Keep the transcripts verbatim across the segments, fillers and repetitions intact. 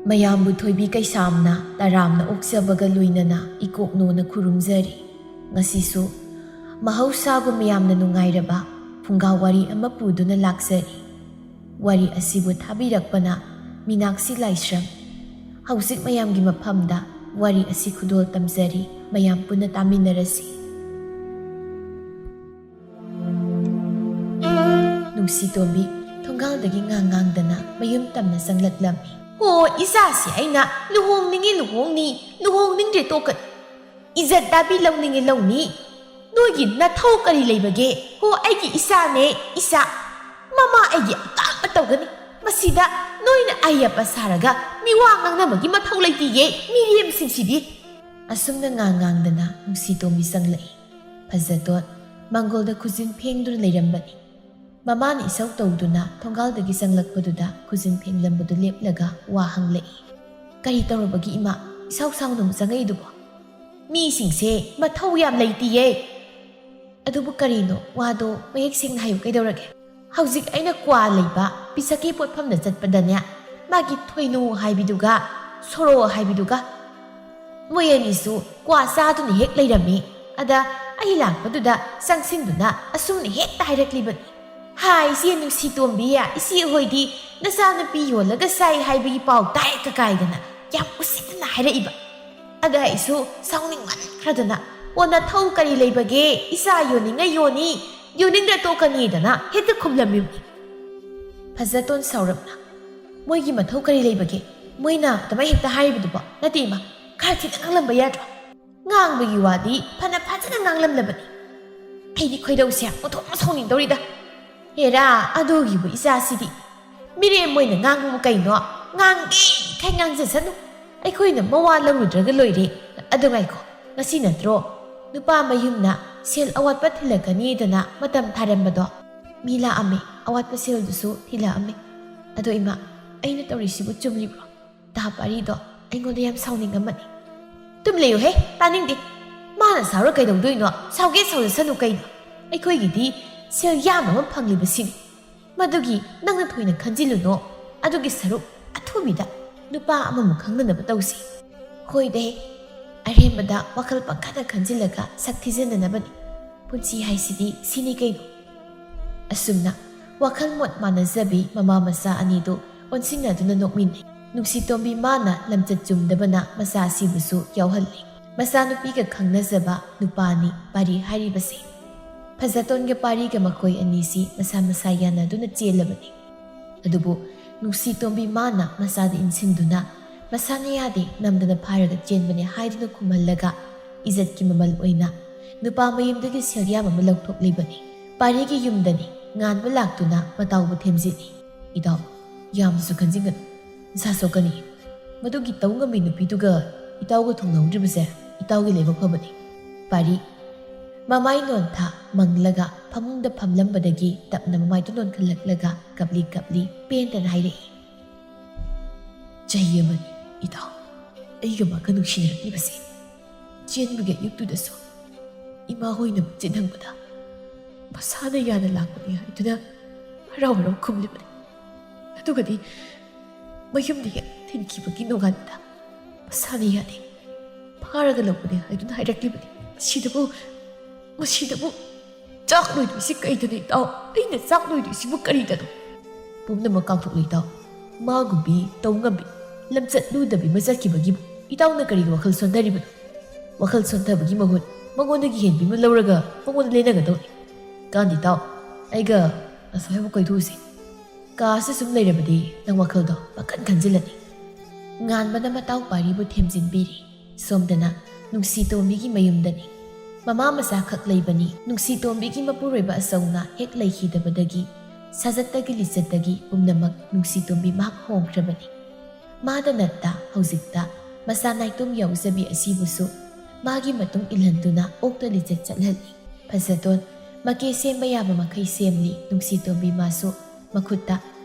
ꯃꯌꯥꯝꯕꯨ ꯊꯣꯏꯕꯤ ꯀꯩꯁꯥꯝꯅ ꯇꯔꯥꯝꯅ ꯑꯣꯛꯆꯕꯒ ꯂꯣꯏꯅꯅ ꯏꯀꯣꯛꯅꯣꯅ ꯈꯨꯔꯨꯝꯖꯔꯤ꯫ ꯉꯁꯤꯁꯨ ꯃꯍꯧꯁꯥꯒꯨꯝ ꯃꯌꯥꯝꯅ ꯅꯨꯡꯉꯥꯏꯔꯕ ꯐꯨꯡꯒꯥ ꯋꯥꯔꯤ ꯑꯃ ꯄꯨꯗꯨꯅ ꯂꯥꯛꯆꯔꯤ꯫ ꯋꯥꯔꯤ ꯑꯁꯤꯕꯨ ꯊꯥꯕꯤꯔꯛꯄꯅ ꯃꯤꯅꯥꯛꯁꯤ ꯂꯥꯏꯁ꯭ꯔꯝ꯫ ꯍꯧꯖꯤꯛ ꯃꯌꯥꯝꯒꯤ ꯃꯐꯝꯗ ꯋꯥꯔꯤ ꯑꯁꯤ ꯈꯨꯗꯣꯜ ꯇꯝꯖꯔꯤ, ꯃꯌꯥꯝ ꯄꯨꯟꯅ ꯇꯥꯃꯤꯟꯅꯔꯁꯤ꯫ ꯅꯨꯡꯁꯤꯇꯣꯝꯕꯤ ꯊꯣꯡꯒꯥꯜꯗꯒꯤ ꯉꯥꯡ ꯉꯥꯡꯗꯅ ꯃꯌꯨꯝ ꯇꯝꯅ ꯆꯪꯂꯛꯂꯝꯃꯤ꯫ "ꯍꯣ, ꯏꯆꯥꯁꯤ ꯑꯩꯅ ꯂꯨꯍꯣꯡꯅꯤꯡꯉꯤ ꯂꯨꯍꯣꯡꯅꯤ, ꯂꯨꯍꯣꯡꯅꯤꯡꯗ꯭ꯔꯦ ꯇꯣꯛꯀꯅꯤ꯫ ꯏꯖꯠ ꯗꯥꯕꯤ ꯂꯧꯅꯤꯡꯉꯤ ꯂꯧꯅꯤ꯫ ꯅꯣꯏꯒꯤ ꯅꯊꯧ ꯀꯔꯤ ꯂꯩꯕꯒꯦ? ꯍꯣ, ꯑꯩꯒꯤ ꯏꯆꯥꯅꯦ, ꯏꯆꯥ꯫ ꯃꯃꯥ ꯑꯩꯒꯤ ꯑꯄꯥꯝꯕ ꯇꯧꯒꯅꯤ꯫ ꯃꯁꯤꯗ ꯅꯣꯏꯅ ꯑꯌꯦꯠꯄ ꯁꯥꯔꯒ ꯃꯤꯋꯥ ꯉꯥꯡꯅꯕꯒꯤ ꯃꯊꯧ ꯂꯩꯇꯤꯌꯦ, ꯃꯤꯔꯦꯝꯁꯤꯡꯁꯤꯗꯤ"꯫ ꯑꯁꯨꯝꯅ ꯉꯥꯡ ꯉꯥꯡꯗꯅ ꯅꯨꯡꯁꯤꯇꯣꯝꯕꯤ ꯆꯪꯂꯛꯏ꯫ ꯐꯖꯇꯣꯟ ꯃꯥꯡꯒꯣꯜꯗ ꯈꯨꯖꯤꯟ ꯐꯦꯡꯗꯨꯅ ꯂꯩꯔꯝꯕꯅꯤ꯫ ꯃꯃꯥꯅ ꯏꯁꯧ ꯇꯧꯗꯨꯅ ꯊꯣꯡꯒꯥꯜꯗꯒꯤ ꯆꯪꯂꯛꯄꯗꯨꯗ ꯈꯨꯖꯤꯟ ꯐꯦꯡꯂꯝꯕꯗꯨ ꯂꯦꯞꯂꯒ ꯋꯥ ꯍꯪꯂꯛꯏ꯫ "ꯀꯔꯤ ꯇꯧꯔꯕꯒꯦ ꯏꯃꯥ? ꯏꯁꯧ ꯁꯥꯎꯅ ꯑꯃꯨꯛ ꯆꯪꯉꯛꯏꯗꯨꯕꯣ?" "ꯃꯤꯁꯤꯡꯁꯦ ꯃꯊꯧ ꯌꯥꯝ ꯂꯩꯇꯤꯌꯦ"꯫ "ꯑꯗꯨꯕꯨ ꯀꯔꯤꯅꯣ? ꯋꯥꯗꯣ ꯃꯌꯦꯛ ꯁꯦꯡꯅ ꯍꯥꯏꯌꯨ, ꯀꯩꯗꯧꯔꯒꯦ?" "ꯍꯧꯖꯤꯛ ꯑꯩꯅ ꯀ꯭ꯋꯥ ꯂꯩꯕ ꯄꯤꯁꯛꯀꯤ ꯄꯣꯠꯐꯝꯗ ꯆꯠꯄꯗꯅꯦ, ꯃꯥꯒꯤ ꯊꯣꯏꯅꯨ ꯍꯥꯏꯕꯤꯗꯨꯒ ꯁꯣꯔꯣ ꯍꯥꯏꯕꯤꯗꯨꯒ ꯃꯣꯏ ꯑꯅꯤꯁꯨ ꯀ꯭ꯋꯥ ꯆꯥꯗꯨꯅ ꯍꯦꯛ ꯂꯩꯔꯝꯃꯤ꯫ ꯑꯗ ꯑꯩ ꯂꯥꯛꯄꯗꯨꯗ ꯆꯪꯁꯤꯟꯗꯨꯅ ꯑꯁꯨꯝꯅ ꯍꯦꯛꯇ ꯍꯥꯏꯔꯛꯂꯤꯕꯅꯤ꯫ 'ꯍꯥꯏ, ꯏꯆꯦ ꯅꯨꯡꯁꯤꯇꯣꯝꯕꯤ, ꯏꯆꯦ ꯍꯣꯏꯗꯤ ꯅꯆꯥꯅꯨꯄꯤ ꯌꯣꯜꯂꯒ ꯆꯥꯏ ꯍꯥꯏꯕꯒꯤ ꯄꯥꯎ ꯇꯥꯏ' ꯀ ꯀꯥꯏꯗꯅ ꯌꯥꯝ ꯎꯁꯤꯠꯇꯅ ꯍꯥꯏꯔꯛꯏꯕ꯫ ꯑꯗ ꯑꯩꯁꯨ ꯁꯥꯎꯅꯤꯡꯃꯟꯈ꯭ꯔꯗꯅ, 'ꯑꯣ, ꯅꯊꯧ ꯀꯔꯤ ꯂꯩꯕꯒꯦ? ꯏꯆꯥ ꯌꯣꯟꯅꯤꯡꯉ ꯌꯣꯟꯅꯤ, ꯌꯣꯟꯅꯤꯡꯗ꯭ꯔ ꯇꯣꯛꯀꯅꯤ'ꯗꯅ ꯍꯦꯛꯇ ꯈꯨꯝꯂꯝꯃꯤꯕꯅꯤ"꯫ ꯐꯖꯇꯣꯟ ꯁꯥꯎꯔꯞꯅ, "ꯃꯣꯏꯒꯤ ꯃꯊꯧ ꯀꯔꯤ ꯂꯩꯕꯒꯦ? ꯃꯣꯏꯅ ꯑꯗꯨꯃꯥꯏ ꯍꯦꯛꯇ ꯍꯥꯏꯔꯤꯕꯗꯨꯕꯣ? ꯅꯠꯇꯦ ꯏꯃꯥ, ꯈꯔ ꯊꯤꯅ ꯉꯥꯡꯂꯝꯕ ꯌꯥꯗ꯭ꯔꯣ? ꯉꯥꯡꯕꯒꯤ ꯋꯥꯗꯤ ꯐꯅ ꯐꯖꯅ ꯉꯥꯡꯂꯝꯂꯕꯅꯤ꯫ ꯑꯩꯗꯤ ꯈꯣꯏꯗꯧꯁꯦ ꯑꯣꯟꯊꯣꯛꯅ ꯁꯥꯎꯅꯤꯡꯗꯧꯔꯤꯗ꯫ ꯍꯦꯔꯥ, ꯑꯗꯨꯒꯤꯕꯨ ꯏꯆꯥꯁꯤꯗꯤ꯫ ꯃꯤꯔꯦꯝ ꯑꯣꯏꯅ ꯉꯥꯡꯕꯕꯨ ꯀꯩꯅꯣ? ꯉꯥꯡꯒꯦꯈꯩ ꯉꯥꯡꯖꯁꯅꯨ꯫ ꯑꯩꯈꯣꯏꯅ ꯃꯋꯥ ꯂꯧꯔꯨꯗ꯭ꯔꯒ ꯂꯣꯏꯔꯦ꯫ ꯑꯗꯨ ꯉꯥꯏꯈꯣ, ꯉꯁꯤ ꯅꯠꯇ꯭ꯔꯣ ꯅꯨꯄꯥ ꯃꯌꯨꯝꯅ ꯁꯦꯜ ꯑꯋꯥꯠꯄ ꯊꯤꯜꯂꯛꯀꯅꯤꯗꯅ ꯃꯇꯝ ꯊꯥꯔꯝꯕꯗꯣ? ꯃꯤ ꯂꯥꯛꯑꯝꯃꯦ, ꯑꯋꯥꯠꯄ ꯁꯦꯜꯗꯨꯁꯨ ꯊꯤꯜꯂꯛꯑꯝꯃꯦ꯫ ꯑꯗꯣ ꯏꯃꯥ, ꯑꯩꯅ ꯇꯧꯔꯤꯁꯤꯕꯨ ꯆꯨꯝꯂꯤꯕ꯭ꯔꯣ? ꯗꯥ ꯄꯥꯔꯤꯗꯣ ꯑꯩꯉꯣꯟꯗ ꯌꯥꯝ ꯁꯥꯎꯅꯤꯡꯉꯝꯃꯅꯤ꯫ ꯇꯨꯝ ꯂꯩꯌꯨꯍꯦ, ꯇꯥꯅꯤꯡꯗꯦ꯫ ꯃꯥꯅ ꯁꯥꯎꯔ ꯀꯩꯗꯧꯗꯣꯏꯅꯣ? ꯁꯥꯎꯒꯦ ꯁꯥꯎꯖꯁꯅꯨ ꯀꯩꯅꯣ? ꯑꯩꯈꯣꯏꯒꯤꯗꯤ ꯁꯦꯜ ꯌꯥꯝ ꯑꯃ ꯐꯪꯂꯤꯕꯁꯤꯅꯤ꯫ ꯃꯗꯨꯒꯤ ꯅꯪꯅ ꯊꯣꯏꯅ ꯈꯟꯖꯤꯜꯂꯨꯅꯣ꯫ ꯑꯗꯨꯒꯤ ꯁꯔꯨꯛ ꯑꯊꯨꯕꯤꯗ ꯅꯨꯄꯥ ꯑꯃꯃꯨꯛ ꯈꯪꯅꯅꯕ ꯇꯧꯁꯤ꯫ ꯍꯣꯏꯗꯦ, ꯑꯔꯦꯝꯕꯗ ꯋꯥꯈꯜ ꯄꯪꯈꯟꯗ ꯈꯟꯖꯤꯜꯂꯒ ꯁꯛ ꯊꯤꯖꯤꯟꯅꯅꯕꯅꯤ꯫ ꯄꯨꯟꯁꯤ ꯍꯥꯏꯁꯤꯗꯤ ꯁꯤꯅꯤ ꯀꯩꯅꯣ꯫ ꯑꯁꯨꯝꯅ ꯋꯥꯈꯜ ꯃꯣꯠ ꯃꯥꯟꯅꯖꯕꯤ ꯃꯃꯥ ꯃꯆꯥ ꯑꯅꯤꯗꯨ ꯑꯣꯟꯁꯤꯟꯅꯗꯨꯅ ꯅꯣꯛꯃꯤꯟꯅꯩ꯫ ꯅꯨꯡꯁꯤꯇꯣꯝꯕꯤ ꯃꯥꯅ ꯂꯝꯆꯠ ꯆꯨꯝꯗꯕꯅ ꯃꯆꯥ ꯑꯁꯤꯕꯨꯁꯨ ꯌꯥꯎꯍꯜꯂꯤ꯫ ꯃꯆꯥꯅꯨꯄꯤꯒ ꯈꯪꯅꯖꯕ ꯅꯨꯄꯥꯅꯤ ꯄꯥꯔꯤ ꯍꯥꯏꯔꯤꯕꯁꯦ꯫ ꯐꯖꯇꯣꯟꯒ ꯄꯥꯔꯤꯒ ꯃꯈꯣꯏ ꯑꯅꯤꯁꯤ ꯃꯁꯥ ꯃꯁꯥ ꯌꯥꯅꯗꯨꯅ ꯆꯦꯜꯂꯕꯅꯤ꯫ ꯑꯗꯨꯕꯨ ꯅꯨꯡꯁꯤꯇꯣꯝꯕꯤ ꯃꯥꯅ ꯃꯆꯥꯗ ꯏꯟꯁꯤꯟꯗꯨꯅ ꯃꯁꯥꯅ ꯌꯥꯗꯦ, ꯅꯝꯗꯅ ꯐꯥꯔꯒ ꯆꯦꯟꯕꯅꯦ ꯍꯥꯏꯗꯨꯅ ꯈꯨꯝꯍꯜꯂꯒ ꯏꯖꯠꯀꯤ ꯃꯃꯜ ꯑꯣꯏꯅ ꯅꯨꯄꯥ ꯃꯌꯨꯝꯗꯒꯤ ꯁꯦꯜꯌꯥꯝ ꯑꯃ ꯂꯧꯊꯣꯛꯂꯤꯕꯅꯤ꯫ ꯄꯥꯔꯤꯒꯤ ꯌꯨꯝꯗꯅꯤ, ꯉꯥꯟꯕ ꯂꯥꯛꯇꯨꯅ ꯃꯇꯥꯎꯕꯨ ꯊꯦꯝꯖꯤꯜꯂꯤ꯫ "ꯏꯇꯥꯎ, ꯌꯥꯝꯅꯁꯨ ꯈꯟꯖꯤꯟꯒꯅꯨ, ꯅꯁꯥ ꯁꯣꯛꯀꯅꯤ꯫ ꯃꯗꯨꯒꯤ ꯇꯧ ꯉꯝꯕꯤ ꯅꯨꯄꯤꯗꯨꯒ ꯏꯇꯥꯎꯒ ꯊꯨꯡꯅꯍꯧꯗ꯭ꯔꯤꯕꯁꯦ ꯏꯇꯥꯎꯒꯤ ꯂꯥꯏꯕꯛ ꯐꯕꯅꯤ꯫" ꯄꯥꯔꯤ ꯃꯃꯥꯏ ꯅꯣꯟꯊ ꯃꯪꯂꯒ ꯐꯃꯨꯡꯗ ꯐꯝꯂꯝꯕꯗꯒꯤ ꯇꯞꯅ ꯃꯃꯥꯏꯗꯨ ꯅꯣꯟꯈꯠꯂꯛꯂꯒ ꯀꯞꯂꯤ ꯀꯞꯂꯤ ꯄꯦꯟꯗꯅ ꯍꯥꯏꯔꯛꯏ꯫ "ꯆꯍꯤ ꯑꯃꯅꯤ ꯏꯇꯥꯎ ꯑꯩꯒ ꯃꯥꯒ ꯅꯨꯡꯁꯤꯅꯔꯛꯂꯤꯕꯁꯦ꯫ ꯆꯦꯟꯕꯒꯤ ꯑꯌꯨꯛꯇꯨꯗꯁꯨ ꯏꯃꯥ ꯍꯣꯏꯅ ꯃꯆꯤꯟ ꯍꯪꯕꯗ ꯃꯁꯥꯅ ꯌꯥꯅ ꯂꯥꯛꯄꯅꯤ ꯍꯥꯏꯗꯨꯅ ꯍꯔꯥꯎ ꯍꯔꯥꯎ ꯈꯨꯝꯂꯤꯕꯅꯤ꯫ ꯑꯗꯨꯒꯗꯤ ꯃꯌꯨꯝꯗ ꯍꯦꯛ ꯊꯤꯟꯈꯤꯕꯒꯤ ꯅꯣꯡꯉꯥꯟꯕꯗ ꯃꯁꯥꯅ ꯌꯥꯗꯦ, ꯐꯥꯔꯒ ꯂꯧꯕꯅꯤ ꯍꯥꯏꯗꯨꯅ ꯍꯥꯏꯔꯛꯂꯤꯕꯅꯤ꯫ ꯃꯁꯤꯗꯕꯨ, ꯃꯁꯤꯗꯕꯨ ꯆꯥꯛ ꯂꯣꯏꯗꯣꯏꯁꯤ ꯀꯩꯗꯅꯣ ꯏꯇꯥꯎ? ꯑꯩꯅ ꯆꯥꯛ ꯂꯣꯏꯗꯣꯏꯁꯤꯕꯨ ꯀꯔꯤꯗꯅꯣ?" "ꯄꯨꯝꯅꯃꯛ ꯀꯥꯎꯊꯣꯛꯂꯨ ꯏꯇꯥꯎ꯫ ꯃꯥꯒꯨꯝꯕꯤ, ꯇꯧ ꯉꯝꯕꯤ, ꯂꯝꯆꯠ ꯂꯨꯗꯕꯤ ꯑꯃ ꯆꯠꯈꯤꯕꯒꯤꯕꯨ ꯏꯇꯥꯎꯅ ꯀꯔꯤꯒꯤ ꯋꯥꯈꯜ ꯁꯣꯟꯊꯔꯤꯕꯅꯣ? ꯋꯥꯈꯜ ꯁꯣꯟꯊꯕꯒꯤ ꯃꯍꯨꯠ ꯃꯉꯣꯟꯗꯒꯤ ꯍꯦꯟꯕꯤ ꯑꯃ ꯂꯧꯔꯒ ꯃꯉꯣꯟꯗ ꯂꯦꯟꯅꯒꯗꯧꯅꯤ꯫ ꯀꯥꯟꯗꯤ ꯏꯇꯥꯎ, ꯑꯩꯒ ꯑꯁ꯭ꯋꯥꯏꯕꯨ ꯀꯣꯏꯊꯣꯛꯎꯁꯤ꯫ ꯀꯥꯁꯤ ꯁꯨꯝ ꯂꯩꯔꯕꯗꯤ ꯅꯪ ꯋꯥꯈꯜꯗꯣ ꯄꯪꯈꯟ ꯈꯟꯖꯤꯜꯂꯅꯤ꯫" ꯉꯥꯟꯕꯅ ꯃꯇꯥꯎ ꯄꯥꯔꯤꯕꯨ ꯊꯦꯝꯖꯤꯟꯕꯤꯔꯤ꯫ ꯁꯣꯝꯗꯅ ꯅꯨꯡꯁꯤꯇꯣꯝꯕꯤꯒꯤ ꯃꯌꯨꯝꯗꯅꯤ꯫ ꯃꯃꯥ ꯃꯆꯥꯈꯛ ꯂꯩꯕꯅꯤ꯫ ꯅꯨꯡꯁꯤꯇꯣꯝꯕꯤꯒꯤ ꯃꯄꯨꯔꯣꯏꯕ ꯑꯆꯧꯅ ꯍꯦꯛ ꯂꯩꯈꯤꯗꯕꯗꯒꯤ ꯁꯥꯖꯠꯇꯒꯤ ꯂꯤꯆꯠꯇꯒꯤ ꯄꯨꯝꯅꯃꯛ ꯅꯨꯡꯁꯤꯇꯣꯝꯕꯤ ꯃꯍꯥꯛ ꯍꯣꯡꯈ꯭ꯔꯕꯅꯤ꯫ ꯃꯥꯗ ꯅꯠꯇ ꯍꯧꯖꯤꯛꯇ ꯃꯆꯥ ꯅꯥꯏꯇꯣꯝ ꯌꯥꯎꯖꯕꯤ ꯑꯁꯤꯕꯨꯁꯨ ꯃꯥꯒꯤ ꯃꯇꯨꯡ ꯏꯜꯍꯟꯗꯨꯅ ꯑꯣꯛꯇ ꯂꯤꯆꯠ ꯆꯠꯍꯜꯂꯤ꯫ ꯐꯖꯇꯣꯟ ꯃꯀꯦ ꯁꯦꯝꯕ ꯌꯥꯕ ꯃꯈꯩ ꯁꯦꯝꯂꯤ꯫ ꯅꯨꯡꯁꯤꯇꯣꯝꯕꯤ ꯃꯥꯁꯨ ꯃꯈꯨꯠꯇ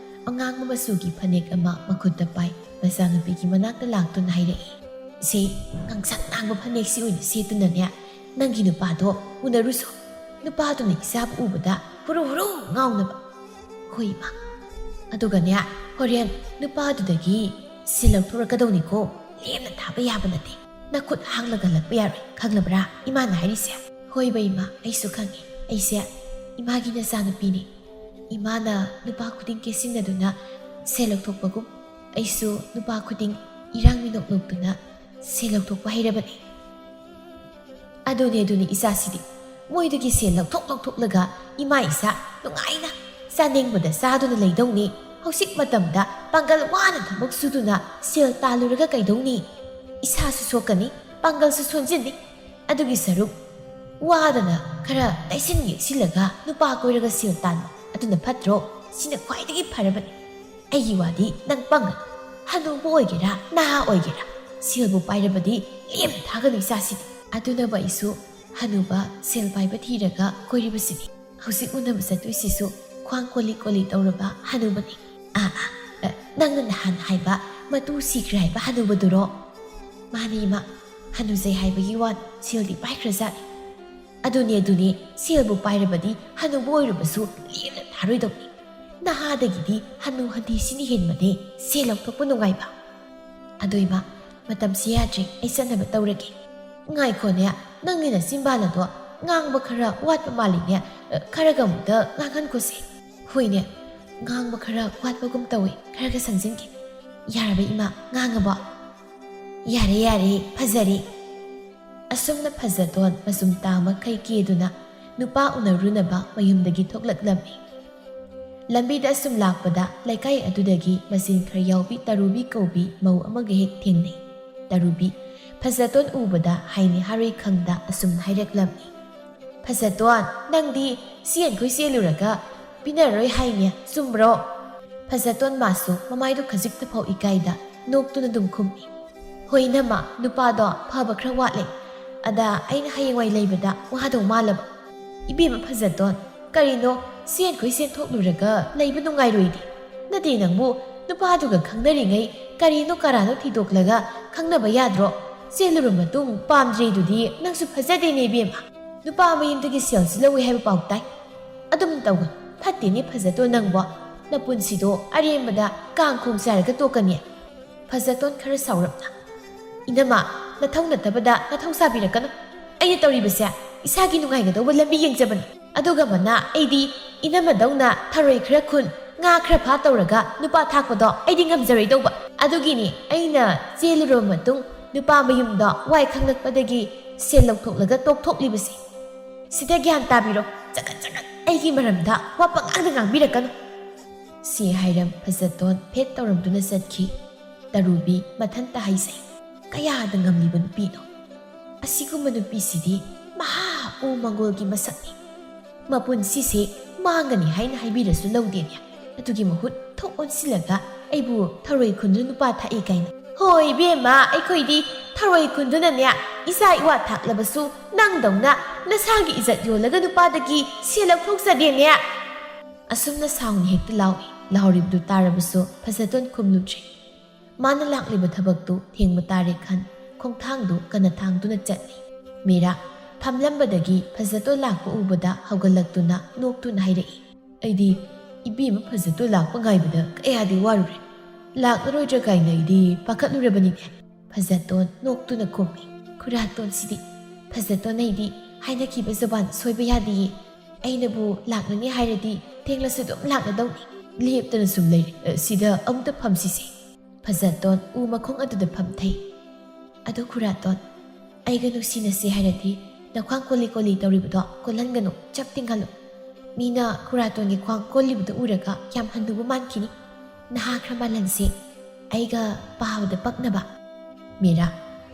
ꯑꯉꯥꯡꯕ ꯃꯆꯨꯒꯤ ꯐꯅꯦꯛ ꯑꯃ ꯃꯈꯨꯠꯇ ꯄꯥꯏ꯫ ꯃꯆꯥꯅꯨꯄꯤꯒꯤ ꯃꯅꯥꯛꯇ ꯂꯥꯛꯇꯨꯅ ꯍꯥꯏꯔꯛꯏ, "ꯁꯤ ꯉꯥꯡꯁꯪ ꯉꯥꯡꯕ ꯐꯅꯦꯛꯁꯤ ꯑꯣꯏꯅ ꯁꯦꯠꯇꯨꯅꯅꯦ ꯅꯪꯒꯤ ꯅꯨꯄꯥꯗꯣ ꯎꯅꯔꯨꯁꯣ꯫ ꯅꯨꯄꯥꯗꯨꯅ ꯏꯆꯥꯕꯨ ꯎꯕꯗ ꯍꯨꯔꯨ ꯍꯨꯔꯨ ꯉꯥꯎꯅꯕ꯫" "ꯍꯣꯏ ꯏꯃꯥ꯫ ꯑꯗꯨꯒꯅꯦ ꯍꯣꯔꯦꯟ ꯅꯨꯄꯥꯗꯨꯗꯒꯤ "ꯁꯦꯜ ꯂꯧꯊꯣꯔꯛꯀꯗꯧꯅꯤꯀꯣ, ꯂꯦꯝꯅ ꯊꯥꯕ ꯌꯥꯕ ꯅꯠꯇꯦ꯫ ꯅꯈꯨꯠ ꯍꯥꯡꯂꯒ ꯍꯜꯂꯛꯄ ꯌꯥꯔꯣꯏ, ꯈꯪꯂꯕ꯭ꯔꯥ ꯏꯃꯥꯅ ꯍꯥꯏꯔꯤꯁꯦ?" "ꯍꯣꯏꯕ ꯏꯃꯥ, ꯑꯩꯁꯨ ꯈꯪꯉꯤ꯫ ꯑꯩꯁꯦ ꯏꯃꯥꯒꯤ ꯅꯆꯥꯅꯨꯄꯤꯅꯤ꯫ ꯏꯃꯥꯅ ꯅꯨꯄꯥ ꯈꯨꯗꯤꯡ ꯀꯦꯁꯤꯟꯅꯗꯨꯅ ꯁꯦꯜ ꯂꯧꯊꯣꯛꯄꯒꯨꯝ, ꯑꯩꯁꯨ ꯅꯨꯄꯥ ꯈꯨꯗꯤꯡ ꯏꯔꯥꯡ ꯃꯤꯅꯣꯛ ꯅꯣꯛꯇꯨꯅ ꯁꯦꯜ ꯂꯧꯊꯣꯛꯄ ꯍꯩꯔꯕꯅꯤ꯫ ꯑꯗꯨꯅꯦ, ꯑꯗꯨꯅꯦ ꯏꯆꯥꯁꯤꯗꯤ꯫ ꯃꯣꯏꯗꯒꯤ ꯁꯦꯜ ꯂꯧꯊꯣꯛ ꯂꯧꯊꯣꯛꯂꯒ ꯏꯃꯥ ꯏꯆꯥ ꯅꯨꯡꯉꯥꯏꯅ ꯆꯥꯅꯤꯡꯕꯗ ꯆꯥꯗꯨꯅ ꯂꯩꯗꯧꯅꯤ꯫ ꯍꯧꯖꯤꯛ ꯃꯇꯝꯗ ꯄꯥꯡꯒꯜ ꯋꯥꯅ ꯊꯕꯛ ꯁꯨꯗꯨꯅ ꯁꯦꯜ ꯇꯥꯜꯂꯨꯔꯒ ꯀꯩꯗꯧꯅꯤ? ꯏꯁꯥꯁꯨ ꯁꯣꯛꯀꯅꯤ, ꯄꯥꯡꯒꯜꯁꯨ ꯁꯣꯟꯖꯤꯟꯅꯤ꯫ ꯑꯗꯨꯒꯤ ꯁꯔꯨꯛ ꯋꯥꯗꯅ ꯈꯔ ꯇꯩꯁꯤꯟ ꯌꯦꯛꯁꯤꯜꯂꯒ ꯅꯨꯄꯥ ꯀꯣꯏꯔꯒ ꯁꯦꯜ ꯇꯥꯟꯕ ꯑꯗꯨꯅ ꯐꯠꯇ꯭ꯔꯣ? ꯁꯤꯅ ꯈ꯭ꯋꯥꯏꯗꯒꯤ ꯐꯔꯕꯅꯤ꯫ ꯑꯩꯒꯤ ꯋꯥꯗꯤ ꯅꯪ ꯄꯪꯒꯅꯨ꯫ ꯍꯅꯨꯕ ꯑꯣꯏꯒꯦꯔꯥ, ꯅꯍꯥ ꯑꯣꯏꯒꯦꯔꯥ, ꯁꯦꯜꯕꯨ ꯄꯥꯏꯔꯕꯗꯤ ꯂꯦꯝꯅ ꯊꯥꯒꯅꯨ ꯏꯆꯥꯁꯤꯗꯤ꯫ ꯑꯗꯨꯅꯕꯨ ꯑꯩꯁꯨ ꯍꯅꯨꯕ ꯁꯦꯜ ꯄꯥꯏꯕ ꯊꯤꯔꯒ ꯀꯣꯏꯔꯤꯕꯁꯤꯅꯤ꯫ ꯍꯧꯖꯤꯛ ꯎꯅꯕ ꯆꯠꯇꯣꯏꯁꯤꯁꯨ ꯈ꯭ꯋꯥꯡ ꯀꯣꯜꯂꯤ ꯀꯣꯜꯂꯤ ꯇꯧꯔꯕ ꯍꯅꯨꯕꯅꯤ꯫ ꯑꯥ, ꯑꯥ, ꯑ, ꯅꯪꯅ ꯅꯍꯥꯟ ꯍꯥꯏꯕ ꯃꯇꯨ ꯁꯤꯈ꯭ꯔꯦ ꯍꯥꯏꯕ ꯍꯅꯨꯕꯗꯨꯔꯣ? ꯃꯥꯅꯤ ꯏꯃꯥ, ꯍꯅꯨꯖꯩ ꯍꯥꯏꯕꯒꯤ ꯋꯥ, ꯁꯦꯜꯗꯤ ꯄꯥꯏꯈ꯭ꯔꯖꯥꯠꯅꯤ꯫ ꯑꯗꯨꯅꯦ, ꯑꯗꯨꯅꯦ, ꯁꯦꯜꯕꯨ ꯄꯥꯏꯔꯕꯗꯤ ꯍꯅꯨꯕ ꯑꯣꯏꯔꯕꯁꯨ ꯂꯦꯝꯅ ꯊꯥꯔꯣꯏꯗꯧꯅꯤ꯫ ꯅꯍꯥꯗꯒꯤꯗꯤ ꯍꯅꯨ ꯍꯟꯊꯤꯁꯤꯅ ꯍꯦꯟꯕꯅꯦ ꯁꯦꯜ ꯂꯧꯊꯣꯛꯄ ꯅꯨꯡꯉꯥꯏꯕ꯫ ꯑꯗꯣ ꯏꯃꯥ, ꯃꯇꯝꯁꯤ ꯌꯥꯗ꯭ꯔꯦ, ꯑꯩ ꯆꯠꯅꯕ ꯇꯧꯔꯒꯦ꯫ ꯉꯥꯏꯈꯣꯅꯦ, ꯅꯪꯒꯤ ꯅꯆꯤꯟꯕꯥꯜ ꯑꯗꯣ ꯉꯥꯡꯕ ꯈꯔ ꯋꯥꯠꯄ ꯃꯥꯜꯂꯤꯅꯦ, ꯈꯔꯒ ꯑꯃꯨꯛꯇ ꯉꯥꯡꯍꯟꯈꯣꯁꯦ꯫ ꯍꯣꯏꯅꯦ, ꯉꯥꯡꯕ ꯈꯔ ꯋꯥꯠꯄꯒꯨꯝ ꯇꯧꯏ, ꯈꯔꯒ ꯁꯪꯖꯤꯟꯒꯦ꯫ ꯌꯥꯔꯕ ꯏꯃꯥ, ꯉꯥꯡꯉꯕꯣ? ꯌꯥꯔꯦ, ꯌꯥꯔꯦ, ꯐꯖꯔꯦ꯫ ꯑꯁꯨꯝꯅ ꯐꯖꯇꯣꯟ ꯃꯆꯨꯝ ꯇꯥ ꯃꯈꯩ ꯀꯦꯗꯨꯅ ꯅꯨꯄꯥ ꯎꯅꯔꯨꯅꯕ ꯃꯌꯨꯝꯗꯒꯤ ꯊꯣꯛꯂꯛꯂꯝꯃꯤ꯫ ꯂꯝꯕꯤꯗ ꯑꯁꯨꯝ ꯂꯥꯛꯄꯗ ꯂꯩꯀꯥꯏ ꯑꯗꯨꯗꯒꯤ ꯃꯆꯤꯟ ꯈꯔ ꯌꯥꯎꯕꯤ ꯇꯔꯨꯕꯤ ꯀꯧꯕꯤ ꯃꯧ ꯑꯃꯒ ꯍꯦꯛ ꯊꯦꯡꯅꯩ꯫ ꯇꯔꯨꯕꯤ ꯐꯖꯇꯣꯟ ꯎꯕꯗ ꯍꯥꯏꯅꯤ ꯍꯥꯔꯣꯏ ꯈꯪꯗ ꯑꯁꯨꯝ ꯍꯥꯏꯔꯛꯂꯝꯃꯤ꯫ "ꯐꯖꯇꯣꯟ, ꯅꯪꯗꯤ ꯁꯤ ꯌꯦꯟꯈꯣꯏ ꯆꯦꯜꯂꯨꯔꯒ ꯄꯤꯅꯔꯔꯣꯏ ꯍꯥꯏꯅꯦ, ꯆꯨꯝꯕ꯭ꯔꯣ?" ꯐꯖꯇꯣꯟ ꯃꯥꯁꯨ ꯃꯃꯥꯏꯗꯨ ꯈꯖꯤꯛꯇ ꯐꯥꯎ ꯏꯀꯥꯏꯗ ꯅꯣꯛꯇꯨꯅ ꯑꯗꯨꯝ ꯈꯨꯝꯃꯤ꯫ "ꯍꯣꯏ ꯏꯅꯝꯃ, ꯅꯨꯄꯥꯗꯣ ꯐꯕ ꯈꯔ ꯋꯥꯠꯂꯦ꯫ ꯑꯗ ꯑꯩꯅ ꯍꯌꯦꯡꯋꯥꯏ ꯂꯩꯕꯗ ꯋꯥꯗꯧ ꯃꯥꯜꯂꯕ꯫" "ꯏꯕꯦꯝꯃ ꯐꯖꯇꯣꯟ, ꯀꯔꯤꯅꯣ ꯁꯤ ꯌꯦꯟꯈꯣꯏ ꯆꯦꯟꯊꯣꯛꯂꯨꯔꯒ ꯂꯩꯕ ꯅꯨꯡꯉꯥꯏꯔꯣꯏꯗꯤ? ꯅꯠꯇꯦ ꯅꯪꯕꯨ, ꯅꯨꯄꯥꯗꯨꯒ ꯈꯪꯅꯔꯤꯉꯩ ꯀꯔꯤꯅꯣ ꯀꯔꯥꯅꯣ ꯊꯤꯗꯣꯛꯂꯒ ꯈꯪꯅꯕ ꯌꯥꯗ꯭ꯔꯣ? ꯆꯦꯜꯂꯨꯔ ꯃꯇꯨꯡ ꯄꯥꯝꯗ꯭ꯔꯤꯗꯨꯗꯤ ꯅꯪꯁꯨ ꯐꯖꯗꯦꯅꯦ ꯏꯕꯦꯝꯃ꯫ ꯅꯨꯄꯥ ꯃꯌꯨꯝꯗꯒꯤ ꯁꯦꯜꯁꯨ ꯂꯧꯏ ꯍꯥꯏꯕ ꯄꯥꯎ ꯇꯥꯏ꯫ ꯑꯗꯨꯝ ꯇꯧꯒꯅꯨ, ꯐꯠꯇꯦꯅꯦ ꯐꯖꯇꯣꯟ ꯅꯪꯕꯣ꯫ ꯅꯄꯨꯟꯁꯤꯗꯣ ꯑꯔꯦꯝꯕꯗ ꯀꯥꯡ ꯈꯣꯡ ꯆꯥꯔꯒ ꯇꯣꯛꯀꯅꯤ꯫" ꯐꯖꯇꯣꯟ ꯈꯔ ꯁꯥꯎꯔꯞꯅ, "ꯏꯅꯝꯃ, ꯅꯊꯧ ꯅꯠꯇꯕꯗ ꯅꯊꯧ ꯁꯥꯕꯤꯔꯛꯀꯅꯨ꯫ ꯑꯩꯅ ꯇꯧꯔꯤꯕꯁꯦ ꯏꯁꯥꯒꯤ ꯅꯨꯡꯉꯥꯏꯒꯗꯧꯕ ꯂꯝꯕꯤ ꯌꯦꯡꯖꯕꯅꯤ꯫ ꯑꯗꯨꯒ ꯃꯅꯥ, ꯑꯩꯗꯤ ꯏꯅꯝꯃꯗꯧꯅ ꯊꯔꯣꯏ ꯈꯔ ꯈꯨꯟ, ꯉꯥ ꯈꯔ ꯐꯥ ꯇꯧꯔꯒ ꯅꯨꯄꯥ ꯊꯥꯛꯄꯗꯣ ꯑꯩꯗꯤ ꯉꯝꯖꯔꯣꯏꯗꯧꯕ꯫ ꯑꯗꯨꯒꯤꯅꯤ ꯑꯩꯅ ꯆꯦꯜꯂꯨꯔꯕ ꯃꯇꯨꯡ ꯅꯨꯄꯥ ꯃꯌꯨꯝꯗꯣ ꯋꯥꯏ ꯈꯪꯂꯛꯄꯗꯒꯤ ꯁꯦꯜ ꯂꯧꯊꯣꯛꯂꯒ ꯇꯣꯛꯊꯣꯛꯂꯤꯕꯁꯦ꯫ ꯁꯤꯗ ꯒ꯭ꯌꯥꯟ ꯇꯥꯕꯤꯔꯣ, ꯆꯒꯠ ꯆꯒꯠ ꯑꯩꯒꯤ ꯃꯔꯝꯗ ꯋꯥ ꯄꯉꯥꯡꯗ ꯉꯥꯡꯕꯤꯔꯛꯀꯅꯨ"꯫ ꯁꯤ ꯍꯥꯏꯔꯝ ꯐꯖꯇꯣꯟ ꯐꯦꯠ ꯇꯧꯔꯝꯗꯨꯅ ꯆꯠꯈꯤ꯫ ꯇꯔꯨꯕꯤ ꯃꯊꯟꯇ ꯍꯥꯏꯖꯩ, "ꯀꯌꯥꯗ ꯉꯝꯂꯤꯕ ꯅꯨꯄꯤꯅꯣ? ꯑꯁꯤꯒꯨꯝꯕ ꯅꯨꯄꯤꯁꯤꯗꯤ ꯃꯍꯥ ꯎ ꯃꯪꯒꯣꯜꯒꯤ ꯃꯁꯛꯅꯤ꯫ ꯃꯄꯨꯟꯁꯤꯁꯦ ꯃꯥꯡꯒꯅꯤ ꯍꯥꯏꯅ ꯍꯥꯏꯕꯤꯔꯁꯨ ꯂꯧꯗꯦꯅꯦ꯫ ꯑꯗꯨꯒꯤ ꯃꯍꯨꯠ ꯊꯣꯛ ꯑꯣꯟꯁꯤꯜꯂꯒ ꯑꯩꯕꯨ ꯊꯔꯣꯏ ꯈꯨꯟꯗꯨꯅ ꯅꯨꯄꯥ ꯊꯥꯛꯏ ꯀꯥꯏꯅ꯫ ꯍꯣꯏ ꯏꯕꯦꯝꯃ, ꯑꯩꯈꯣꯏꯗꯤ ꯊꯔꯣꯏ ꯈꯨꯟꯗꯨꯅꯅꯦ ꯏꯆꯥ ꯏꯋꯥ ꯊꯥꯛꯂꯕꯁꯨ ꯅꯪꯗꯧꯅ ꯅꯁꯥꯒꯤ ꯏꯖꯠ ꯌꯣꯜꯂꯒ ꯅꯨꯄꯥꯗꯒꯤ ꯁꯦꯜ ꯂꯧꯊꯣꯛꯆꯗꯦꯅꯦ"꯫ ꯑꯁꯨꯝꯅ ꯁꯥꯎꯅ ꯍꯦꯛꯇ ꯂꯥꯎꯏ꯫ ꯂꯥꯎꯔꯤꯕꯗꯨ ꯇꯥꯔꯕꯁꯨ ꯐꯖꯇꯣꯟ ꯈꯨꯝꯂꯨꯗ꯭ꯔꯦ꯫ ꯃꯥꯅ ꯂꯥꯛꯂꯤꯕ ꯊꯕꯛꯇꯨ ꯊꯦꯡꯕ ꯇꯥꯔꯦ ꯈꯟ ꯈꯣꯡꯊꯥꯡꯗꯨ ꯀꯟꯅ ꯊꯥꯡꯗꯨꯅ ꯆꯠꯂꯤ꯫ ꯃꯤꯔꯥ ꯐꯝꯂꯝꯕꯗꯒꯤ ꯐꯖꯇꯣꯟ ꯂꯥꯛꯄ ꯎꯕꯗ ꯍꯧꯒꯠꯂꯛꯇꯨꯅ ꯅꯣꯛꯇꯨꯅ ꯍꯥꯏꯔꯛꯏ, "ꯑꯩꯗꯤ ꯏꯕꯦꯝꯃ ꯐꯖꯇꯣꯟ ꯂꯥꯛꯄ ꯉꯥꯏꯕꯗ ꯀꯌꯥꯗꯤ ꯋꯥꯔꯨꯔꯦ꯫ ꯂꯥꯛꯂꯔꯣꯏꯗ꯭ꯔꯥ ꯀꯥꯏꯅ ꯑꯩꯗꯤ ꯄꯥꯈꯠꯂꯨꯔꯕꯅꯤꯅꯦ"꯫ ꯐꯖꯇꯣꯟ ꯅꯣꯛꯇꯨꯅ ꯈꯨꯝꯃꯤ, "ꯈꯨꯔꯥꯇꯣꯟꯁꯤꯗꯤ ꯐꯖꯇꯣꯟ, ꯑꯩꯗꯤ ꯍꯥꯏꯅꯈꯤꯕ ꯖꯕꯥꯟ ꯁꯣꯏꯕ ꯌꯥꯗꯤꯌꯦ꯫ ꯑꯩꯅꯕꯨ ꯂꯥꯛꯂꯅꯤ ꯍꯥꯏꯔꯗꯤ ꯊꯦꯡꯂꯁꯨ ꯑꯗꯨꯝ ꯂꯥꯛꯂꯗꯧꯅꯤ꯫ ꯂꯦꯞꯇꯅ ꯁꯨꯝ ꯂꯩꯔꯦ꯫ ꯑ, ꯁꯤꯗ ꯑꯃꯨꯛꯇ ꯐꯝꯁꯤꯁꯦ"꯫ ꯐꯖꯇꯣꯟ ꯎ ꯃꯈꯣꯡ ꯑꯗꯨꯗ ꯐꯝꯊꯩ꯫ "ꯑꯗꯨ ꯈꯨꯔꯥꯇꯣꯟ, ꯑꯩꯒ ꯅꯨꯡꯁꯤꯅꯁꯦ ꯍꯥꯏꯔꯗꯤ ꯅꯈ꯭ꯋꯥꯡ ꯀꯣꯜꯂꯤ ꯀꯣꯜꯂꯤ ꯇꯧꯔꯤꯕꯗꯣ ꯀꯣꯜꯍꯟꯒꯅꯨ, ꯆꯞ ꯇꯤꯡꯍꯜꯂꯨ꯫ ꯃꯤꯅ ꯈꯨꯔꯥꯇꯣꯟꯒꯤ ꯈ꯭ꯋꯥꯡ ꯀꯣꯜꯂꯤꯕꯗꯨ ꯎꯔꯒ ꯌꯥꯝ ꯍꯟꯅꯨꯕ ꯃꯥꯟꯈꯤꯅꯤ꯫ ꯅꯍꯥ ꯈꯔ ꯃꯥꯜꯍꯟꯁꯦ, ꯑꯩꯒ ꯄꯥꯕꯗ ꯄꯛꯅꯕ"꯫ ꯃꯤꯔꯥ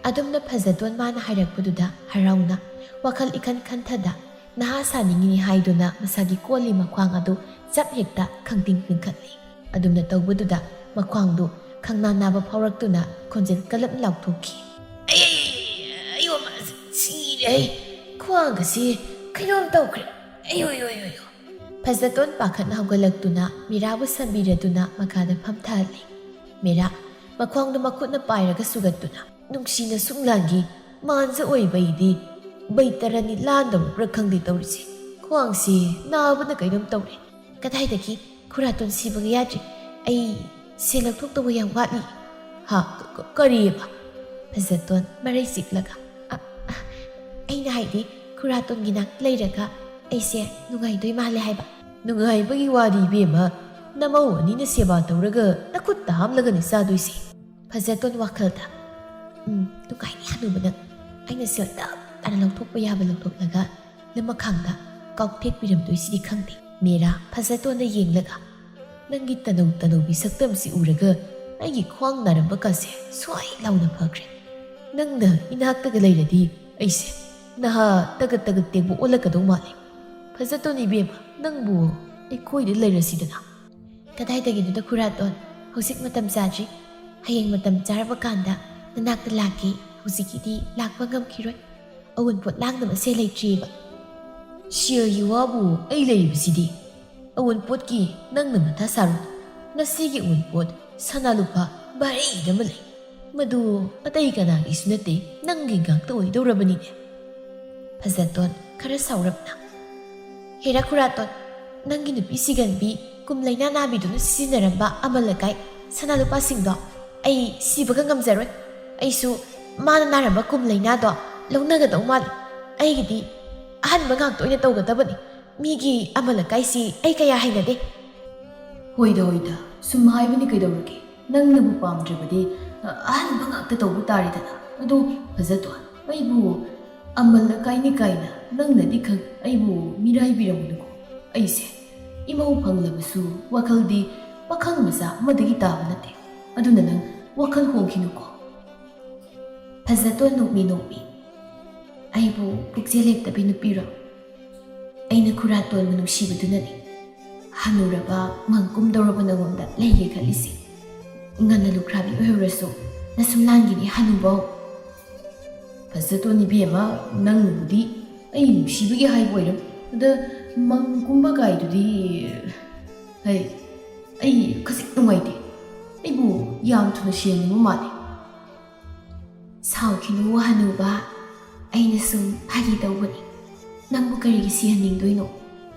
ꯑꯗꯨꯝꯅ ꯐꯖꯇꯣꯟ ꯃꯥꯅ ꯍꯥꯏꯔꯛꯄꯗꯨꯗ ꯍꯔꯥꯎꯅ ꯋꯥꯈꯜ ꯏꯈꯟ ꯈꯟꯊꯗ ꯅꯍꯥ ꯁꯥꯅꯤꯡꯉꯤꯅꯤ ꯍꯥꯏꯗꯨꯅ ꯃꯁꯥꯒꯤ ꯀꯣꯜꯂꯤ ꯃꯈ꯭ꯋꯥꯡ ꯑꯗꯨ ꯆꯞ ꯍꯦꯛꯇ ꯈꯪꯇꯤꯡ ꯇꯤꯡꯈꯠꯂꯤ꯫ ꯑꯗꯨꯝꯅ ꯇꯧꯕꯗꯨꯗ ꯃꯈ꯭ꯋꯥꯡꯗꯨ ꯈꯪꯅꯥ ꯅꯥꯕ ꯐꯥꯎꯔꯛꯇꯨꯅ ꯈꯣꯟꯖꯦꯜ ꯀꯜꯂꯞꯅ ꯂꯥꯎꯊꯣꯛꯈꯤ, "ꯑꯩ, ꯑꯩ, ꯑꯩ, ꯑꯌꯣ, ꯁꯤꯔꯦ꯫ ꯈ꯭ꯋꯥꯡ ꯑꯁꯤ ꯀꯩꯅꯣꯝ ꯇꯧꯈ꯭ꯔꯦ꯫ ꯑꯌꯣ, ꯑꯌꯣ, ꯑꯌꯣ, ꯑꯌꯣ"꯫ ꯐꯖꯇꯣꯟ ꯄꯥꯈꯠꯅ ꯍꯧꯒꯠꯂꯛꯇꯨꯅ ꯃꯤꯔꯥꯕꯨ ꯁꯝꯕꯤꯔꯗꯨꯅ ꯃꯈꯥꯗ ꯐꯝꯊꯍꯜꯂꯤ꯫ ꯃꯤꯔꯥ ꯃꯈ꯭ꯋꯥꯡꯗꯨ ꯃꯈꯨꯠꯅ ꯄꯥꯏꯔꯒ ꯁꯨꯒꯠꯇꯨꯅ, "ꯅꯨꯡꯁꯤꯅ ꯁꯨꯡꯂꯥꯡꯒꯤ ꯃꯥꯟꯖ ꯑꯣꯏꯕ ꯑꯩꯗꯤ ꯕꯩꯇꯔꯅꯤ ꯂꯥꯟꯗꯧꯔꯕ꯭ꯔꯥ ꯈꯪꯗꯦ ꯇꯧꯔꯤꯁꯦ꯫ ꯈ꯭ꯋꯥꯡꯁꯦ ꯅꯥꯕꯅ ꯀꯩꯅꯣꯝ ꯇꯧꯔꯦ꯫ ꯀꯗꯥꯏꯗꯒꯤ ꯈꯨꯔꯥꯇꯣꯟ ꯁꯤꯕꯒ ꯌꯥꯗ꯭ꯔꯤ꯫ ꯑꯩ ꯁꯦꯜ ꯂꯧꯊꯣꯛꯇꯧꯕ ꯌꯥꯝ ꯋꯥꯠꯂꯤ"꯫ ꯍꯥ? ꯀ-, ꯀ-, ꯀꯔꯤꯑꯕ? ꯐꯖꯇꯣꯟ ꯃꯔꯩ ꯆꯤꯛꯂꯒ, "ꯑ, ꯑ, ꯑꯩꯅ ꯍꯥꯏꯗꯤ ꯈꯨꯔꯥꯇꯣꯟꯒꯤ ꯅꯥꯛꯇ ꯂꯩꯔꯒ ꯑꯩꯁꯦ ꯅꯨꯡꯉꯥꯏꯗꯣꯏ ꯃꯥꯜꯂꯦ ꯍꯥꯏꯕ꯫" "ꯅꯨꯡꯉꯥꯏꯕꯒꯤ ꯋꯥꯗꯤ ꯏꯕꯦꯝꯃ, ꯅꯃꯧ ꯑꯅꯤꯅ ꯁꯦꯕꯥ ꯇꯧꯔꯒ ꯅꯈꯨꯠꯇ ꯍꯥꯝꯂꯒꯅꯤ ꯆꯥꯗꯣꯏꯁꯦ꯫" ꯐꯖꯇꯣꯟ ꯋꯥꯈꯜꯗ, "ꯎꯝ, ꯅꯨꯡꯉꯥꯏꯅꯤ ꯍꯅꯨꯕ ꯅꯪ꯫ ꯑꯩꯅ ꯁꯦꯜ ꯇꯞ ꯇꯥꯅ ꯂꯧꯊꯣꯛꯄ ꯌꯥꯕ ꯂꯧꯊꯣꯛꯂꯒ ꯂꯨꯃꯈꯥꯡꯗ ꯀꯥꯎꯊꯦꯛꯄꯤꯔꯝꯗꯣꯏꯁꯤꯗꯤ ꯈꯪꯗꯦ꯫" ꯃꯦꯔꯥ ꯐꯖꯇꯣꯟꯗ ꯌꯦꯡꯂꯒ, "ꯅꯪꯒꯤ ꯇꯅꯧ ꯇꯅꯧꯕꯤ ꯁꯛꯇꯝꯁꯤ ꯎꯔꯒ ꯑꯩꯒꯤ ꯈ꯭ꯋꯥꯡ ꯅꯥꯔꯝꯕ ꯀꯥꯁꯦ ꯁ꯭ꯋꯥꯏ ꯂꯥꯎꯅ ꯐꯈ꯭ꯔꯦ꯫ ꯅꯪꯅ ꯏꯅꯥꯛꯇꯒ ꯂꯩꯔꯗꯤ ꯑꯩꯁꯦ ꯅꯍꯥ ꯇꯒꯠ ꯇꯒꯠ ꯇꯦꯛꯄ ꯑꯣꯜꯂꯛꯀꯗꯧ ꯃꯥꯜꯂꯦ꯫ ꯐꯖꯇꯣꯟ ꯏꯕꯦꯝꯃ, ꯅꯪꯕꯨ ꯑꯩꯈꯣꯏꯗ ꯂꯩꯔꯁꯤꯗꯅ꯫" "ꯀꯗꯥꯏꯗꯒꯤꯅꯣꯗ ꯈꯨꯔꯥꯇꯣꯟ, ꯍꯧꯖꯤꯛ ꯃꯇꯝ ꯆꯥꯗ꯭ꯔꯤ꯫ ꯍꯌꯦꯡ ꯃꯇꯝ ꯆꯥꯔꯕ ꯀꯥꯟꯗ ꯅꯅꯥꯛꯇ ꯂꯥꯛꯀꯦ, ꯍꯧꯖꯤꯛꯀꯤꯗꯤ ꯂꯥꯛꯄ ꯉꯝꯈꯤꯔꯣꯏ꯫ ꯑꯋꯨꯟꯄꯣꯠ ꯂꯥꯡꯅꯕꯁꯦ ꯂꯩꯇ꯭ꯔꯤꯕ꯫" "ꯁꯦꯜꯒꯤ ꯋꯥꯕꯨ ꯑꯩ ꯂꯩꯔꯤꯕꯁꯤꯗꯤ꯫ ꯑꯋꯨꯟꯄꯣꯠꯀꯤ ꯅꯪꯅ ꯃꯊꯥ ꯁꯥꯔꯨꯅꯨ꯫ ꯉꯁꯤꯒꯤ ꯑꯋꯨꯟꯄꯣꯠ ꯁꯅꯥ ꯂꯨꯄꯥ ꯚꯥꯔꯤꯗ ꯑꯃ ꯂꯩ꯫ ꯃꯗꯨ ꯑꯇꯩ ꯀꯅꯥꯒꯤꯁꯨ ꯅꯠꯇꯦ, ꯅꯪꯒꯤ ꯉꯥꯛꯇ ꯑꯣꯏꯗꯧꯔꯕꯅꯤꯅꯦ꯫" ꯐꯖꯇꯣꯟ ꯈꯔ ꯁꯥꯎꯔꯞꯅ, "ꯍꯦꯔꯥ ꯈꯨꯔꯥꯇꯣꯟ, ꯅꯪꯒꯤ ꯅꯨꯄꯤ ꯁꯤꯒꯟꯕꯤ ꯀꯨꯝ ꯂꯩꯅꯥ ꯅꯥꯕꯤꯗꯨꯅ ꯁꯤꯖꯤꯟꯅꯔꯝꯕ ꯑꯃꯜ ꯑꯀꯥꯏ ꯁꯅꯥ ꯂꯨꯄꯥꯁꯤꯡꯗꯣ ꯑꯩ ꯁꯤꯕꯒ ꯉꯝꯖꯔꯣꯏ꯫ ꯑꯩꯁꯨ ꯃꯥꯅ ꯅꯥꯔꯝꯕ ꯀꯨꯝ ꯂꯩꯅꯥꯗꯣ ꯂꯧꯅꯒꯗꯧ ꯃꯥꯜꯂꯤ꯫ ꯑꯩꯒꯤꯗꯤ ꯑꯍꯟꯕ ꯉꯥꯛꯇ ꯑꯣꯏꯅ ꯇꯧꯒꯗꯕꯅꯤ꯫ ꯃꯤꯒꯤ ꯑꯃꯜ ꯑꯀꯥꯏꯁꯤ ꯑꯩ ꯀꯌꯥ ꯍꯩꯅꯗꯦ꯫" "ꯍꯣꯏꯗ, ꯍꯣꯏꯗ, ꯁꯨꯝ ꯍꯥꯏꯕꯅꯤ ꯀꯩꯗꯧꯔꯒꯦ? ꯅꯪꯅꯕꯨ ꯄꯥꯝꯗ꯭ꯔꯕꯗꯤ, ꯑ, ꯑꯍꯟꯕ ꯉꯥꯛꯇ ꯇꯧꯕ ꯇꯥꯔꯦꯗꯅ꯫ ꯑꯗꯣ ꯐꯖꯇꯣꯟ, ꯑꯩꯕꯨ ꯑꯃꯜ ꯑꯀꯥꯏꯅꯤ ꯀꯥꯏꯅ ꯅꯪꯅꯗꯤ ꯈꯪ ꯑꯩꯕꯨ ꯃꯤꯔꯥꯏꯕꯤꯔꯝꯒꯅꯨꯀꯣ꯫ ꯑꯩꯁꯦ ꯏꯃꯧ ꯐꯪꯂꯕꯁꯨ ꯋꯥꯈꯜꯗꯤ ꯄꯥꯈꯪ ꯃꯆꯥ ꯑꯃꯗꯒꯤ ꯇꯥꯕ ꯅꯠꯇꯦ꯫ ꯑꯗꯨꯅ ꯅꯪ ꯋꯥꯈꯜ ꯍꯣꯡꯈꯤꯅꯨꯀꯣ꯫" ꯐꯖꯇꯣꯟ ꯅꯣꯛꯃꯤ ꯅꯣꯛꯃꯤ, "ꯑꯩꯕꯨ ꯄꯨꯛꯆꯦꯜ ꯂꯦꯞꯇꯕꯤ ꯅꯨꯄꯤꯔꯣ? ꯑꯩꯅ ꯈꯨꯔꯥꯇꯣꯟꯕꯨ ꯅꯨꯡꯁꯤꯕꯗꯨꯅꯅꯤ ꯍꯅꯨꯔꯕ ꯃꯪ ꯀꯨꯝꯗꯧꯔꯕ ꯅꯉꯣꯟꯗ ꯂꯩꯒꯦ ꯈꯜꯂꯤꯁꯦ꯫ ꯉꯟꯅ ꯂꯨꯈ꯭ꯔꯥꯕꯤ ꯑꯣꯏꯍꯧꯔꯁꯨ ꯅꯁꯨꯝꯂꯥꯟꯒꯤꯅꯤ ꯍꯅꯨꯕꯧ꯫" "ꯐꯖꯇꯣꯟ ꯏꯕꯦꯝꯃ, ꯅꯪꯅꯕꯨꯗꯤ ꯑꯩ ꯅꯨꯡꯁꯤꯕꯒꯤ ꯍꯥꯏꯕ ꯑꯣꯏꯔꯝ, ꯑꯗ ꯃꯪ ꯀꯨꯝꯕ ꯀꯥꯏꯗꯨꯗꯤ, ꯍꯩ, ꯑꯩ ꯈꯖꯤꯛ ꯅꯨꯡꯉꯥꯏꯇꯦ꯫ ꯑꯩꯕꯨ ꯌꯥꯝ ꯊꯨꯅ ꯁꯦꯟꯅꯤꯡꯕ ꯃꯥꯜꯂꯦ꯫" "ꯁꯥꯎꯈꯤꯅꯨ ꯍꯅꯨꯕ, ꯑꯩꯅ ꯁꯨꯝ ꯐꯥꯒꯤ ꯇꯧꯕꯅꯤ꯫ ꯅꯪꯕꯨ ꯀꯔꯤꯒꯤ ꯁꯤꯍꯟꯅꯤꯡꯗꯣꯏꯅꯣ?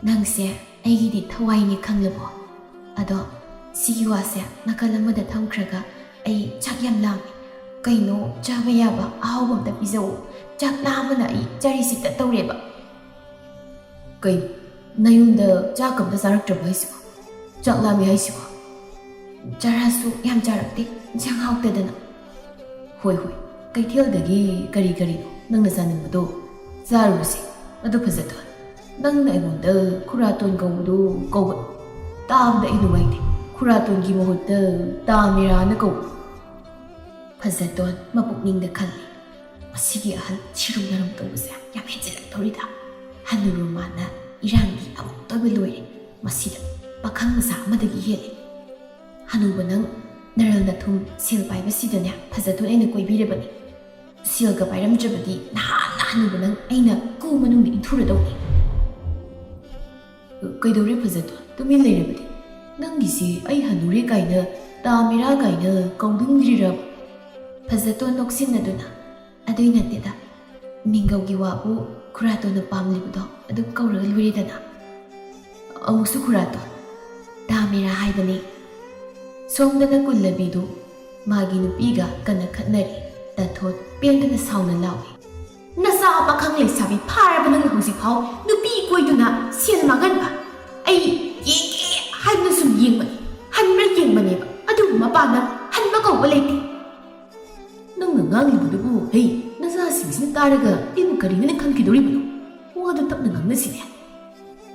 ꯅꯪꯁꯦ ꯑꯩꯒꯤꯗꯤ ꯊꯋꯥꯏꯅꯦ, ꯈꯪꯂꯕꯣ? ꯑꯗꯣ ꯁꯤꯒꯤ ꯋꯥꯁꯦ ꯅꯥꯀꯜ ꯑꯃꯗ ꯊꯝꯈ꯭ꯔꯒ ꯑꯩ ꯆꯥꯛ ꯌꯥꯝ ꯂꯥꯝꯃꯦ꯫ ꯀꯩꯅꯣ ꯆꯥꯕ ꯌꯥꯕ ꯑꯍꯥꯎꯕ ꯑꯝꯇ ꯄꯤꯖꯧ꯫ ꯆꯥꯛ ꯂꯥꯝꯕꯅ ꯑꯩ ꯆꯔꯤꯁꯤꯠꯇ ꯇꯧꯔꯦꯕ꯫ ꯀꯩꯅꯣ, ꯅꯌꯨꯝꯗ ꯆꯥꯛ ꯑꯝꯇ ꯆꯥꯔꯛꯇ꯭ꯔꯕ ꯍꯥꯏꯁꯤꯕꯣ? ꯆꯥꯛ ꯂꯥꯝꯃꯦ ꯍꯥꯏꯁꯤꯕꯣ? ꯆꯥꯔꯁꯨ ꯌꯥꯝ ꯆꯥꯔꯛꯇꯦ, ꯏꯟꯁꯥꯡ ꯍꯥꯎꯇꯗꯅ꯫ ꯍꯣꯏ ꯍꯣꯏ, ꯀꯩꯊꯦꯜꯗꯒꯤ ꯀꯔꯤ ꯀꯔꯤꯅꯣ ꯅꯪꯅ ꯆꯥꯅꯤꯡꯕꯗꯣ ꯆꯥꯔꯨꯔꯁꯤ꯫ ꯑꯗꯨ ꯐꯖꯗꯣꯟ, ꯅꯪꯅ ꯑꯩꯉꯣꯟꯗ ꯈꯨꯔꯥꯇꯣꯟ ꯀꯧꯕꯗꯣ ꯀꯧꯒꯅꯨ꯫ ꯇꯥꯕꯗ ꯑꯩ ꯅꯨꯡꯉꯥꯏꯇꯦ꯫ ꯈꯨꯔꯥꯇꯣꯟꯒꯤ ꯃꯍꯨꯠꯇ ꯇꯥ ꯃꯤꯔꯥꯅ ꯀꯧ꯫ ꯐꯖꯗꯣꯟ ꯃꯄꯨꯛꯅꯤꯡꯗ ꯈꯜꯂꯤ, "ꯃꯁꯤꯒꯤ ꯑꯍꯜ ꯁꯤꯔꯨꯝ ꯅꯥꯔꯨꯝ ꯇꯧꯕꯁꯦ ꯌꯥꯝ ꯍꯦꯟꯖꯤꯜꯂꯛꯇꯧꯔꯤꯗ꯫ ꯍꯅꯨꯔꯨ ꯃꯥꯅ ꯏꯔꯥꯡꯗꯤ ꯑꯃꯨꯛꯇꯣꯏꯕ ꯂꯣꯏꯔꯦ꯫ ꯃꯁꯤꯗ ꯄꯥꯈꯪ ꯃꯆꯥ ꯑꯃꯗꯒꯤ ꯍꯦꯜꯂꯦ꯫ ꯍꯅꯨꯕ ꯅꯪ ꯅꯔꯜ ꯅꯊꯨꯝ ꯁꯦꯜ ꯄꯥꯏꯕꯁꯤꯗꯅꯦ ꯐꯖꯗꯣꯟ ꯑꯩꯅ ꯀꯣꯏꯕꯤꯔꯕꯅꯤ꯫ ꯁꯦꯜꯒ ꯄꯥꯏꯔꯝꯗ꯭ꯔꯕꯗꯤ ꯅꯍꯥꯟꯅ ꯍꯅꯨꯕ ꯅꯪ ꯑꯩꯅ ꯀꯨ ꯃꯅꯨꯡꯗ ꯏꯟꯊꯨꯔꯗꯧꯅꯤ꯫" "ꯀꯩꯗꯧꯔꯦ ꯐꯖꯗꯣꯟ? ꯇꯨꯃꯤꯟ ꯂꯩꯔꯕꯗꯤ? ꯅꯪꯒꯤꯁꯤ ꯑꯩ ꯍꯅꯨꯔꯦ ꯀꯥꯏꯅ, ꯇꯥ ꯃꯤꯔꯥ ꯀꯥꯏꯅ ꯀꯧꯅꯤꯡꯗ꯭ꯔꯤꯔꯕ?" ꯐꯖꯗꯣꯟ ꯅꯣꯛꯁꯤꯟꯅꯗꯨꯅ, "ꯑꯗꯨꯏ ꯅꯠꯇꯦꯗ꯫ ꯃꯤꯡꯒꯧꯒꯤ ꯋꯥꯕꯨ ꯈꯨꯔꯥꯇꯣꯟꯅ ꯄꯥꯝꯂꯤꯕꯗꯣ ꯑꯗꯨꯝ ꯀꯧꯔꯒ ꯂꯣꯏꯔꯦꯗꯅ꯫" "ꯑꯃꯨꯛꯁꯨ ꯈꯨꯔꯥꯇꯣꯟ, ꯇꯥ ꯃꯤꯔꯥ ꯍꯥꯏꯕꯅꯤ꯫" ꯁꯣꯝꯗꯅ ꯀꯨꯜꯂꯕꯤꯗꯨ ꯃꯥꯒꯤ ꯅꯨꯄꯤꯒ ꯀꯟꯅ ꯈꯠꯅꯔꯤ꯫ ꯇꯥꯊꯣꯠ ꯄꯦꯟꯗꯅ ꯁꯥꯎꯅ ꯂꯥꯎꯏ, "ꯅꯆꯥ ꯄꯥꯈꯪ ꯂꯩꯁꯥꯕꯤ ꯐꯥꯔꯕ ꯅꯪꯅ ꯍꯧꯖꯤꯛꯐꯥꯎ ꯅꯨꯄꯤ ꯀꯣꯏꯗꯨꯅ ꯁꯦꯜ ꯃꯥꯡꯍꯟꯕ? ꯑꯩ ꯌꯦꯡꯒꯦ ꯍꯥꯏꯗꯨꯅ ꯁꯨꯝ ꯌꯦꯡꯕꯅꯤ, ꯍꯟꯕ꯭ꯔꯥ ꯌꯦꯡꯕꯅꯦꯕ, ꯑꯗꯨꯕꯨ ꯃꯄꯥꯟꯗ ꯍꯟꯕ ꯀꯧꯕ ꯂꯩꯇꯦ꯫" "ꯅꯪꯅ ꯉꯥꯡꯂꯤꯕꯗꯨꯕꯨ, ꯍꯩ, ꯅꯆꯥꯁꯤꯡꯁꯤꯅ ꯇꯥꯔꯒ ꯑꯩꯕꯨ ꯀꯔꯤꯅꯣꯅ ꯈꯟꯈꯤꯗꯧꯔꯤꯕꯅꯣ? ꯋꯥꯗꯨ ꯇꯞꯅ ꯉꯥꯡꯅꯁꯤꯅꯦ꯫"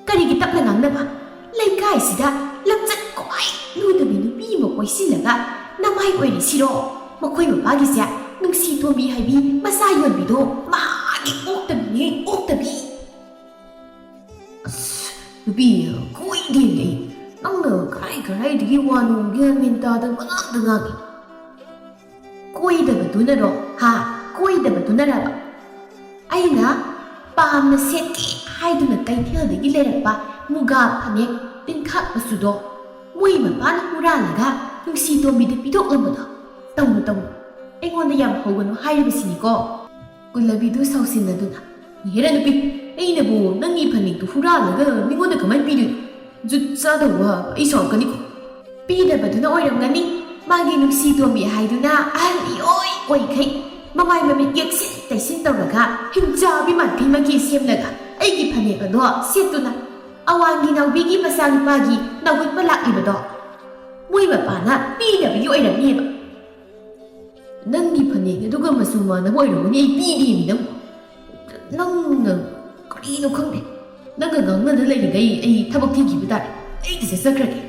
"ꯀꯔꯤꯒꯤ ꯇꯞꯅ ꯉꯥꯡꯅꯕ? ꯂꯩꯀꯥꯏꯁꯤꯗ ꯂꯝꯆꯠ ꯈ꯭ꯋꯥꯏ ꯂꯨꯗꯕꯤ ꯅꯨꯄꯤ ꯑꯃ ꯀꯣꯏꯁꯤꯜꯂꯒ ꯅꯃꯥꯏ ꯑꯣꯏꯔꯤꯁꯤꯔꯣ? ꯃꯈꯣꯏ ꯃꯄꯥꯒꯤꯁꯦ ꯅꯨꯡꯁꯤ ꯇꯣꯝꯕꯤ ꯍꯥꯏꯕꯤ ꯃꯆꯥ ꯌꯣꯟꯕꯤꯗꯣ ꯃꯥꯒꯤ ꯑꯣꯛꯇꯕꯤꯅꯦ, ꯑꯣꯛꯇꯕꯤ꯫" "ꯑꯁ, ꯅꯨꯄꯤ, ꯀꯣꯏꯗꯦꯅꯦ ꯑꯩ꯫ ꯅꯪꯅ ꯀꯔꯥꯏ ꯀꯔꯥꯏꯗꯒꯤ ꯋꯥꯅꯣ ꯒ꯭ꯌꯥꯟ ꯃꯦꯟ ꯇꯥꯗꯅ ꯄꯉꯥꯡꯗ ꯉꯥꯡꯉꯤ꯫ ꯀꯣꯏꯗꯕꯗꯨꯅꯔꯣ? ꯍꯥ? ꯀꯣꯏꯗꯕꯗꯨꯅꯔꯕ? ꯑꯩꯅ ꯄꯥꯝꯅ ꯁꯦꯠꯀꯦ ꯍꯥꯏꯗꯨꯅ ꯀꯩꯊꯦꯜꯗꯒꯤ ꯂꯩꯔꯛꯄ ꯃꯨꯒꯥ ꯐꯅꯦꯛ ꯇꯤꯟꯈꯥꯛ ꯃꯆꯨꯗꯣ ꯃꯣꯏ ꯃꯄꯥꯅ ꯍꯨꯔꯥꯜꯂꯒ ꯅꯨꯡꯁꯤ ꯇꯣꯝꯕꯤꯗ ꯄꯤꯊꯣꯛꯂꯝꯕꯗꯣ? ꯇꯧꯅꯨ, ꯇꯧꯅꯨ꯫ ꯑꯩꯉꯣꯟꯗ ꯌꯥꯝ ꯍꯧꯒꯅꯨ ꯍꯥꯏꯔꯤꯕꯁꯤꯅꯤꯀꯣ꯫" ꯀꯨꯜꯂꯕꯤꯗꯨ ꯁꯥꯎꯁꯤꯟꯅꯗꯨꯅ, "ꯍꯦꯔꯥ ꯅꯨꯄꯤ, ꯑꯩꯅꯕꯨ ꯅꯪꯒꯤ ꯐꯅꯦꯛꯇꯨ ꯍꯨꯔꯥꯜꯂꯒ ꯃꯤꯉꯣꯟꯗ ꯀꯃꯥꯏꯅ ꯄꯤꯗꯣꯏꯅꯣ? ꯖꯨꯠ ꯆꯥꯗꯕ ꯋꯥ, ꯑꯩ ꯁꯥꯎꯔꯛꯀꯅꯤꯀꯣ꯫" "ꯄꯤꯗꯕꯗꯨꯅ ꯑꯣꯏꯔꯝꯒꯅꯤ꯫ ꯃꯥꯒꯤ ꯅꯨꯡꯁꯤ ꯇꯣꯝꯕꯤ ꯍꯥꯏꯗꯨꯅ ꯑꯍꯜ ꯏꯑꯣꯏ ꯑꯣꯏꯈꯩ ꯃꯃꯥꯏ ꯃꯃꯤꯠ ꯌꯦꯛꯁꯤꯟ ꯇꯩꯁꯤꯟ ꯇꯧꯔꯒ ꯍꯤꯡꯆꯥꯕꯤ ꯃꯥꯟꯕꯤ ꯃꯀꯤ ꯁꯦꯝꯂꯒ ꯑꯩꯒꯤ ꯐꯅꯦꯛ ꯑꯗꯣ ꯁꯦꯠꯇꯨꯅ ꯑꯋꯥꯡꯒꯤ ꯅꯥꯎꯕꯤꯒꯤ ꯃꯆꯥꯅꯨꯄꯥꯒꯤ ꯅꯥꯎꯒꯠꯄ ꯂꯥꯛꯂꯤꯕꯗꯣ ꯃꯣꯏ ꯃꯄꯥꯅ ꯄꯤꯅꯕꯒꯤ ꯑꯣꯏꯔꯝꯅꯦꯕ꯫ ꯅꯪꯒꯤ ꯐꯅꯦꯛ ꯑꯗꯨꯒ ꯃꯆꯨ ꯃꯥꯟꯅꯕ ꯑꯣꯏꯔꯝꯒꯅꯤ, ꯑꯩ ꯄꯤꯗꯦꯃꯤ ꯅꯪꯕꯨ꯫ ꯅꯪꯅ ꯀꯔꯤꯅꯣ ꯈꯪꯗꯦ꯫ ꯅꯪꯒ ꯉꯥꯡꯅꯗ ꯂꯩꯔꯤꯉꯩ ꯑꯩ ꯊꯕꯛ ꯊꯤꯈꯤꯕ ꯇꯥꯔꯦ꯫ ꯑꯩ ꯇꯤꯆꯔ ꯆꯠꯈ꯭ꯔꯒꯦ꯫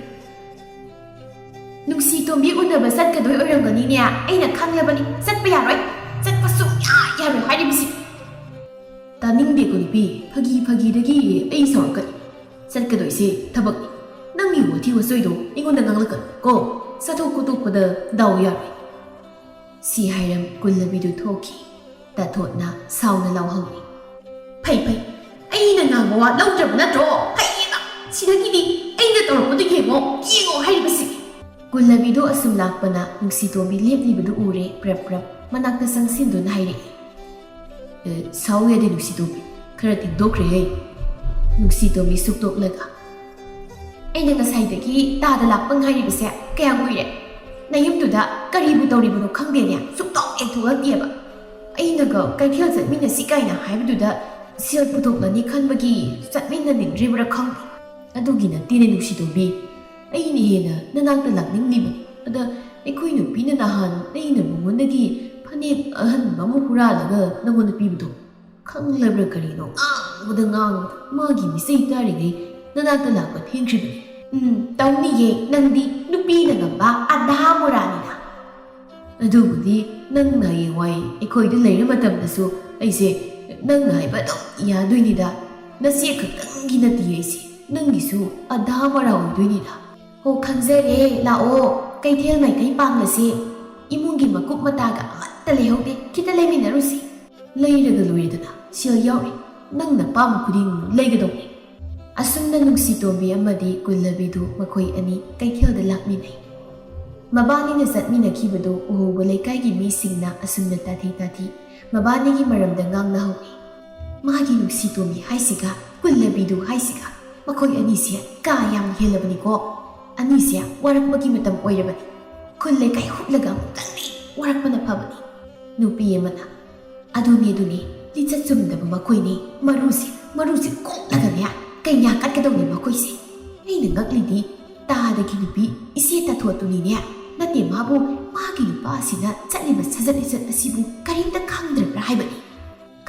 ꯅꯨꯡꯁꯤ ꯇꯣꯝꯕꯤ ꯎꯅꯕ ꯆꯠꯀꯗꯣꯏ ꯑꯣꯏꯔꯝꯒꯅꯤꯅꯦ꯫ ꯑꯩꯅ ꯈꯪꯂꯕꯅꯤ, ꯆꯠꯄ ꯌꯥꯔꯣꯏ꯫ ꯆꯠꯄ ꯁꯨꯡꯌꯥ ꯌꯥꯔꯣꯏ ꯍꯥꯏꯔꯤꯕꯁꯤ꯫ ꯇꯥꯅꯤꯡꯗꯦꯀꯣ ꯅꯨꯄꯤ, ꯐꯥꯒꯤ ꯐꯥꯒꯤꯗꯒꯤ ꯑꯩ ꯁꯥꯎꯔꯛꯀꯅꯤ꯫ ꯆꯠꯀꯗꯣꯏꯁꯦ ꯊꯕꯛꯅꯤ꯫ ꯅꯪꯒꯤ ꯋꯥꯊꯤ ꯋꯥꯆꯣꯏꯗꯣ ꯑꯩꯉꯣꯟꯗ ꯉꯥꯡꯂꯛꯀꯅꯨ ꯀꯣ꯫ ꯆꯠꯊꯣꯛ ꯈꯣꯠꯇꯣꯛꯄꯗ ꯗꯥꯎ ꯌꯥꯔꯣꯏ꯫ ꯁꯤ ꯍꯥꯏꯔꯝ ꯀꯨꯜꯂꯕꯤꯗꯨ ꯊꯣꯛꯈꯤ꯫ ꯇꯥꯊꯣꯠꯅ ꯁꯥꯎꯅ ꯂꯥꯎꯍꯧꯔꯤ꯫ ꯐꯩ ꯐꯩ, ꯑꯩꯅ ꯉꯥꯡꯕ ꯋꯥ ꯂꯧꯗ꯭ꯔꯕ ꯅꯠꯇ꯭ꯔꯣ? ꯐꯩꯌꯦꯕ, ꯁꯤꯗꯒꯤꯗꯤ ꯑꯩꯅ ꯇꯧꯔꯛꯄꯗꯨ ꯌꯦꯡꯉꯣ, ꯌꯦꯡꯉꯣ ꯍꯥꯏꯔꯤꯕꯁꯤ꯫ ꯀꯨꯜꯂꯕꯤꯗꯨ ꯑꯁꯨꯝ ꯂꯥꯛꯄꯅ ꯅꯨꯡꯁꯤꯇꯣꯝꯕꯤ ꯂꯦꯞꯂꯤꯕꯗꯨ ꯎꯔꯦ, ꯄ꯭ꯔꯞ ꯄ꯭ꯔꯞ ꯃꯅꯥꯛꯇ ꯆꯪꯁꯤꯟꯗꯨꯅ ꯍꯥꯏꯔꯛꯏ꯫ "ꯑꯦ, ꯁꯥꯎ ꯌꯥꯗꯦ ꯅꯨꯡꯁꯤꯇꯣꯝꯕꯤ, ꯈꯔ ꯊꯦꯡꯗꯣꯛꯈ꯭ꯔꯦꯍꯦ꯫" ꯅꯨꯡꯁꯤꯇꯣꯝꯕꯤ ꯁꯨꯛꯇꯣꯛꯂꯒ, "ꯑꯩꯅ ꯉꯁꯥꯏꯗꯒꯤ ꯇꯥꯗ ꯂꯥꯛꯄ ꯉꯥꯏꯔꯤꯕꯁꯦ ꯀꯌꯥꯝ ꯀꯨꯏꯔꯦ? ꯅꯌꯨꯝꯗꯨꯗ ꯀꯔꯤꯕꯨ ꯇꯧꯔꯤꯕꯅꯣ ꯈꯪꯗꯦꯅꯦ, ꯁꯨꯛꯊꯣꯛ ꯍꯦꯛ ꯊꯣꯛꯂꯛꯇꯦꯕ꯫ ꯑꯩꯅꯒ ꯀꯩꯊꯦꯜ ꯆꯠꯃꯤꯟꯅꯁꯤ ꯀꯥꯏꯅ ꯍꯥꯏꯕꯗꯨꯗ ꯁꯦꯜ ꯄꯨꯊꯣꯛꯂꯅꯤ ꯈꯟꯕꯒꯤ ꯆꯠꯃꯤꯟꯅꯅꯤꯡꯗ꯭ꯔꯤꯕ꯭ꯔꯥ ꯈꯪꯗꯦ꯫ ꯑꯗꯨꯒꯤ ꯅꯠꯇꯦꯅꯦ ꯅꯨꯡꯁꯤꯇꯣꯝꯕꯤ, ꯑꯩꯅ ꯍꯦꯟꯅ ꯅꯅꯥꯛꯇ ꯂꯥꯛꯅꯤꯡꯂꯤꯕꯅꯤ꯫ ꯑꯗ ꯑꯩꯈꯣꯏ ꯅꯨꯄꯤꯅ ꯅꯍꯥꯟ ꯑꯩꯅ ꯃꯉꯣꯟꯗꯒꯤ ꯐꯅꯦꯛ ꯑꯍꯟꯕ ꯑꯃ ꯍꯨꯔꯥꯜꯂꯒ ꯅꯉꯣꯟꯗ ꯄꯤꯕꯗꯣ, ꯈꯪꯂꯕ꯭ꯔꯥ ꯀꯔꯤꯅꯣ ꯉꯥꯡꯕꯗ ꯉꯥꯡꯕꯗ ꯃꯥꯒꯤ ꯃꯤꯆꯩ ꯇꯥꯔꯤꯉꯩ ꯅꯅꯥꯛꯇ ꯂꯥꯛꯄ ꯊꯦꯡꯈ꯭ꯔꯤꯕꯅꯤ꯫" "ꯎꯝ, ꯇꯧꯅꯤꯌꯦ, ꯅꯪꯗꯤ ꯅꯨꯄꯤꯅ ꯉꯝꯕ ꯑꯙꯥ ꯃꯣꯔꯥꯅꯤꯅ꯫ ꯑꯗꯨꯕꯨꯗꯤ ꯅꯪꯅ ꯍꯌꯦꯡꯋꯥꯏ ꯑꯩꯈꯣꯏꯗ ꯂꯩꯔ ꯃꯇꯝꯗꯁꯨ ꯑꯩꯁꯦ ꯅꯪꯅ ꯍꯥꯏꯕ ꯑꯗꯨꯝ ꯌꯥꯗꯣꯏꯅꯤꯗ꯫ ꯅꯆꯦ ꯈꯛꯇꯪꯒꯤ ꯅꯠꯇꯦ ꯑꯩꯁꯦ, ꯅꯪꯒꯤꯁꯨ ꯑꯙꯥ ꯃꯣꯔꯥ ꯑꯣꯏꯗꯣꯏꯅꯤꯗ꯫" "ꯍꯣ, ꯈꯪꯖꯔꯦ, ꯂꯥꯛꯑꯣ, ꯀꯩꯊꯦꯜ ꯃꯥꯏꯀꯩ ꯄꯥꯡꯂꯁꯤ꯫ ꯏꯃꯨꯡꯒꯤ ꯃꯀꯨꯞ ꯃꯇꯥꯒ ꯑꯃꯠꯇ ꯂꯩꯍꯧꯗꯦ, ꯈꯤꯇ ꯂꯩꯃꯤꯟꯅꯔꯨꯁꯤ꯫" "ꯂꯩꯔꯒ ꯂꯣꯏꯔꯦꯗꯅ, ꯁꯦꯜ ꯌꯥꯎꯔꯤ, ꯅꯪꯅ ꯑꯄꯥꯝꯕ ꯈꯨꯗꯤꯡ ꯂꯩꯒꯗꯧꯅꯤ꯫" ꯑꯁꯨꯝꯅ ꯅꯨꯡꯁꯤꯇꯣꯝꯕꯤ ꯑꯃꯗꯤ ꯀꯨꯜꯂꯕꯤꯗꯨ ꯃꯈꯣꯏ ꯑꯅꯤ ꯀꯩꯊꯦꯜꯗ ꯂꯥꯛꯃꯤꯟꯅꯩ꯫ ꯃꯕꯥꯅꯤꯅ ꯆꯠꯃꯤꯟꯅꯈꯤꯕꯗꯨ ꯎꯍꯧꯕ ꯂꯩꯀꯥꯏꯒꯤ ꯃꯤꯁꯤꯡꯅ ꯑꯁꯨꯝꯅ ꯇꯥꯊꯤ ꯇꯥꯊꯤ ꯃꯕꯥꯅꯤꯒꯤ ꯃꯔꯝꯗ ꯉꯥꯡꯅꯍꯧꯏ꯫ "ꯃꯥꯒꯤ ꯅꯨꯡꯁꯤꯇꯣꯝꯕꯤ ꯍꯥꯏꯁꯤꯒ ꯀꯨꯜꯂꯕꯤꯗꯨ ꯍꯥꯏꯁꯤꯒ ꯃꯈꯣꯏ ꯑꯅꯤꯁꯦ ꯀꯥ ꯌꯥꯝ ꯍꯦꯜꯂꯕꯅꯤꯀꯣ꯫ ꯑꯅꯤꯁꯦ ꯋꯥꯔꯛꯄꯒꯤ ꯃꯇꯝ ꯑꯣꯏꯔꯕꯅꯤ꯫ ꯈꯨꯜ ꯂꯩꯀꯥꯏ ꯍꯨꯞꯂꯒ ꯑꯃꯨꯛꯇꯪꯗꯤ ꯋꯥꯔꯛꯄꯅ ꯐꯕꯅꯤ꯫ ꯅꯨꯄꯤ ꯑꯃꯅ, "ꯑꯗꯨꯅꯦ, ꯑꯗꯨꯅꯦ, ꯂꯤꯆꯠ ꯆꯨꯝꯗꯕ ꯃꯈꯣꯏꯅꯦ, ꯃꯔꯨꯁꯤ, ꯃꯔꯨꯁꯤ ꯀꯣꯛꯂꯒꯅꯦ ꯀꯩꯅꯥ ꯀꯠꯀꯗꯧꯅꯤ ꯃꯈꯣꯏꯁꯦ"꯫ ꯑꯩꯅ ꯉꯛꯂꯤꯗꯤ ꯇꯥꯗꯒꯤ ꯅꯨꯄꯤ ꯏꯆꯦ ꯇꯥꯊꯣꯠꯇꯨꯅꯤꯅꯦ꯫ ꯅꯠꯇꯦ, ꯃꯥꯕꯨ ꯃꯥꯒꯤ ꯅꯨꯄꯥ ꯑꯁꯤꯅ ꯆꯠꯂꯤꯕ ꯁꯥꯖꯠ ꯂꯤꯆꯠ ꯑꯁꯤꯕꯨ ꯀꯔꯤꯝꯇ ꯈꯪꯗ꯭ꯔꯕ꯭ꯔꯥ ꯍꯥꯏꯕꯅꯤ꯫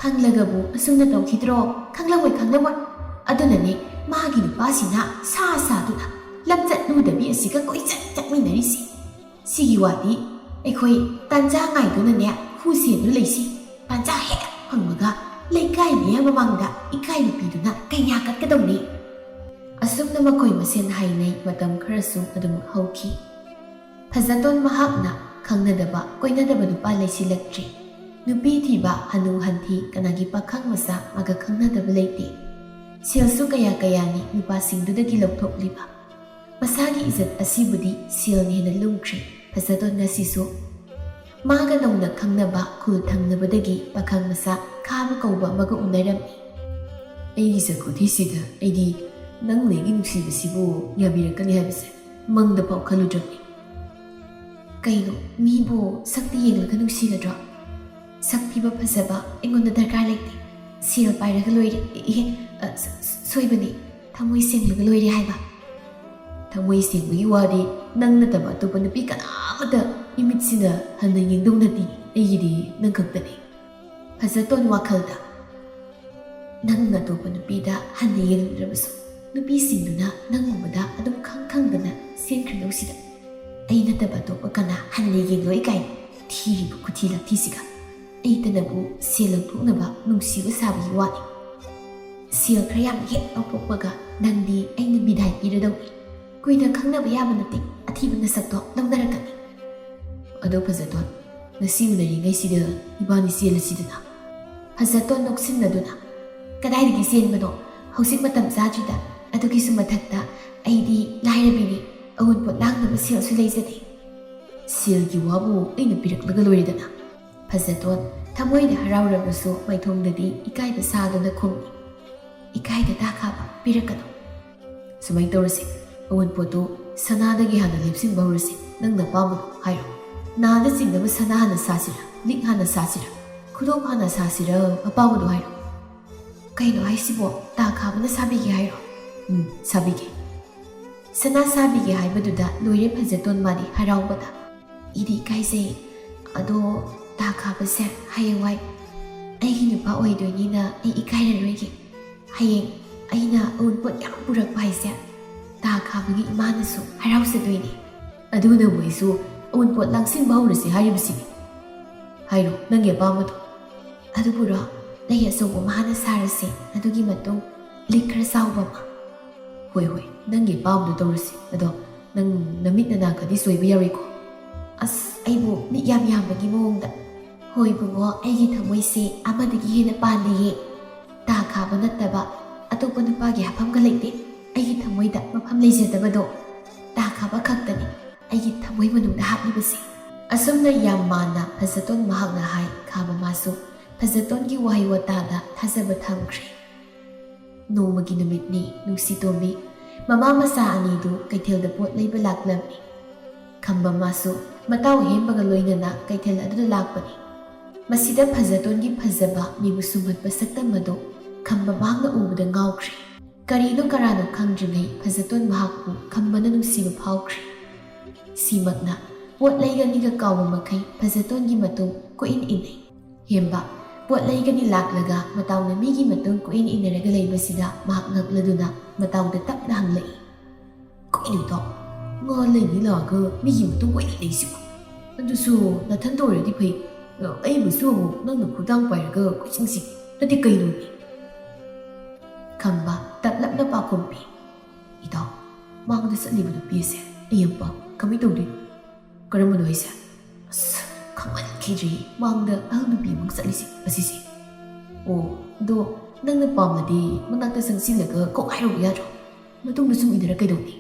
ꯈꯪꯂꯒꯕꯨ ꯑꯁꯨꯝꯅ ꯇꯧꯈꯤꯗ꯭ꯔꯣ? ꯈꯪꯂꯝꯃꯣꯏ, ꯈꯪꯂꯝꯃꯣꯏ꯫ ꯑꯗꯨꯅꯅꯦ ꯃꯥꯒꯤ ꯅꯨꯄꯥꯁꯤꯅ ꯁꯥ ꯁꯥꯗꯨꯅ ꯂꯝꯆꯠ ꯂꯨꯗꯕꯤ ꯑꯁꯤꯒ ꯀꯣꯏꯆꯠ ꯆꯠꯃꯤꯟꯅꯔꯤꯁꯤ꯫ ꯁꯤꯒꯤ ꯋꯥꯗꯤ ꯑꯩꯈꯣꯏ ꯇꯥꯟꯖꯥ ꯉꯥꯏꯗꯨꯅꯅꯦ ꯈꯨ ꯁꯦꯝꯗꯨ ꯂꯩꯁꯤ꯫ ꯇꯥꯟꯖꯥ ꯍꯦꯛ ꯐꯪꯕꯒ ꯂꯩꯀꯥꯏ ꯃꯤꯌꯥꯝ ꯃꯃꯥꯡꯗ ꯏꯀꯥꯏꯕ ꯄꯤꯗꯨꯅ ꯀꯩꯅꯥ ꯀꯠꯀꯗꯧꯅꯤ꯫ ꯑꯁꯨꯝꯅ ꯃꯈꯣꯏ ꯃꯁꯦꯟ ꯍꯥꯏꯅꯩ꯫ ꯃꯇꯝ ꯈꯔꯁꯨ ꯑꯗꯨꯃꯛ ꯍꯧꯈꯤ꯫ ꯐꯖꯇꯣꯟ ꯃꯍꯥꯛꯅ ꯈꯪꯅꯗꯕ, ꯀꯣꯏꯅꯗꯕ ꯅꯨꯄꯥ ꯂꯩꯁꯤꯜꯂꯛꯇ꯭ꯔꯦ꯫ ꯅꯨꯄꯤ ꯊꯤꯕ ꯍꯅꯨ ꯍꯟꯊꯤ ꯀꯅꯥꯒꯤ ꯄꯥꯈꯪ ꯃꯆꯥ ꯃꯥꯒ ꯈꯪꯅꯗꯕ ꯂꯩꯇꯦ꯫ ꯁꯦꯜꯁꯨ ꯀꯌꯥ ꯀꯌꯥꯅꯤ ꯅꯨꯄꯥꯁꯤꯡꯗꯨꯗꯒꯤ ꯂꯧꯊꯣꯛꯂꯤꯕ꯫ ꯃꯁꯥꯒꯤ ꯏꯖꯠ ꯑꯁꯤꯕꯨꯗꯤ ꯁꯦꯜꯅ ꯍꯦꯟꯅ ꯂꯨꯝꯈ꯭ꯔꯦ꯫ ꯐꯖꯇꯣꯟ ꯉꯁꯤꯁꯨ ꯃꯥꯒ ꯅꯧꯅ ꯈꯪꯅꯕ ꯈꯨꯜ ꯊꯪꯅꯕꯗꯒꯤ ꯄꯥꯈꯪ ꯃꯆꯥ ꯈꯥꯕ ꯀꯧꯕ ꯑꯃꯒ ꯎꯅꯔꯝꯃꯤ꯫ "ꯑꯩꯒꯤ ꯁꯛ ꯈꯨꯊꯤꯁꯤꯗ ꯑꯩꯗꯤ ꯅꯪꯅ ꯑꯩꯒꯤ ꯅꯨꯡꯁꯤꯕꯁꯤꯕꯨ ꯌꯥꯕꯤꯔꯛꯀꯅꯤ ꯍꯥꯏꯕꯁꯦ ꯃꯪꯗ ꯐꯥꯎ ꯈꯜꯂꯨꯗ꯭ꯔꯕꯅꯤ"꯫ "ꯀꯩꯅꯣ, ꯃꯤꯕꯨ ꯁꯛꯇ ꯌꯦꯡꯂꯒ ꯅꯨꯡꯁꯤꯒꯗ꯭ꯔꯣ? ꯁꯛ ꯊꯤꯕ ꯐꯖꯕ ꯑꯩꯉꯣꯟꯗ ꯗꯔꯀꯥꯔ ꯂꯩꯇꯦ꯫ ꯁꯦꯜ ꯄꯥꯏꯔꯒ ꯂꯣꯏꯔꯦ꯫ ꯑꯦ, ꯑꯦ, ꯑ, ꯁ-, ꯁ-, ꯁꯣꯏꯕꯅꯤ꯫ ꯊꯃꯣꯏ ꯁꯦꯡꯂꯒ ꯂꯣꯏꯔꯦ ꯍꯥꯏꯕ"꯫ "ꯊꯃꯣꯏ ꯁꯦꯡꯕꯒꯤ ꯋꯥꯗꯤ ꯅꯪ ꯅꯠꯇꯕ ꯑꯇꯣꯞꯄ ꯅꯨꯄꯤ ꯀꯅꯥ ꯑꯃꯠꯇ ꯏꯃꯤꯠꯁꯤꯅ ꯍꯟꯅ ꯌꯦꯡꯗꯧ ꯅꯠꯇꯦ꯫ ꯑꯩꯒꯤꯗꯤ ꯅꯪ ꯈꯛꯇꯅꯤ"꯫ ꯐꯖꯇꯣꯟ ꯋꯥꯈꯜꯗ, "ꯅꯪꯅ ꯑꯇꯣꯞꯄ ꯅꯨꯄꯤꯗ ꯍꯟꯅ ꯌꯦꯡꯂꯨꯗ꯭ꯔꯕꯁꯨ, ꯅꯨꯄꯤꯁꯤꯡꯗꯨꯅ ꯅꯪ ꯎꯕꯗ ꯑꯗꯨꯝ ꯈꯪ ꯈꯪꯗꯅ ꯆꯦꯟꯈ꯭ꯔꯗꯧꯁꯤꯗ꯫ ꯑꯩ ꯅꯠꯇꯕ ꯑꯇꯣꯞꯄ ꯀꯅꯥ ꯍꯟꯅ ꯌꯦꯡꯂꯣꯏ ꯀꯥꯏꯅ ꯊꯤꯔꯤꯕ ꯈꯨꯊꯤ ꯂꯥꯛꯊꯤꯁꯤꯒ꯫ ꯑꯩꯇꯅꯕꯨ ꯁꯦꯜ ꯂꯧꯊꯣꯛꯅꯕ ꯅꯨꯡꯁꯤꯕ ꯁꯥꯕꯒꯤ ꯋꯥꯅꯤ꯫ ꯁꯦꯜ ꯈꯔ ꯌꯥꯝ ꯍꯦꯛ ꯂꯧꯊꯣꯛꯄꯒ ꯅꯪꯗꯤ ꯑꯩꯅ ꯕꯤꯗꯥꯏ ꯄꯤꯔꯗꯧꯅꯤ꯫ ꯀꯨꯏꯅ ꯈꯪꯅꯕ ꯌꯥꯕ ꯅꯠꯇꯦ꯫ ꯑꯊꯤꯕ ꯅꯁꯛꯇꯣ ꯂꯧꯅꯔꯛꯀꯅꯤ"꯫ "ꯑꯗꯣ ꯐꯖꯇꯣꯟ, ꯉꯁꯤ ꯎꯅꯔꯤꯉꯩꯁꯤꯗ ꯏꯕꯥꯅꯤ ꯆꯦꯜꯂꯁꯤꯗꯅ"꯫ ꯐꯖꯇꯣꯟ ꯅꯣꯛꯁꯤꯟꯅꯗꯨꯅ, "ꯀꯗꯥꯏꯗꯒꯤ ꯆꯦꯟꯕꯅꯣ? ꯍꯧꯖꯤꯛ ꯃꯇꯝ ꯆꯥꯗ꯭ꯔꯤꯗ꯫ ꯑꯗꯨꯒꯤꯁꯨ ꯃꯊꯛꯇ ꯑꯩꯗꯤ ꯂꯥꯏꯔꯕꯤꯅꯤ꯫ ꯑꯋꯨꯟꯄꯣꯠ ꯂꯥꯡꯅꯕ ꯁꯦꯜꯁꯨ ꯂꯩꯖꯗꯦ"꯫ "ꯁꯦꯜꯒꯤ ꯋꯥꯕꯨ ꯑꯩꯅ ꯄꯤꯔꯛꯂꯒ ꯂꯣꯏꯔꯦꯗꯅ"꯫ ꯐꯖꯇꯣꯟ ꯊꯃꯣꯏꯗ ꯍꯔꯥꯎꯔꯕꯁꯨ ꯃꯥꯏꯊꯣꯡꯗꯗꯤ ꯏꯀꯥꯏꯕ ꯁꯥꯗꯨꯅ ꯈꯨꯝꯃꯤ, "ꯏꯀꯥꯏꯗ ꯇꯥꯈꯥꯕ ꯄꯤꯔꯛꯀꯅꯨ"꯫ "ꯁꯨꯃꯥꯏꯅ ꯇꯧꯔꯁꯤ, ꯑꯋꯨꯟꯄꯣꯠꯇꯨ ꯁꯅꯥꯗꯒꯤ ꯍꯥꯟꯅ ꯂꯦꯞꯁꯤꯟꯕ ꯍꯧꯔꯁꯤ꯫ ꯅꯪꯅ ꯑꯄꯥꯝꯕꯗꯣ ꯍꯥꯏꯔꯣ꯫ ꯅꯥꯗ ꯆꯤꯡꯅꯕ ꯁꯅꯥ ꯍꯥꯟꯅ ꯁꯥꯁꯤꯔꯥ, ꯂꯤꯛ ꯍꯥꯟꯅ ꯁꯥꯁꯤꯔꯥ, ꯈꯨꯗꯣꯞ ꯍꯥꯟꯅ ꯁꯥꯁꯤꯔꯥ, ꯑꯄꯥꯝꯕꯗꯣ ꯍꯥꯏꯔꯣ꯫ ꯀꯩꯅꯣ ꯍꯥꯏꯁꯤꯕꯣ? ꯇꯥ ꯈꯥꯕꯅ ꯁꯥꯕꯤꯒꯦ ꯍꯥꯏꯔꯣ? ꯎꯝ, ꯁꯥꯕꯤꯒꯦ꯫ ꯁꯅꯥ ꯁꯥꯕꯤꯒꯦ ꯍꯥꯏꯕꯗꯨꯗ ꯂꯣꯏꯔꯦ ꯐꯖꯇꯣꯟ ꯃꯥꯗꯤ ꯍꯔꯥꯎꯕꯗ꯫ "ꯑꯩꯗꯤ ꯏꯀꯥꯏꯖꯩ꯫ ꯑꯗꯣ ꯇꯥ ꯈꯥꯕꯁꯦ ꯍꯌꯦꯡꯋꯥꯏ ꯑꯩꯒꯤ ꯅꯨꯄꯥ ꯑꯣꯏꯗꯣꯏꯅꯤꯅ ꯑꯩ ꯏꯀꯥꯏꯔꯔꯣꯏꯒꯦ꯫ ꯍꯌꯦꯡ ꯑꯩꯅ ꯑꯎꯟꯄꯣꯠ ꯌꯥꯝ ꯄꯨꯔꯛꯄ ꯍꯥꯏꯁꯦ ꯇꯥ ꯈꯥꯕꯒꯤ ꯏꯃꯥꯅꯁꯨ ꯍꯔꯥꯎꯖꯗꯣꯏꯅꯦ꯫" "ꯑꯗꯨꯅꯕꯨ ꯑꯩꯁꯨ ꯑꯎꯟꯄꯣꯠ ꯂꯥꯡꯁꯤꯟꯕ ꯍꯧꯔꯁꯤ ꯍꯥꯏꯔꯤꯕꯁꯤꯅꯤ꯫ ꯍꯥꯏꯔꯣ, ꯅꯪꯒꯤ ꯑꯄꯥꯝꯕꯗꯣ꯫" "ꯑꯗꯨꯕꯨꯔꯣ, ꯂꯩ ꯑꯆꯧꯕ ꯑꯃ ꯍꯥꯟꯅ ꯁꯥꯔꯁꯦ, ꯑꯗꯨꯒꯤ ꯃꯇꯨꯡ ꯂꯤꯛ ꯈꯔ ꯆꯥꯎꯕ ꯑꯃ꯫" "ꯍꯣꯏ, ꯍꯣꯏ, ꯅꯪꯒꯤ ꯑꯄꯥꯝꯕꯗꯣ ꯇꯧꯔꯁꯤ꯫ ꯑꯗꯣ ꯅꯪ ꯅꯃꯤꯠ ꯅꯅꯥꯀꯗꯤ ꯁꯣꯏꯕ ꯌꯥꯔꯣꯏꯀꯣ꯫" "ꯑꯁ, ꯑꯩꯕꯨ ꯃꯤꯠ ꯌꯥꯝ ꯌꯥꯝꯕꯒꯤ ꯃꯑꯣꯡꯗ꯫" "ꯍꯣꯏ ꯏꯕꯨꯡꯉꯣ, ꯑꯩꯒꯤ ꯊꯃꯣꯏꯁꯦ ꯑꯃꯗꯒꯤ ꯍꯦꯟꯅ ꯄꯥꯜꯂꯤꯌꯦ꯫ ꯇꯥ ꯈꯥꯕ ꯅꯠꯇꯕ ꯑꯇꯣꯞꯄ ꯅꯨꯄꯥꯒꯤ ꯍꯥꯐꯝꯒ ꯂꯩꯇꯦ꯫ ꯑꯩꯒꯤ ꯊꯃꯣꯏꯗ ꯃꯐꯝ ꯂꯩꯖꯗꯕꯗꯣ ꯇꯥ ꯈꯥꯕ ꯈꯛꯇꯅꯤ꯫ ꯑꯩꯒꯤ ꯊꯃꯣꯏ ꯃꯅꯨꯡꯗ ꯍꯥꯞꯂꯤꯕꯁꯦ꯫" ꯑꯁꯨꯝꯅ ꯌꯥꯝ ꯃꯥꯟꯅ ꯐꯖꯇꯣꯟ ꯃꯍꯥꯛꯅ ꯍꯥꯏ ꯈꯥꯕ ꯃꯥꯁꯨ ꯐꯖꯇꯣꯟꯒꯤ ꯋꯥꯍꯩ ꯋꯥꯇꯥꯗ ꯊꯥꯖꯕ ꯊꯝꯈ꯭ꯔꯦ꯫ ꯅꯣꯡꯃꯒꯤ ꯅꯨꯃꯤꯠꯅꯤ꯫ ꯅꯨꯡꯁꯤꯇꯣꯝꯕꯤ ꯃꯃꯥ ꯃꯆꯥ ꯑꯅꯤꯗꯨ ꯀꯩꯊꯦꯜꯗ ꯄꯣꯠ ꯂꯩꯕ ꯂꯥꯛꯂꯝꯃꯤ꯫ ꯈꯝꯕ ꯃꯥꯁꯨ ꯃꯇꯥꯎ ꯍꯦꯝꯕꯒ ꯂꯣꯏꯅꯅ ꯀꯩꯊꯦꯜ ꯑꯗꯨꯗ ꯂꯥꯛꯄꯅꯤ꯫ ꯃꯁꯤꯗ ꯐꯖꯇꯣꯟꯒꯤ ꯐꯖꯕ ꯃꯤꯕꯨ ꯁꯨꯝꯍꯠꯄ ꯁꯛꯇꯝ ꯑꯗꯨ ꯈꯝꯕ ꯃꯍꯥꯛꯅ ꯎꯕꯗ ꯉꯥꯎꯈ꯭ꯔꯦ꯫ ꯀꯔꯤꯅꯣ ꯀꯔꯥꯅꯣ ꯈꯪꯗ꯭ꯔꯤꯉꯩ ꯐꯖꯇꯣꯟ ꯃꯍꯥꯛꯄꯨ ꯈꯝꯕꯅ ꯅꯨꯡꯁꯤꯕ ꯐꯥꯎꯈ꯭ꯔꯦ꯫ ꯁꯤꯃꯛꯅ ꯄꯣꯠ ꯂꯩꯒꯅꯤꯒ ꯀꯥꯎꯕ ꯃꯈꯩ ꯐꯖꯇꯣꯟꯒꯤ ꯃꯇꯨꯡ ꯀꯣꯏꯏꯟ ꯏꯟꯅꯩ꯫ ꯍꯦꯝꯕ ꯄꯣꯠ ꯂꯩꯒꯅꯤ ꯂꯥꯛꯂꯒ ꯃꯇꯥꯎꯅ ꯃꯤꯒꯤ ꯃꯇꯨꯡ ꯀꯣꯏꯏꯟ ꯏꯟꯅꯔꯒ ꯂꯩꯕꯁꯤꯗ ꯃꯍꯥꯛ ꯉꯛꯂꯗꯨꯅ ꯃꯇꯥꯎꯗ ꯇꯞꯅ ꯍꯪꯂꯛꯏ, "ꯀꯩꯅꯣ ꯏꯇꯥꯎ, ꯉꯥ ꯂꯩꯅꯤ ꯂꯥꯛꯑꯒ ꯃꯤꯒꯤ ꯃꯇꯨꯡ ꯀꯣꯏꯏꯟ ꯏꯟꯅꯩꯁꯤꯕꯣ? ꯑꯗꯨꯁꯨ ꯅꯊꯟꯇ ꯑꯣꯏꯔꯗꯤ ꯐꯩ, ꯑꯩꯕꯨꯁꯨ ꯑꯃꯨꯛ ꯅꯪꯅ ꯈꯨꯗꯥꯡ ꯄꯥꯏꯔꯒ ꯀꯣꯏꯆꯤꯡ ꯆꯤꯡ, ꯅꯠꯇꯦ ꯀꯩꯅꯣꯅꯦ?" ꯈꯝꯕ ꯇꯞꯂꯞꯅ ꯄꯥꯎꯈꯨꯝ ꯄꯤ, "ꯏꯇꯥꯎ, ꯃꯥꯡꯗ ꯆꯠꯂꯤꯕ ꯅꯨꯄꯤ ꯑꯁꯦ ꯑꯩ ꯌꯥꯝ ꯄꯥꯝꯃꯤ꯫ ꯀꯃꯥꯏ ꯇꯧꯗꯣꯏꯅꯣ?" "ꯀꯔꯝꯕꯅꯣ ꯍꯥꯏꯁꯦ?" "ꯑꯁ, ꯈꯪꯃꯟꯈꯤꯗ꯭ꯔꯦ꯫ ꯃꯥꯡꯗ ꯑꯍꯜ ꯅꯨꯄꯤ ꯑꯃ ꯆꯠꯂꯤꯁꯦ ꯑꯁꯤꯁꯦ꯫" "ꯑꯣ, ꯑꯗꯣ ꯅꯪꯅ ꯄꯥꯝꯃꯗꯤ ꯃꯅꯥꯛꯇ ꯆꯪꯁꯤꯜꯂꯒ ꯀꯣꯛ ꯍꯥꯏꯔꯨꯕ ꯌꯥꯗ꯭ꯔꯣ? ꯃꯇꯨꯡꯗ ꯁꯨꯝ ꯏꯟꯅꯔ ꯀꯩꯗꯧꯅꯤ?"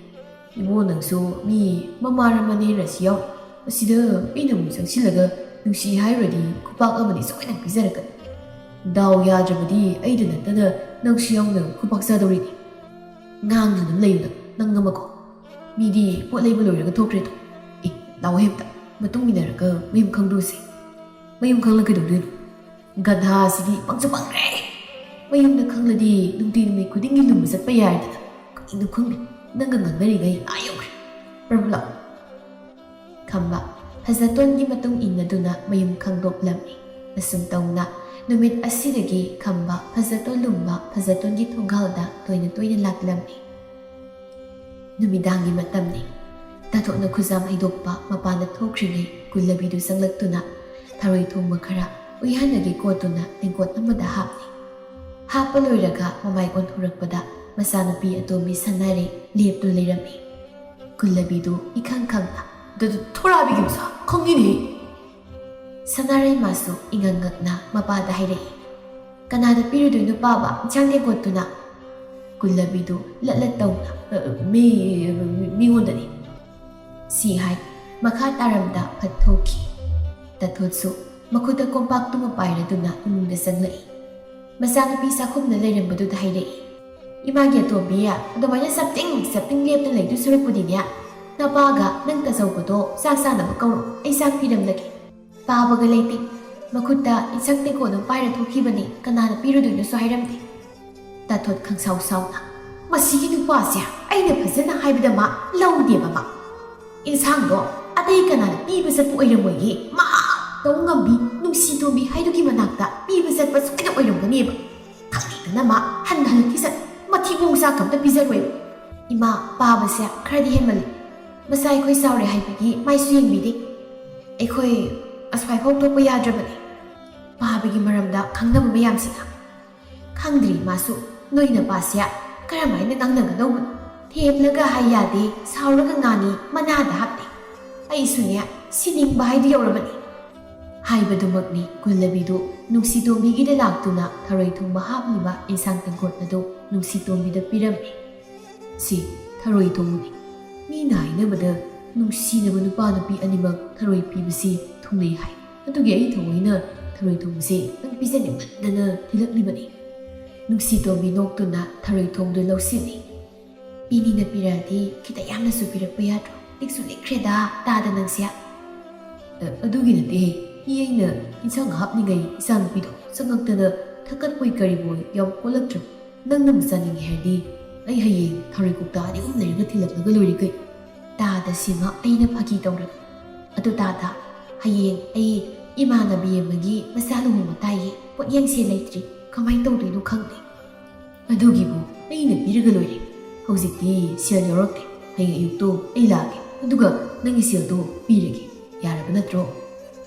"ꯏꯕꯣ, ꯅꯪꯁꯨ ꯃꯤ ꯃꯃꯥꯔ ꯃꯅꯦꯔ ꯑꯁꯤ ꯌꯥꯎ꯫ ꯑꯁꯤꯗ ꯑꯩꯅ ꯑꯃꯨꯛ ꯆꯪꯁꯤꯜꯂꯒ ꯅꯨꯡꯁꯤ ꯍꯥꯏꯔꯨꯔꯗꯤ ꯈꯨꯄꯥꯛ ꯑꯃꯗꯤ ꯁꯣꯏꯗꯅ ꯄꯤꯖꯔꯛꯀꯅꯤ꯫ ꯗꯥꯎ ꯌꯥꯗ꯭ꯔꯕꯗꯤ ꯑꯩꯗ ꯅꯠꯇꯅ ꯅꯪꯁꯨ ꯌꯥꯎꯅ ꯈꯨꯄꯥꯛ ꯆꯥꯗꯧꯔꯤꯅꯤ꯫" "ꯉꯥꯡꯗꯨꯅ ꯂꯩꯌꯨꯗ, ꯅꯪ ꯑꯃꯀꯣ꯫ ꯃꯤꯗꯤ ꯄꯣꯠ ꯂꯩꯕ ꯂꯣꯏꯔꯒ ꯊꯣꯛꯈ꯭ꯔꯦꯗꯣ꯫ ꯑꯦ, ꯂꯥꯛꯑꯣ ꯍꯦꯛꯇ, ꯃꯇꯨꯡ ꯏꯟꯅꯔꯒ ꯃꯌꯨꯝ ꯈꯪꯗꯣꯛꯁꯦ꯫ ꯃꯌꯨꯝ ꯈꯪꯂ ꯀꯩꯗꯧꯗꯣꯏꯅꯣ? ꯒꯙꯥꯁꯤꯗꯤ ꯄꯪꯁꯨ ꯄꯪꯈ꯭ꯔꯦ꯫ ꯃꯌꯨꯝꯗ ꯈꯪꯂꯗꯤ ꯅꯨꯡꯇꯤ ꯅꯨꯃꯤꯠ ꯈꯨꯗꯤꯡꯒꯤ ꯂꯨꯝꯕ ꯆꯠꯄ ꯌꯥꯔꯦꯗꯅ꯫ ꯀꯩꯅꯣ ꯈꯪꯗꯦ, ꯅꯪꯒ ꯉꯥꯡꯅꯔꯤꯉꯩ ꯑꯥ ꯌꯧꯈ꯭ꯔꯦ꯫ ꯄ꯭ꯔꯚꯨ ꯂꯥꯛꯑꯣ꯫ ꯈꯝꯕ ꯐꯖꯇꯣꯟꯒꯤ ꯃꯇꯨꯡ ꯏꯟꯅꯗꯨꯅ ꯃꯌꯨꯝ ꯈꯪꯗꯣꯛꯂꯝꯃꯤ꯫ ꯑꯁꯨꯝ ꯇꯧꯅ ꯅꯨꯃꯤꯠ ꯑꯁꯤꯗꯒꯤ ꯈꯝꯕ ꯐꯖꯇꯣꯟ ꯂꯨꯝꯕ ꯐꯖꯇꯣꯟꯒꯤ ꯊꯣꯡꯒꯥꯜꯗ ꯇꯣꯏꯅ ꯇꯣꯏꯅ ꯂꯥꯛꯂꯝꯃꯤ꯫ ꯅꯨꯃꯤꯗꯥꯡꯒꯤ ꯃꯇꯝꯅꯤ꯫ ꯇꯥꯊꯣꯠꯅ ꯈꯨꯖꯥꯝ ꯍꯩꯗꯣꯛꯄ ꯃꯄꯥꯟꯗ ꯊꯣꯛꯈ꯭ꯔꯤꯉꯩ ꯀꯨꯜꯂꯕꯤꯗꯨ ꯆꯪꯂꯛꯇꯨꯅ ꯊꯔꯣꯏ ꯊꯣꯡꯕ ꯈꯔ ꯎꯌꯥꯟꯗꯒꯤ ꯀꯣꯠꯇꯨꯅ ꯇꯦꯡꯀꯣꯠ ꯑꯃꯗ ꯍꯥꯞꯂꯤ꯫ ꯍꯥꯞꯄ ꯂꯣꯏꯔꯒ ꯃꯃꯥꯏ ꯑꯣꯟꯊꯣꯔꯛꯄꯗ ꯃꯆꯥꯅꯨꯄꯤ ꯑꯇꯣꯝꯕꯤ ꯁꯅꯥꯔꯩ ꯂꯦꯞꯇꯨꯅ ꯂꯩꯔꯝꯃꯤ꯫ ꯀꯨꯜꯂꯕꯤꯗꯨ ꯏꯈꯪ ꯈꯪꯅ, "ꯗ-, ꯗ-, ꯊꯣꯔꯥꯕꯤꯒꯤ ꯃꯆꯥ ꯈꯪꯉꯤꯅꯦ!" ꯁꯅꯥꯔꯩ ꯃꯥꯁꯨ ꯏꯉꯛ ꯉꯛꯅ ꯃꯄꯥꯗ ꯍꯥꯏꯔꯛꯏ, "ꯀꯅꯥꯗ ꯄꯤꯔꯨꯗꯣꯏꯅꯣ ꯄꯥꯕ ꯏꯟꯁꯥꯡ ꯇꯦꯡꯀꯣꯠꯇꯨꯅ?" ꯀꯨꯜꯂꯕꯤꯗꯨ ꯂꯠ ꯂꯠ ꯇꯧꯅ, "ꯑ, ꯃꯤ, ꯃꯤ, ꯃꯤꯉꯣꯟꯗꯅꯤ" ꯁꯤ ꯍꯥꯏ꯫ ꯃꯈꯥ ꯇꯥꯔꯝꯗ ꯐꯠ ꯊꯣꯛꯈꯤ꯫ ꯇꯥꯊꯣꯠꯁꯨ ꯃꯈꯨꯠꯇ ꯀꯣꯝꯄꯥꯛꯇꯨꯃ ꯄꯥꯏꯔꯗꯨꯅ ꯏꯃꯨꯡꯗ ꯆꯪꯂꯛꯏ꯫ ꯃꯆꯥꯅꯨꯄꯤ ꯆꯥꯛꯈꯨꯝꯗ ꯂꯩꯔꯝꯕꯗꯨꯗ ꯍꯥꯏꯔꯛꯏ, "ꯏꯃꯥꯒꯤ ꯑꯇꯣꯝꯕꯤ, ꯑꯗꯨꯃꯥꯏꯅ ꯆꯞꯇꯤꯡ ꯆꯞꯇꯤꯡ ꯂꯦꯞꯇꯨꯅ ꯂꯩꯗꯨ ꯁꯔꯨꯛꯄꯨꯗꯤꯅꯦ, ꯅꯄꯥꯒ ꯅꯪ ꯇꯥꯆꯧꯕꯗꯣ ꯆꯥꯛ ꯆꯥꯅꯕ ꯀꯧꯔꯣ, ꯑꯩ ꯆꯥꯛ ꯄꯤꯔꯝꯂꯒꯦ꯫ ꯄꯥꯕꯒ ꯂꯩꯇꯦ, ꯃꯈꯨꯠꯇ ꯏꯟꯁꯥꯡ ꯇꯦꯡꯀꯣꯠ ꯑꯃ ꯄꯥꯏꯔ ꯊꯣꯛꯈꯤꯕꯅꯤ, ꯀꯅꯥꯅ ꯄꯤꯔꯨꯗꯣꯏꯅꯣꯁꯨ ꯍꯥꯏꯔꯝꯗꯦ"꯫ ꯇꯥꯊꯣꯠ ꯈꯪꯁꯥꯎ ꯁꯥꯎꯅ, "ꯃꯁꯤꯒꯤ ꯅꯨꯄꯥꯁꯦ ꯑꯩꯅ ꯐꯖꯅ ꯍꯥꯏꯕꯗ ꯃꯥ ꯂꯧꯗꯦꯕ ꯃꯥ꯫ ꯏꯟꯁꯥꯡꯗꯣ ꯑꯇꯩ ꯀꯅꯥꯅ ꯄꯤꯕ ꯆꯠꯄ ꯑꯣꯏꯔꯝꯃꯣꯏꯌꯦ, ꯃꯥ ꯇꯧ ꯉꯝꯕꯤ ꯅꯨꯡꯁꯤ ꯇꯣꯝꯕꯤ ꯍꯥꯏꯗꯨꯒꯤ ꯃꯅꯥꯛꯇ ꯄꯤꯕ ꯆꯠꯄ ꯁꯣꯏꯗ ꯑꯣꯏꯔꯝꯒꯅꯦꯕ꯫ ꯈꯪꯗꯦꯗꯅ ꯃꯥ ꯍꯟ ꯍꯜꯂꯛꯈꯤ ꯆꯠ, ꯃꯊꯤꯕꯣꯡ ꯆꯥꯛ ꯑꯝꯇ ꯄꯤꯖꯔꯣꯏꯕ꯫ ꯏꯃꯥ, ꯄꯥꯕꯁꯦ ꯈꯔꯗꯤ ꯍꯦꯟꯃꯜꯂꯤ꯫ ꯃꯆꯥ ꯑꯩꯈꯣꯏ ꯆꯥꯎꯔꯦ ꯍꯥꯏꯕꯒꯤ ꯃꯥꯏꯁꯨ ꯌꯦꯡꯕꯤꯗꯦ꯫ ꯑꯩꯈꯣꯏ ꯑꯁ꯭ꯋꯥꯏꯐꯥꯎ ꯊꯣꯛꯄ ꯌꯥꯗ꯭ꯔꯕꯅꯤ꯫ ꯄꯥꯕꯒꯤ ꯃꯔꯝꯗ ꯈꯪꯅꯕ ꯃꯌꯥꯝꯁꯤꯅ ꯈꯪꯗ꯭ꯔꯤ ꯃꯥꯁꯨ ꯅꯣꯏ ꯅꯄꯥꯁꯦ ꯀꯔꯝꯍꯥꯏꯅ ꯉꯥꯡꯅꯒꯗꯧꯕꯅꯣ? ꯊꯦꯝꯂꯒ ꯍꯥꯏ ꯌꯥꯗꯦ, ꯁꯥꯎꯔꯒ ꯉꯥꯡꯉꯤ, ꯃꯅꯥꯗ ꯍꯥꯞꯇꯦ꯫ ꯑꯩꯁꯨꯅꯦ ꯁꯤꯅꯤꯡꯕ ꯍꯥꯏꯗꯨ ꯌꯧꯔꯕꯅꯤ"꯫ ꯍꯥꯏꯕꯗꯨꯃꯛꯅꯤ ꯀꯨꯜꯂꯕꯤꯗꯨ ꯅꯨꯡꯁꯤꯇꯣꯝꯕꯤꯒꯤꯗ ꯂꯥꯛꯇꯨꯅ ꯊꯔꯣꯏ ꯊꯣꯡꯕ ꯍꯥꯞꯂꯤꯕ ꯏꯟꯁꯥꯡ ꯇꯦꯡꯀꯣꯠ ꯑꯗꯨ ꯅꯨꯡꯁꯤꯇꯣꯝꯕꯤꯗ ꯄꯤꯔꯝꯃꯤ꯫ "ꯁꯤ ꯊꯔꯣꯏ ꯊꯣꯡꯕꯅꯤ꯫ ꯃꯤꯅ ꯍꯥꯏꯅꯕꯗ ꯅꯨꯡꯁꯤꯅꯕ ꯅꯨꯄꯥ ꯅꯨꯄꯤ ꯑꯅꯤꯃꯛ ꯊꯔꯣꯏ ꯄꯤꯕꯁꯤ ꯊꯨꯡꯅꯩ ꯍꯥꯏ꯫ ꯑꯗꯨꯒꯤ ꯑꯩ ꯊꯑꯣꯏꯅ ꯊꯔꯣꯏ ꯊꯣꯡꯕꯁꯦ ꯅꯪ ꯄꯤꯖꯅꯤꯡꯃꯟꯗꯅ ꯊꯤꯜꯂꯛꯂꯤꯕꯅꯤ"꯫ ꯅꯨꯡꯁꯤꯇꯣꯝꯕꯤ ꯅꯣꯛꯇꯨꯅ ꯊꯔꯣꯏ ꯊꯣꯡꯗꯨ ꯂꯧꯁꯤꯜꯂꯤ꯫ "ꯄꯤꯅꯤꯅ ꯄꯤꯔꯛꯑꯗꯤ ꯈꯤꯇ ꯌꯥꯝꯅꯁꯨ ꯄꯤꯔꯛꯄ ꯌꯥꯗ꯭ꯔꯣ? ꯂꯤꯛꯁꯨ ꯂꯤꯛꯈ꯭ꯔꯦꯗ, ꯇꯥꯗ ꯅꯪꯁꯦ꯫ "ꯑ, ꯑꯗꯨꯒꯤ ꯅꯠꯇꯦꯍꯦ, ꯃꯤ ꯑꯩꯅ ꯏꯟꯁꯥꯡ ꯍꯥꯞꯅꯤꯡꯉꯩ ꯏꯆꯥꯅꯨꯄꯤꯗꯣ ꯆꯪꯉꯛꯇꯅ ꯊꯛꯀꯠꯄꯣꯏ ꯀꯔꯤꯕꯣꯏ ꯌꯥꯝ ꯀꯣꯜꯂꯛꯇ꯭ꯔꯕ꯫ ꯅꯪꯅ ꯆꯥꯅꯤꯡꯉꯦ ꯍꯥꯏꯔꯗꯤ ꯑꯩ ꯍꯌꯦꯡ ꯊꯔꯣꯏ ꯀꯧꯇꯥ ꯑꯅꯤ ꯑꯍꯨꯝ ꯂꯩꯔꯒ ꯊꯤꯜꯂꯛꯂꯒ ꯂꯣꯏꯔꯦ ꯀꯩꯅꯣ?" ꯇꯥꯗ ꯁꯤꯃ ꯑꯩꯅ ꯐꯥꯒꯤ ꯇꯧꯔꯒ, "ꯑꯗꯨ ꯇꯥꯗ, ꯍꯌꯦꯡ ꯑꯩ ꯏꯃꯥꯟꯅꯕꯤ ꯑꯃꯒꯤ ꯃꯆꯥ ꯂꯨꯍꯣꯡꯕ ꯇꯥꯏꯌꯦ, ꯄꯣꯠꯌꯦꯡꯁꯦ ꯂꯩꯇ꯭ꯔꯤ, ꯀꯃꯥꯏꯅ ꯇꯧꯗꯣꯏꯅꯣ ꯈꯪꯗꯦ꯫ ꯑꯗꯨꯒꯤꯕꯨ ꯑꯩꯅ ꯄꯤꯔꯒ ꯂꯣꯏꯔꯦ꯫ ꯍꯧꯖꯤꯛꯇꯤ ꯁꯦꯜ ꯌꯥꯎꯔꯛꯇꯦ, ꯍꯌꯦꯡ ꯑꯌꯨꯛꯇꯣ ꯑꯩ ꯂꯥꯛꯑꯒꯦ, ꯑꯗꯨꯒ ꯅꯪꯒꯤ ꯁꯦꯜꯗꯣ ꯄꯤꯔꯒꯦ, ꯌꯥꯔꯕ ꯅꯠꯇ꯭ꯔꯣ?"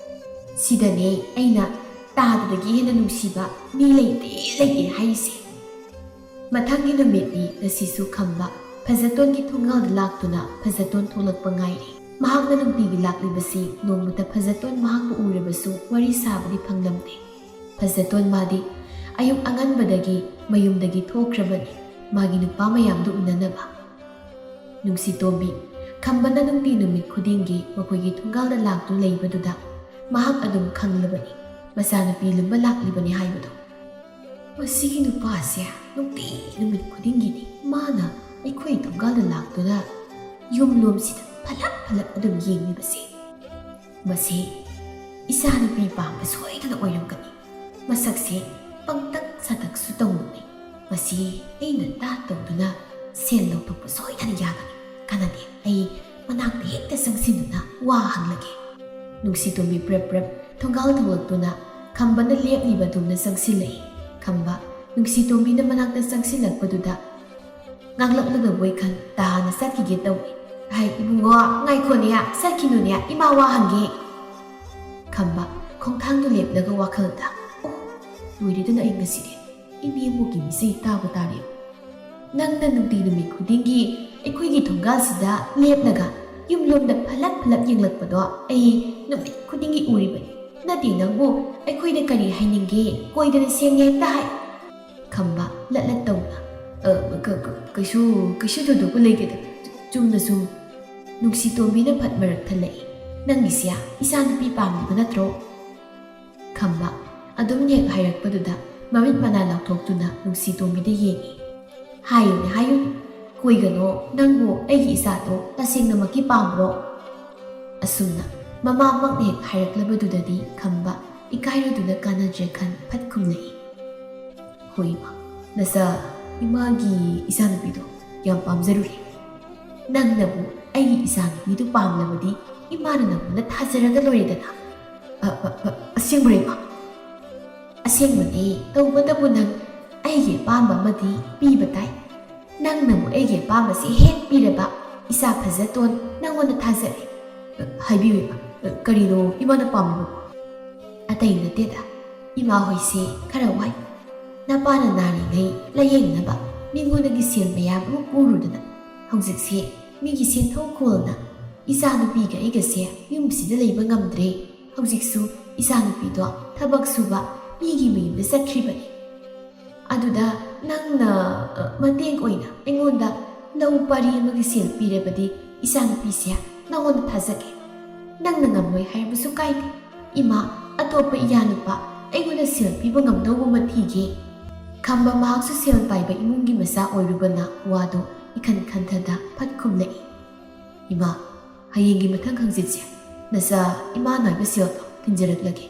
ꯁꯤꯗꯅꯦ ꯑꯩꯅ ꯇꯥꯗꯗꯒꯤ ꯍꯦꯟꯅ ꯅꯨꯡꯁꯤꯕ ꯃꯤ ꯂꯩꯇꯦ, ꯂꯩꯇꯦ ꯍꯥꯏꯔꯤꯁꯦ꯫ ꯃꯊꯪꯒꯤ ꯅꯨꯃꯤꯠꯅꯤ ꯉꯁꯤꯁꯨ꯫ ꯈꯝꯕ ꯐꯖꯇꯣꯟꯒꯤ ꯊꯣꯡꯒꯥꯜꯗ ꯂꯥꯛꯇꯨꯅ ꯐꯖꯇꯣꯟ ꯊꯣꯛꯂꯛꯄ ꯉꯥꯏꯔꯤ꯫ ꯃꯍꯥꯛꯅ ꯅꯨꯡꯇꯤꯒꯤ ꯂꯥꯛꯂꯤꯕꯁꯤ ꯅꯣꯡꯃꯇ ꯐꯖꯇꯣꯟ ꯃꯍꯥꯛꯄꯨ ꯎꯔꯕꯁꯨ ꯋꯥꯔꯤ ꯁꯥꯕꯗꯤ ꯐꯪꯂꯝꯗꯦ꯫ ꯐꯖꯇꯣꯟ ꯃꯥꯗꯤ ꯑꯌꯨꯛ ꯑꯉꯟꯕꯗꯒꯤ ꯃꯌꯨꯝꯗꯒꯤ ꯊꯣꯛꯈ꯭ꯔꯕꯅꯤ, ꯃꯥꯒꯤ ꯅꯨꯄꯥ ꯃꯌꯥꯝꯗꯨ ꯎꯅꯅꯕ꯫ ꯅꯨꯡꯁꯤꯇꯣꯝꯕꯤ, ꯈꯝꯕꯅ ꯅꯨꯡꯇꯤ ꯅꯨꯃꯤꯠ ꯈꯨꯗꯤꯡꯒꯤ ꯃꯈꯣꯏꯒꯤ ꯊꯣꯡꯒꯥꯜꯗ ꯂꯥꯛꯇꯨꯅ ꯂꯩꯕꯗꯨꯗ ꯃꯍꯥꯛ ꯑꯗꯨꯝ ꯈꯪꯂꯕꯅꯤ, ꯃꯆꯥꯅꯨꯄꯤ ꯂꯨꯝꯕ ꯂꯥꯛꯂꯤꯕꯅꯤ ꯍꯥꯏꯕꯗꯨ꯫ "ꯃꯁꯤꯒꯤ ꯅꯨꯄꯥꯁꯦ ꯅꯨꯡꯇꯤ ꯅꯨꯃꯤꯠ ꯈꯨꯗꯤꯡꯒꯤꯅꯤ ꯃꯥꯅ ꯑꯩꯈꯣꯏ ꯊꯣꯡꯒꯥꯜꯗ ꯂꯥꯛꯇꯨꯅ ꯌꯨꯝꯂꯣꯝꯁꯤꯗ ꯐꯂꯞ ꯐꯂꯞ ꯑꯗꯨꯝ ꯌꯦꯡꯂꯤꯕꯁꯦ꯫ ꯃꯁꯤ ꯏꯆꯥꯅꯨꯄꯤ ꯄꯥꯝꯕ ꯁꯣꯏꯗꯅ ꯑꯣꯏꯔꯝꯒꯅꯤ꯫ ꯃꯁꯛꯁꯦ ꯄꯪꯇꯛ ꯁꯥꯇꯛꯁꯨ ꯇꯧꯅꯨꯃꯤ꯫ ꯃꯁꯤ ꯑꯩꯅ ꯇꯥꯠ ꯇꯧꯗꯨꯅ ꯁꯦꯜ ꯂꯧꯊꯣꯛꯄ ꯁꯣꯏꯗꯅ ꯌꯥꯒꯅꯤ꯫ ꯀꯥꯟꯅꯗꯦ, ꯑꯩ ꯃꯅꯥꯛꯇ ꯍꯦꯛꯇ ꯆꯪꯁꯤꯟꯗꯨꯅ ꯋꯥ ꯍꯪꯂꯒꯦ꯫" ꯅꯨꯡꯁꯤꯇꯣꯝꯕꯤ ꯄ꯭ꯔꯞ ꯄ꯭ꯔꯞ ꯊꯣꯡꯒꯥꯜ ꯊꯣꯛꯂꯛꯇꯨꯅ ꯈꯝꯕꯅ ꯂꯦꯞꯂꯤꯕ ꯑꯗꯨꯝꯅ ꯆꯪꯁꯤꯜꯂꯛꯏ꯫ ꯈꯝꯕ ꯅꯨꯡꯁꯤꯇꯣꯝꯕꯤꯅ ꯃꯅꯥꯛꯇ ꯆꯪꯁꯤꯜꯂꯛꯄꯗꯨꯗ ꯉꯥꯡꯂꯛꯂꯒꯕꯣꯏ ꯈꯟ ꯇꯥꯅ ꯆꯠꯈꯤꯒꯦ ꯇꯧꯏ꯫ "ꯍꯥꯏ ꯏꯕꯨꯡꯉꯣ, ꯉꯥꯏꯈꯣꯅꯦ, ꯆꯠꯈꯤꯅꯨꯅꯦ, ꯏꯃꯥ ꯋꯥ ꯍꯪꯒꯦ꯫" ꯈꯝꯕ ꯈꯣꯡꯊꯥꯡꯗꯨ ꯂꯦꯞꯂꯒ ꯋꯥꯈꯜꯗ, "ꯑꯣ, ꯂꯣꯏꯔꯦꯗꯅ ꯑꯩ ꯉꯁꯤꯗꯤ꯫ ꯏꯅꯦꯝꯕꯣꯛꯀꯤ ꯃꯤꯆꯩ ꯇꯥꯕ ꯇꯥꯔꯦ꯫ ꯅꯪꯅ ꯅꯨꯡꯇꯤ ꯅꯨꯃꯤꯠ ꯈꯨꯗꯤꯡꯒꯤ ꯑꯩꯈꯣꯏꯒꯤ ꯊꯣꯡꯒꯥꯜꯁꯤꯗ ꯂꯦꯞꯂꯒ ꯌꯨꯝꯂꯣꯝꯗ ꯐꯂꯛ ꯐꯂꯛ ꯌꯦꯡꯂꯛꯄꯗꯣ ꯑꯩ ꯅꯨꯃꯤꯠ ꯈꯨꯗꯤꯡꯒꯤ ꯎꯔꯤꯕꯅꯤ꯫ ꯅꯠꯇꯦ, ꯅꯪꯕꯨ ꯑꯩꯈꯣꯏꯗ ꯀꯔꯤ ꯍꯥꯏꯅꯤꯡꯒꯦ? ꯀꯣꯏꯗꯅ ꯁꯦꯡꯅ ꯍꯦꯛꯇ ꯍꯥꯏ꯫" ꯈꯝꯕ ꯂꯠ ꯂꯠ ꯇꯧꯅ, "ꯑ, ꯀ-, ꯀ-, ꯀꯩꯁꯨ, ꯀꯩꯁꯨ ꯊꯣꯏꯗꯣꯛꯄ ꯂꯩꯇꯦꯗ꯫ ꯆꯨꯝꯅ ꯁꯨꯝ꯫" ꯅꯨꯡꯁꯤꯇꯣꯝꯕꯤꯅ ꯐꯠ ꯃꯔꯛ ꯊꯜꯂꯛꯏ꯫ "ꯅꯪꯒꯤꯁꯦ ꯏꯆꯥ ꯅꯨꯄꯤ ꯄꯥꯝꯂꯤꯕ ꯅꯠꯇ꯭ꯔꯣ?" ꯈꯝꯕ ꯑꯗꯨꯝ ꯍꯦꯛ ꯍꯥꯏꯔꯛꯄꯗꯨꯗ ꯃꯃꯤꯠ ꯃꯅꯥ ꯂꯥꯎꯊꯣꯛꯇꯨꯅ ꯅꯨꯡꯁꯤꯇꯣꯝꯕꯤꯗ ꯌꯦꯡꯏ꯫ "ꯍꯥꯏꯌꯨꯅꯦ, ꯍꯥꯏꯌꯨꯅꯦ꯫ ꯀꯨꯏꯒꯅꯣ, ꯅꯪꯕꯨ ꯑꯩꯒꯤ ꯏꯆꯥꯗꯣ ꯇꯁꯦꯡꯅꯃꯛꯀꯤ ꯄꯥꯝꯕ꯭ꯔꯣ? ꯑꯁꯨꯝꯅ ꯃꯃꯥꯃꯛꯅ ꯍꯦꯛ ꯍꯥꯏꯔꯛꯂꯕꯗꯨꯗꯗꯤ ꯈꯝꯕ ꯏꯀꯥꯏꯔꯗꯨꯅ ꯀꯥꯟꯅꯗ꯭ꯔꯦ ꯈꯟ ꯐꯠ ꯈꯨꯝꯂꯛꯏ꯫ ꯍꯣꯏ ꯏꯃꯥ, ꯅꯆꯥ ꯏꯃꯥꯒꯤ ꯏꯆꯥꯅꯨꯄꯤꯗꯣ ꯌꯥꯝ ꯄꯥꯝꯖꯔꯨꯔꯦ꯫ ꯅꯪꯅꯕꯨ ꯑꯩꯒꯤ ꯏꯆꯥꯅꯨꯄꯤꯗꯨ ꯄꯥꯝꯂꯕꯗꯤ ꯏꯃꯥꯅ ꯅꯪꯉꯣꯟꯗ ꯊꯥꯖꯔꯒ ꯂꯣꯏꯔꯦꯗꯅ꯫ "ꯑ, ꯑ, ꯑ, ꯑꯁꯦꯡꯕꯔꯣ ꯏꯃꯥ?" "ꯑꯁꯦꯡꯕꯅꯦ, ꯇꯧꯕꯇꯕꯨ ꯅꯪ ꯑꯩꯒꯤ ꯑꯄꯥꯝꯕ ꯑꯃꯗꯤ ꯄꯤꯕ ꯇꯥꯏ꯫ ꯅꯪꯅꯕꯨ ꯑꯩꯒꯤ ꯑꯄꯥꯝꯕꯁꯤ ꯍꯦꯛ ꯄꯤꯔꯕ, ꯏꯆꯥ ꯐꯖꯇꯣꯟ ꯅꯪꯉꯣꯟꯗ ꯊꯥꯖꯔꯦ꯫" "ꯑ, ꯍꯥꯏꯕꯤꯌꯨ ꯏꯃꯥ, ꯑ, ꯀꯔꯤꯅꯣ ꯏꯃꯥꯅ ꯄꯥꯝꯃꯤꯕꯕꯨ?" "ꯑꯇꯩ ꯅꯠꯇꯦꯗ, ꯏꯃꯥ ꯍꯣꯏꯁꯦ ꯈꯔ ꯋꯥꯏ꯫ ꯅꯄꯥꯅ ꯅꯥꯔꯤꯉꯩ ꯂꯥꯌꯦꯡꯅꯕ ꯃꯤꯉꯣꯟꯗꯒꯤ ꯁꯦꯜ ꯃꯌꯥꯝ ꯑꯃ ꯄꯨꯔꯨꯗꯅ ꯍꯧꯖꯤꯛꯁꯦ ꯃꯤꯒꯤ ꯁꯦꯟꯊꯣꯛ ꯈꯣꯜꯅ ꯏꯆꯥꯅꯨꯄꯤꯒ ꯑꯩꯒꯁꯦ ꯌꯨꯝꯁꯤꯗ ꯂꯩꯕ ꯉꯝꯗ꯭ꯔꯦ꯫ ꯍꯧꯖꯤꯛꯁꯨ ꯏꯆꯥꯅꯨꯄꯤꯗꯣ ꯊꯕꯛ ꯁꯨꯕ ꯃꯤꯒꯤ ꯃꯌꯨꯝꯗ ꯆꯠꯈ꯭ꯔꯤꯕꯅꯤ꯫ ꯑꯗꯨꯗ ꯅꯪꯅ, ꯑ, ꯃꯇꯦꯡ ꯑꯣꯏꯅ ꯑꯩꯉꯣꯟꯗ ꯂꯧ ꯄꯔꯤ ꯑꯃꯒꯤ ꯁꯦꯜ ꯄꯤꯔꯕꯗꯤ ꯏꯆꯥꯅꯨꯄꯤꯁꯦ ꯅꯪꯉꯣꯟꯗ ꯊꯥꯖꯒꯦ꯫ ꯅꯪꯅ ꯉꯝꯂꯣꯏ ꯍꯥꯏꯔꯕꯁꯨ ꯀꯥꯏꯗꯦ꯫ ꯏꯃꯥ, ꯑꯇꯣꯞꯄ ꯏꯌꯥꯅꯨꯄꯥ ꯑꯩꯉꯣꯟꯗ ꯁꯦꯜ ꯄꯤꯕ ꯉꯝꯗꯧꯕ ꯑꯃ ꯊꯤꯒꯦ꯫" ꯈꯝꯕ ꯃꯍꯥꯛꯁꯨ ꯁꯦꯜ ꯄꯥꯏꯕ ꯏꯃꯨꯡꯒꯤ ꯃꯆꯥ ꯑꯣꯏꯔꯨꯕꯅ ꯋꯥꯗꯣ ꯏꯈꯟ ꯈꯟꯊꯗ ꯐꯠ ꯈꯨꯝꯂꯛꯏ꯫ "ꯏꯃꯥ, ꯍꯌꯦꯡꯒꯤ ꯃꯊꯪ ꯍꯪꯆꯤꯠꯁꯦ ꯅꯆꯥ ꯏꯃꯥ ꯅꯥꯏꯕ ꯁꯦꯜꯗꯣ ꯊꯤꯟꯖꯔꯛꯂꯒꯦ꯫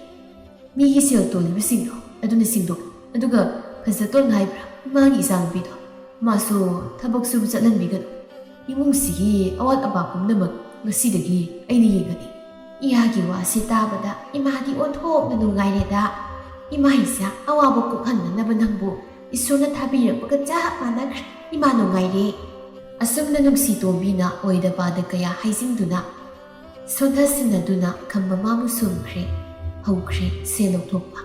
ꯃꯤꯒꯤ ꯁꯦꯜ ꯇꯣꯜꯂꯤꯕꯁꯤꯡꯗꯣ ꯑꯗꯨꯅ ꯁꯤꯡꯗꯣꯛ꯫ ꯑꯗꯨꯒ ꯐꯖꯇꯣꯟ ꯍꯥꯏꯕ꯭ꯔꯥ, ꯏꯃꯥꯒꯤ ꯏꯆꯥꯅꯨꯄꯤꯗꯣ, ꯃꯥꯁꯨ ꯊꯕꯛ ꯁꯨꯕ ꯆꯠꯍꯟꯕꯤꯒꯅꯨ꯫ ꯏꯃꯨꯡꯁꯤꯒꯤ ꯑꯋꯥꯠ ꯑꯄꯥ ꯄꯨꯝꯅꯃꯛ ꯉꯁꯤꯗꯒꯤ ꯑꯩꯅ ꯌꯦꯡꯒꯅꯤ꯫" ꯏꯌꯥꯒꯤ ꯋꯥꯁꯤ ꯇꯥꯕꯗ ꯏꯃꯥꯗꯤ ꯑꯣꯟꯊꯣꯛꯅ ꯅꯨꯡꯉꯥꯏꯔꯦꯗ꯫ ꯏꯃꯥ ꯏꯆꯥ ꯑꯋꯥꯕ ꯀꯣꯛꯍꯟꯅꯅꯕ ꯅꯪꯕꯨ ꯏꯁꯣꯔꯅ ꯊꯥꯕꯤꯔꯛꯄꯒ ꯆꯞ ꯃꯥꯟꯅꯈ꯭ꯔꯦ꯫ ꯏꯃꯥ ꯅꯨꯡꯉꯥꯏꯔꯦ꯫ ꯑꯁꯨꯝꯅ ꯅꯨꯡꯁꯤ ꯇꯣꯝꯕꯤꯅ ꯑꯣꯏꯗ ꯄꯥꯗ ꯀꯌꯥ ꯍꯥꯏꯖꯤꯟꯗꯨꯅ ꯁꯣꯟꯊꯁꯤꯟꯅꯗꯨꯅ ꯈꯝꯕ ꯃꯥꯕꯨ ꯁꯨꯝꯈ꯭ꯔꯦ꯫ ꯍꯧꯈ꯭ꯔꯦ ꯁꯦꯜ ꯂꯧꯊꯣꯛꯄ꯫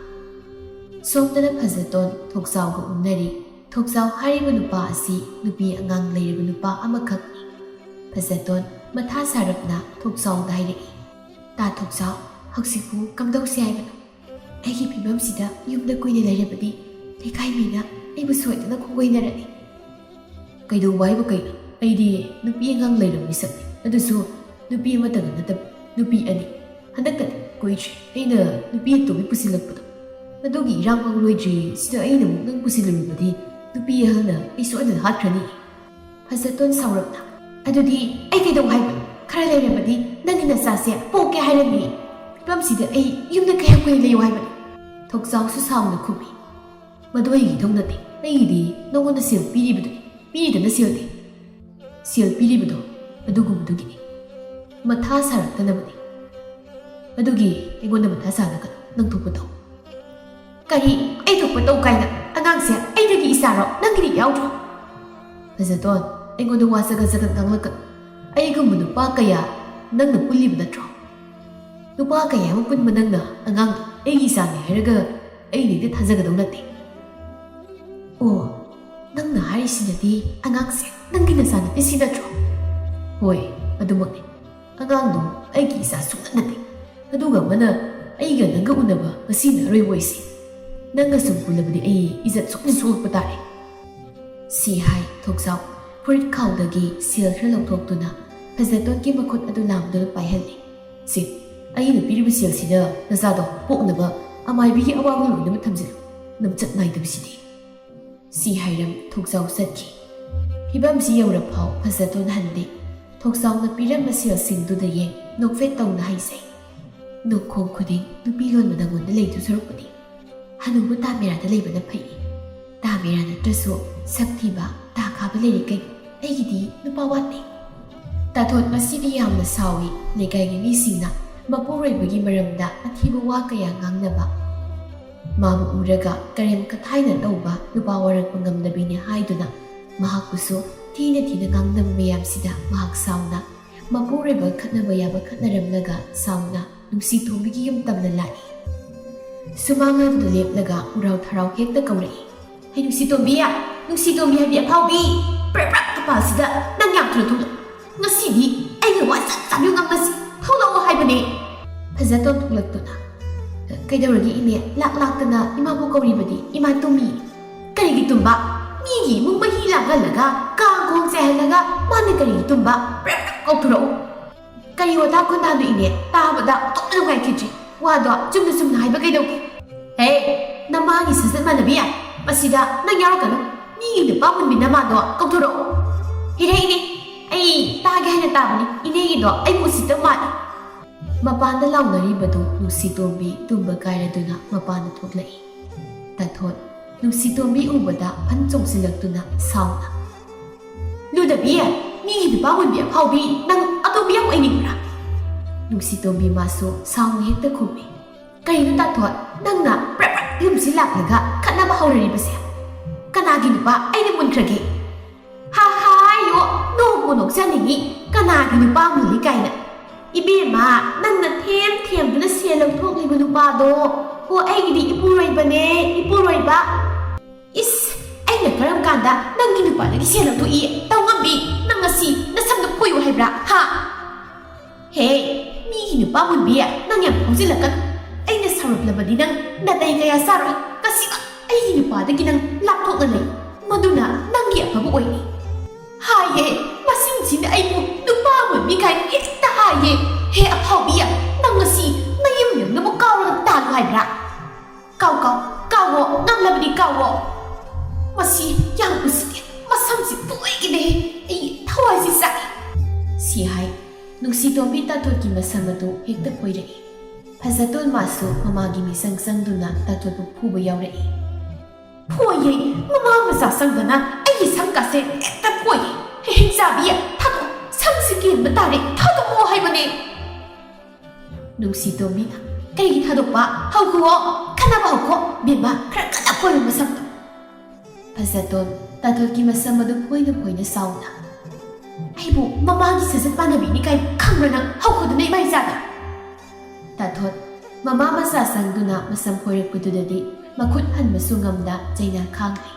ꯁꯣꯝꯗꯅ ꯐꯖꯇꯣꯟ ꯊꯣꯛꯆꯥꯎꯒ ꯎꯅꯔꯤ꯫ ꯊꯣꯛꯆꯥꯎ ꯍꯥꯏꯔꯤꯕ ꯅꯨꯄꯥ ꯑꯁꯤ ꯅꯨꯄꯤ ꯑꯉꯥꯡ ꯂꯩꯔꯕ ꯅꯨꯄꯥ ꯑꯃꯈꯛꯅꯤ꯫ ꯐꯖꯇꯣꯟ ꯃꯊꯥ ꯁꯥꯔꯞꯅ ꯊꯣꯛꯆꯥꯎꯗ ꯍꯥꯏꯔꯛꯏ, "ꯇꯥ ꯊꯣꯛꯆꯥꯎ, ꯍꯧꯖꯤꯛꯄꯨ ꯀꯝꯗꯧꯁꯤ ꯍꯥꯏꯕꯅꯣ? ꯑꯩꯒꯤ ꯐꯤꯕꯝꯁꯤꯗ ꯌꯨꯝꯗ ꯀꯨꯏꯅ ꯂꯩꯔꯕꯗꯤ ꯂꯩꯀꯥꯏ ꯃꯤꯅ ꯑꯩꯕꯨ ꯁꯣꯏꯗꯅ ꯈꯣꯡꯒꯣꯏꯅꯔꯅꯤ꯫" "ꯀꯩꯗꯧꯕ ꯍꯥꯏꯕꯨ ꯀꯩꯅꯣ? ꯑꯩꯗꯤ ꯅꯨꯄꯤ ꯑꯉꯥꯡ ꯂꯩꯔꯕ ꯃꯤꯁꯛꯅꯤ꯫ ꯑꯗꯨꯁꯨ ꯅꯨꯄꯤ ꯑꯃꯇꯒ ꯅꯠꯇꯕ, ꯅꯨꯄꯤ ꯑꯅꯤ꯫ ꯍꯟꯗꯛꯇꯗꯤ ꯀꯨꯏꯗ꯭ꯔꯤ ꯑꯩꯅ ꯅꯨꯄꯤ ꯑꯇꯣꯝꯕꯤ ꯄꯨꯁꯤꯜꯂꯛꯄꯗꯣ꯫ ꯑꯗꯨꯒꯤ ꯏꯔꯥꯡ ꯐꯥꯎ ꯂꯣꯏꯗ꯭ꯔꯤ, ꯁꯤꯗ ꯑꯩꯅ ꯑꯃꯨꯛ ꯅꯪ ꯄꯨꯁꯤꯜꯂꯨꯔꯕꯗꯤ ꯅꯨꯄꯤ ꯑꯍꯜꯅ ꯑꯩ ꯁꯣꯏꯗꯅ ꯍꯥꯠꯈ꯭ꯔꯅꯤ꯫" ꯐꯖꯇꯣꯟ ꯁꯥꯎꯔꯞꯅ, "ꯑꯗꯨꯗꯤ ꯑꯩ ꯀꯩꯗꯧ ꯍꯥꯏꯕꯅꯣ? ꯈꯔ ꯂꯩꯔꯕꯗꯤ ꯅꯪꯒꯤ ꯅꯆꯥꯁꯦ ꯄꯣꯛꯀꯦ ꯍꯥꯏꯔꯅꯤ꯫ ꯐꯤꯕꯝꯁꯤꯗ ꯑꯩ ꯌꯨꯝꯗ ꯀꯌꯥꯝ ꯀꯨꯏꯅ ꯂꯩꯌꯨ ꯍꯥꯏꯕꯅꯣ?" ꯊꯣꯛꯆꯥꯎꯁꯨ ꯁꯥꯎꯅ ꯈꯨꯝꯃꯤ, "ꯃꯗꯨ ꯑꯩꯒꯤ ꯏꯊꯧ ꯅꯠꯇꯦ꯫ ꯑꯩꯒꯤꯗꯤ ꯅꯉꯣꯟꯗ ꯁꯦꯜ ꯄꯤꯔꯤꯕꯗꯨꯅꯤ꯫ ꯄꯤꯔꯤꯗꯅ ꯁꯦꯜꯗꯤ꯫ ꯁꯦꯜ ꯄꯤꯔꯤꯕꯗꯣ ꯑꯗꯨꯒꯨꯝꯕꯗꯨꯒꯤꯅꯤ꯫ ꯃꯊꯥ ꯁꯥꯔꯛꯇꯅꯕꯅꯤ꯫ ꯑꯗꯨꯒꯤ ꯑꯩꯉꯣꯟꯗ ꯃꯊꯥ ꯁꯥꯅꯒꯅꯨ꯫ ꯅꯪ ꯊꯣꯛꯄ ꯇꯧ꯫" "ꯀꯔꯤ? ꯑꯩ ꯊꯣꯛꯄ ꯇꯧ ꯀꯥꯏꯅ? ꯑꯉꯥꯡꯁꯦ ꯑꯩꯗꯒꯤ ꯏꯆꯥꯔꯣ? ꯅꯪꯒꯤꯗꯤ ꯌꯥꯎꯗ꯭ꯔꯣ?" "ꯐꯖꯇꯣꯟ, ꯑꯩꯉꯣꯟꯗ ꯋꯥ ꯆꯒꯠ ꯆꯒꯠ ꯉꯥꯡꯂꯛꯀꯅꯨ꯫ ꯑꯩꯒꯨꯝꯕ ꯅꯨꯄꯥ ꯀꯌꯥ ꯅꯪꯅ ꯄꯨꯜꯂꯤꯕ ꯅꯠꯇ꯭ꯔꯣ? ꯅꯨꯄꯥ ꯀꯌꯥ ꯑꯃ ꯄꯨꯟꯕ ꯅꯪꯅ ꯑꯉꯥꯡꯗꯣ ꯑꯩꯒꯤ ꯏꯆꯥꯅꯤ ꯍꯥꯏꯔꯒ ꯑꯩꯅ ꯍꯦꯛꯇ ꯊꯥꯖꯒꯗꯧ ꯅꯠꯇꯦ꯫" "ꯑꯣ, ꯅꯪꯅ ꯍꯥꯏꯔꯤꯁꯤꯅꯗꯤ ꯑꯉꯥꯡꯁꯦ ꯅꯪꯒꯤ ꯅꯆꯥꯅꯨꯄꯤꯁꯤ ꯅꯠꯇ꯭ꯔꯣ?" "ꯍꯣꯏ, ꯑꯗꯨꯃꯛꯅꯤ꯫ ꯑꯉꯥꯡꯗꯣ ꯑꯩꯒꯤ ꯏꯆꯥ ꯁꯨꯡꯅꯠ ꯅꯠꯇꯦ꯫ ꯑꯗꯨꯒ ꯑꯃꯅ ꯑꯩꯒ ꯅꯪꯒ ꯎꯅꯕ ꯉꯁꯤꯅ ꯑꯔꯣꯏꯕ ꯑꯣꯏꯁꯤ꯫ ꯅꯪꯒ ꯁꯨꯝ ꯄꯨꯜꯂꯕꯗꯤ ꯑꯩ ꯏꯖꯠ ꯁꯣꯛꯅ ꯁꯣꯛꯂꯛꯄ ꯇꯥꯔꯦ꯫" ꯁꯤ ꯍꯥꯏ ꯊꯣꯛꯆꯥꯎ ꯐꯨꯔꯤꯠ ꯈꯥꯎꯗꯒꯤ ꯁꯦꯜ ꯈꯔ ꯂꯧꯊꯣꯛꯇꯨꯅ ꯐꯖꯇꯣꯟꯒꯤ ꯃꯈꯨꯠ ꯑꯗꯨ ꯂꯥꯝꯗꯨꯅ ꯄꯥꯏꯍꯜꯂꯤ꯫ "ꯁꯤ, ꯑꯩꯅ ꯄꯤꯔꯤꯕ ꯁꯦꯜꯁꯤꯗ ꯅꯆꯥꯗꯣ ꯄꯣꯛꯅꯕ ꯑꯃꯥꯏꯕꯤꯒꯤ ꯑꯋꯥꯕ ꯂꯣꯏꯅꯃꯛ ꯊꯝꯖꯤꯜꯂꯨ꯫ ꯅꯝꯆꯠ ꯅꯥꯏꯗꯕꯁꯤꯗꯤ꯫" ꯁꯤ ꯍꯥꯏꯔꯝ ꯊꯣꯛꯆꯥꯎ ꯆꯠꯈꯤ꯫ ꯐꯤꯕꯝꯁꯤ ꯌꯧꯔꯐꯥꯎ ꯐꯖꯇꯣꯟ ꯍꯟꯗꯦ꯫ ꯊꯣꯛꯆꯥꯎꯅ ꯄꯤꯔꯝꯕ ꯁꯦꯜꯁꯤꯡꯗꯨꯗ ꯌꯦꯡ ꯅꯣꯛꯐꯦꯠ ꯇꯧꯅ ꯍꯥꯏꯖꯩ, "ꯅꯣꯡꯈꯣꯡ ꯈꯨꯗꯤꯡ ꯅꯨꯄꯤ ꯂꯣꯟꯕ ꯅꯪꯉꯣꯟꯗ ꯂꯩꯗꯨ ꯁꯔꯨꯛꯄꯨꯗꯤ ꯍꯅꯨꯕ ꯇꯥꯃꯤꯔꯥꯗ ꯂꯩꯕꯅ ꯐꯩ꯫ ꯇꯥꯃꯤꯔꯥ ꯅꯠꯇ꯭ꯔꯁꯨ ꯁꯛ ꯊꯤꯕ ꯇꯥ ꯈꯥꯕ ꯂꯩꯔꯤ ꯀꯩꯅꯣ? ꯑꯩꯒꯤꯗꯤ ꯅꯨꯄꯥ ꯋꯥꯠꯇꯦ꯫" ꯇꯥꯊꯣꯠ ꯃꯁꯤꯗꯤ ꯌꯥꯝꯅ ꯁꯥꯎꯏ꯫ ꯂꯩꯀꯥꯏꯒꯤ ꯃꯤꯁꯤꯡꯅ ꯃꯄꯨꯔꯣꯏꯕꯒꯤ ꯃꯔꯝꯗ ꯑꯊꯤꯕ ꯋꯥ ꯀꯌꯥ ꯉꯥꯡꯅꯕ꯫ ꯃꯥꯕꯨ ꯎꯔꯒ ꯀꯔꯦꯝ ꯀꯊꯥꯏꯅ ꯇꯧꯕ ꯅꯨꯄꯥ ꯋꯥꯔꯛꯄ ꯉꯝꯗꯕꯤꯅꯤ ꯍꯥꯏꯗꯨꯅ ꯃꯍꯥꯛꯄꯨꯁꯨ ꯊꯤꯅ ꯊꯤꯅ ꯉꯥꯡꯅꯕ ꯃꯌꯥꯝꯁꯤꯗ ꯃꯍꯥꯛ ꯁꯥꯎꯅ ꯃꯄꯨꯔꯣꯏꯕ ꯈꯠꯅꯕ ꯌꯥꯕ ꯈꯠꯅꯔꯝꯂꯒ ꯁꯥꯎꯅ ꯅꯨꯡꯁꯤ ꯊꯣꯝꯕꯤꯒꯤ ꯌꯨꯝ ꯇꯝꯅ ꯂꯥꯛꯏ꯫ ꯁꯨꯃꯥꯡ ꯑꯗꯨꯗ ꯂꯦꯞꯂꯒ ꯎꯔꯥꯎ ꯊꯔꯥꯎ ꯍꯦꯛꯇ ꯀꯧꯔꯛꯏ꯫ "ꯍꯦ ꯅꯨꯡꯁꯤ ꯇꯣꯝꯕꯤ, ꯅꯨꯡꯁꯤ ꯇꯣꯝꯕꯤ ꯍꯥꯏꯕꯤ ꯑꯐꯥꯎꯕꯤ, ꯄ꯭ꯔꯞ ꯄ꯭ꯔꯞ ꯀꯄꯥꯜꯁꯤꯗ ꯅꯪ ꯌꯥꯝ ꯊꯨꯅ ꯊꯣꯛꯂꯛ꯫ ꯉꯁꯤꯗꯤ ꯑꯩꯒ ꯋꯥ ꯆꯞ ꯆꯥꯕꯤ ꯉꯥꯡꯅꯁꯤ꯫ ꯊꯣꯛꯂꯛꯑꯣ ꯍꯥꯏꯕꯅꯦ꯫" ꯐꯖꯇꯣꯟ ꯊꯣꯛꯂꯛꯇꯨꯅ, "ꯀꯩꯗꯧꯔꯒꯦ ꯏꯅꯦ? ꯂꯥꯛ ꯂꯥꯛꯇꯅ ꯏꯃꯥꯕꯨ ꯀꯧꯔꯤꯕꯗꯤ ꯏꯃꯥ ꯇꯨꯝꯃꯤ꯫" "ꯀꯔꯤꯒꯤ ꯇꯨꯝꯕ? ꯃꯤꯒꯤ ꯏꯃꯨꯡ ꯃꯍꯤ ꯂꯥꯡꯍꯜꯂꯒ ꯀꯥꯡ ꯈꯣꯡ ꯆꯥꯏꯍꯜꯂꯒ ꯃꯥꯅ ꯀꯔꯤꯒꯤ ꯇꯨꯝꯕ? ꯄ꯭ꯔꯞ ꯄ꯭ꯔꯞ ꯀꯧꯊꯣꯔꯛꯎ꯫" "ꯀꯔꯤ ꯋꯥꯇꯥ ꯈꯨꯟꯗꯥꯅꯣ ꯏꯅꯦ? ꯇꯥꯕꯗ ꯑꯣꯟꯊꯣꯛꯅ ꯅꯨꯡꯉꯥꯏꯈꯤꯗ꯭ꯔꯦ꯫ ꯋꯥꯗꯣ ꯆꯨꯝꯅ ꯆꯨꯝꯅ ꯍꯥꯏꯕ ꯀꯩꯗꯧꯒꯦ?" "ꯍꯦ, ꯅꯃꯥꯒꯤ ꯁꯥꯖꯠ ꯃꯥꯟꯅꯕꯤ, ꯃꯁꯤꯗ ꯅꯪ ꯌꯥꯎꯔꯛꯀꯅꯨ꯫ ꯃꯤꯒꯤ ꯅꯨꯄꯥ ꯃꯨꯟꯕꯤ ꯅꯃꯥꯗꯣ ꯀꯧꯊꯣꯔꯛꯎ꯫" ꯍꯤꯔꯦ, ꯏꯅꯦ, ꯑꯩ ꯇꯥꯒꯦ ꯍꯥꯏꯅ ꯇꯥꯕꯅꯤ꯫ ꯏꯅꯦꯒꯤꯗꯣ ꯑꯩꯕꯨ ꯎꯁꯤꯠꯇꯕ ꯃꯥꯜꯂꯤ꯫ ꯃꯄꯥꯟꯗ ꯂꯥꯎꯅꯔꯤꯕꯗꯨ ꯅꯨꯡꯁꯤꯇꯣꯝꯕꯤ ꯇꯨꯝꯕ ꯀꯥꯏꯔꯗꯨꯅ ꯃꯄꯥꯟꯗ ꯊꯣꯛꯂꯛꯏ꯫ ꯇꯥꯊꯣꯠ ꯅꯨꯡꯁꯤꯇꯣꯝꯕꯤ ꯎꯕꯗ ꯐꯟ ꯆꯣꯡꯁꯤꯜꯂꯛꯇꯨꯅ ꯁꯥꯎꯅ, "ꯂꯨꯗꯕꯤ, ꯃꯤꯒꯤ ꯅꯨꯄꯥ ꯃꯨꯟꯕꯤ ꯑꯐꯥꯎꯕꯤ, ꯅꯪ ꯑꯇꯣꯝꯕꯤ ꯌꯥꯝ ꯑꯣꯏꯅꯤꯡꯕ꯭ꯔꯥ?" ꯅꯨꯡꯁꯤꯇꯣꯝꯕꯤ ꯃꯥꯁꯨ ꯁꯥꯎꯅ ꯍꯦꯛꯇ ꯈꯨꯝꯃꯤ, "ꯀꯩꯅꯣ ꯇꯥꯊꯣꯠ, ꯅꯪꯅ ꯄ꯭ꯔꯞ ꯄ꯭ꯔꯞ ꯌꯨꯝꯁꯤ ꯂꯥꯛꯂꯒ ꯈꯠꯅꯕ ꯍꯧꯔꯛꯏꯕꯁꯦ? ꯀꯅꯥꯒꯤ ꯅꯨꯄꯥ ꯑꯩꯅ ꯃꯨꯟꯈ꯭ꯔꯒꯦ?" "ꯍꯥ ꯍꯥꯏꯌꯣ, ꯅꯣꯛꯄꯨ ꯅꯣꯛꯆꯅꯤꯡꯉꯤ, ꯀꯅꯥꯒꯤ ꯅꯨꯄꯥ ꯃꯨꯜꯂꯤ ꯀꯥꯏꯅ꯫ ꯏꯕꯦꯝꯃ, ꯅꯪꯅ ꯊꯦꯝ ꯊꯦꯝꯗꯨꯅ ꯁꯦꯜ ꯂꯧꯊꯣꯛꯂꯤꯕ ꯅꯨꯄꯥꯗꯣ, ꯍꯣ, ꯑꯩꯒꯤꯗꯤ ꯏꯄꯨꯔꯣꯏꯕꯅꯦ, ꯏꯄꯨꯔꯣꯏꯕ꯫ ꯏꯁ, ꯑꯩꯅ ꯀꯔꯝ ꯀꯥꯟꯗ ꯅꯪꯒꯤ ꯅꯨꯄꯥꯗꯒꯤ ꯁꯦꯜ ꯂꯧꯊꯣꯛꯏ? ꯇꯧꯉꯝꯕꯤ, ꯅꯪ ꯉꯁꯤ ꯅꯁꯝꯗ ꯐꯣꯏꯌꯨ ꯍꯥꯏꯕ꯭ꯔꯥ? ꯍꯥ? ꯍꯦ, ꯃꯤꯒꯤ ꯅꯨꯄꯥ ꯃꯨꯟꯕꯤ, ꯅꯪ ꯌꯥꯝ ꯐꯥꯎꯖꯤꯜꯂꯛꯀꯅꯨ꯫ ꯑꯩꯅ ꯁꯥꯎꯔꯛꯂꯕꯗꯤ ꯅꯪ ꯅꯥꯇꯩ ꯀꯌꯥ ꯆꯥꯔꯣꯏ꯫ ꯉꯁꯤꯃꯛ ꯑꯩꯒꯤ ꯅꯨꯄꯥꯗꯒꯤ ꯅꯪ ꯂꯥꯞꯊꯣꯛꯅ ꯂꯩ꯫ ꯃꯗꯨꯅ ꯅꯪꯒꯤ ꯑꯐꯕ ꯑꯣꯏꯅꯤ꯫ ꯍꯥꯏꯌꯦ, ꯃꯁꯤꯡꯁꯤꯅ ꯑꯩꯕꯨ ꯅꯨꯄꯥ ꯃꯨꯟꯕꯤ ꯀꯥꯏꯅ ꯍꯦꯛꯇ ꯍꯥꯏꯌꯦ꯫ ꯍꯦ ꯑꯐꯥꯎꯕꯤ, ꯅꯪ ꯉꯁꯤ ꯅꯌꯨꯝ ꯌꯧꯅꯕ ꯀꯥꯎꯔꯒ ꯇꯥꯜꯂꯨ ꯍꯥꯏꯕ꯭ꯔꯥ? ꯀꯥꯎ, ꯀꯥꯎ, ꯀꯥꯎꯋꯣ, ꯉꯝꯂꯕꯗꯤ ꯀꯥꯎꯋꯣ꯫ ꯃꯁꯤ ꯌꯥꯝ ꯎꯁꯤꯠꯇꯦ, ꯃꯁꯝꯁꯤ ꯐꯣꯏꯒꯅꯤ, ꯑꯩ ꯊꯋꯥꯏꯁꯤ ꯆꯥꯛꯏ꯫ ꯁꯤ ꯍꯥꯏ, ꯅꯨꯡꯁꯤꯇꯣꯝꯕꯤ ꯇꯥꯊꯣꯠꯀꯤ ꯃꯁꯝ ꯑꯗꯨ ꯍꯦꯛꯇ ꯐꯣꯏꯔꯛꯏ꯫ ꯐꯖꯇꯣꯟ ꯃꯥꯁꯨ ꯃꯃꯥꯒꯤ ꯃꯤꯆꯪ ꯆꯪꯗꯨꯅ ꯇꯥꯊꯣꯠꯄꯨ ꯐꯨꯕ ꯌꯥꯎꯔꯛꯏ꯫ ꯐꯣꯏꯌꯦ, ꯃꯃꯥ ꯃꯆꯥ ꯆꯪꯗꯅ ꯑꯩꯒꯤ ꯁꯝ ꯀꯥꯁꯦ ꯍꯦꯛꯇ ꯐꯣꯏꯌꯦ꯫ ꯍꯦ, ꯍꯤꯡꯆꯥꯕꯤ, ꯊꯥꯗꯣꯛꯑꯣ, ꯁꯝꯁꯤ ꯀꯦꯟꯕ ꯇꯥꯔꯦ, ꯊꯥꯗꯣꯛꯑꯣ ꯍꯥꯏꯕꯅꯦ꯫ ꯅꯨꯡꯁꯤꯇꯣꯝꯕꯤꯅ, "ꯀꯩꯒꯤ ꯊꯥꯗꯣꯛꯄ? ꯍꯧꯈꯣ, ꯈꯠꯅꯕ ꯍꯧꯈꯣ꯫ ꯕꯦꯝꯃ, ꯈꯔ ꯀꯟꯅ ꯐꯣꯏꯌꯨ ꯃꯁꯝꯗꯣ꯫" ꯐꯖꯇꯣꯟ ꯇꯥꯊꯣꯠꯀꯤ ꯃꯁꯝ ꯑꯗꯨ ꯐꯣꯏꯅ ꯐꯣꯏꯅ ꯁꯥꯎꯅ, "ꯑꯩꯕꯨ ꯃꯃꯥꯒꯤ ꯁꯖꯠ ꯄꯥꯟꯅꯕꯤꯅꯤ ꯀꯥꯏꯅ ꯈꯪꯕ꯭ꯔꯥ ꯅꯪ? ꯍꯧꯈꯣꯗꯅ ꯏꯃꯥ ꯏꯆꯥꯗ꯫" ꯇꯥꯊꯣꯠ ꯃꯃꯥ ꯃꯆꯥ ꯆꯪꯗꯨꯅ ꯃꯁꯝ ꯐꯣꯏꯔꯛꯄꯗꯨꯗꯗꯤ ꯃꯈꯨꯠ ꯍꯟꯕꯁꯨ ꯉꯝꯗ ꯆꯩꯅꯥ ꯈꯥꯡꯂꯦ꯫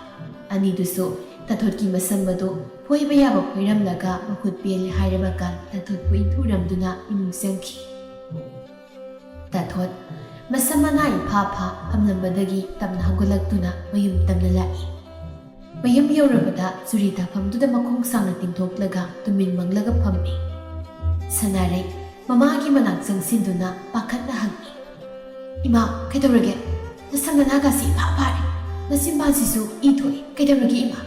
ꯑꯅꯤꯗꯨꯁꯨ ꯇꯥꯊꯣꯠꯀꯤ ꯃꯁꯝ ꯑꯗꯨ ꯐꯣꯏꯕ ꯌꯥꯕ ꯐꯣꯏꯔꯝꯂꯒ ꯃꯈꯨꯠ ꯄꯦꯜꯂꯦ ꯍꯥꯏꯔꯕꯀꯥꯟ ꯇꯥꯊꯣꯠꯄꯨ ꯏꯟꯊꯨꯔꯝꯗꯨꯅ ꯏꯃꯨꯡ ꯆꯪꯈꯤ꯫ ꯇꯥꯊꯣꯠ ꯃꯁꯝ ꯃꯅꯥ ꯏꯐꯥ ꯐꯥ ꯐꯝꯂꯝꯕꯗꯒꯤ ꯇꯞꯅ ꯍꯧꯒꯠꯂꯛꯇꯨꯅ ꯃꯌꯨꯝ ꯇꯝꯅ ꯂꯥꯛꯏ꯫ ꯃꯌꯨꯝ ꯌꯧꯔꯕꯗ ꯆꯨꯔꯤ ꯇꯥꯐꯝꯗꯨꯗ ꯃꯈꯣꯡ ꯁꯥꯡꯅ ꯇꯤꯡꯊꯣꯛꯂꯒ ꯇꯨꯃꯤꯟ ꯃꯪꯂꯒ ꯐꯝꯃꯤ꯫ ꯁꯅꯥꯔꯩ ꯃꯃꯥꯒꯤ ꯃꯅꯥꯛ ꯆꯪꯁꯤꯟꯗꯨꯅ ꯄꯥꯈꯠꯅ ꯍꯪꯉꯤ, "ꯏꯃꯥ, ꯀꯩꯗꯧꯔꯒꯦ? ꯅꯁꯝ ꯅꯅꯥꯒꯁꯤ ꯏꯐꯥ ꯐꯥꯔꯦ꯫ ꯅꯆꯤꯟꯕꯥꯟꯁꯤꯁꯨ ꯏ ꯊꯣꯛꯏ꯫ ꯀꯩꯗꯧꯔꯒꯦ ꯏꯃꯥ?"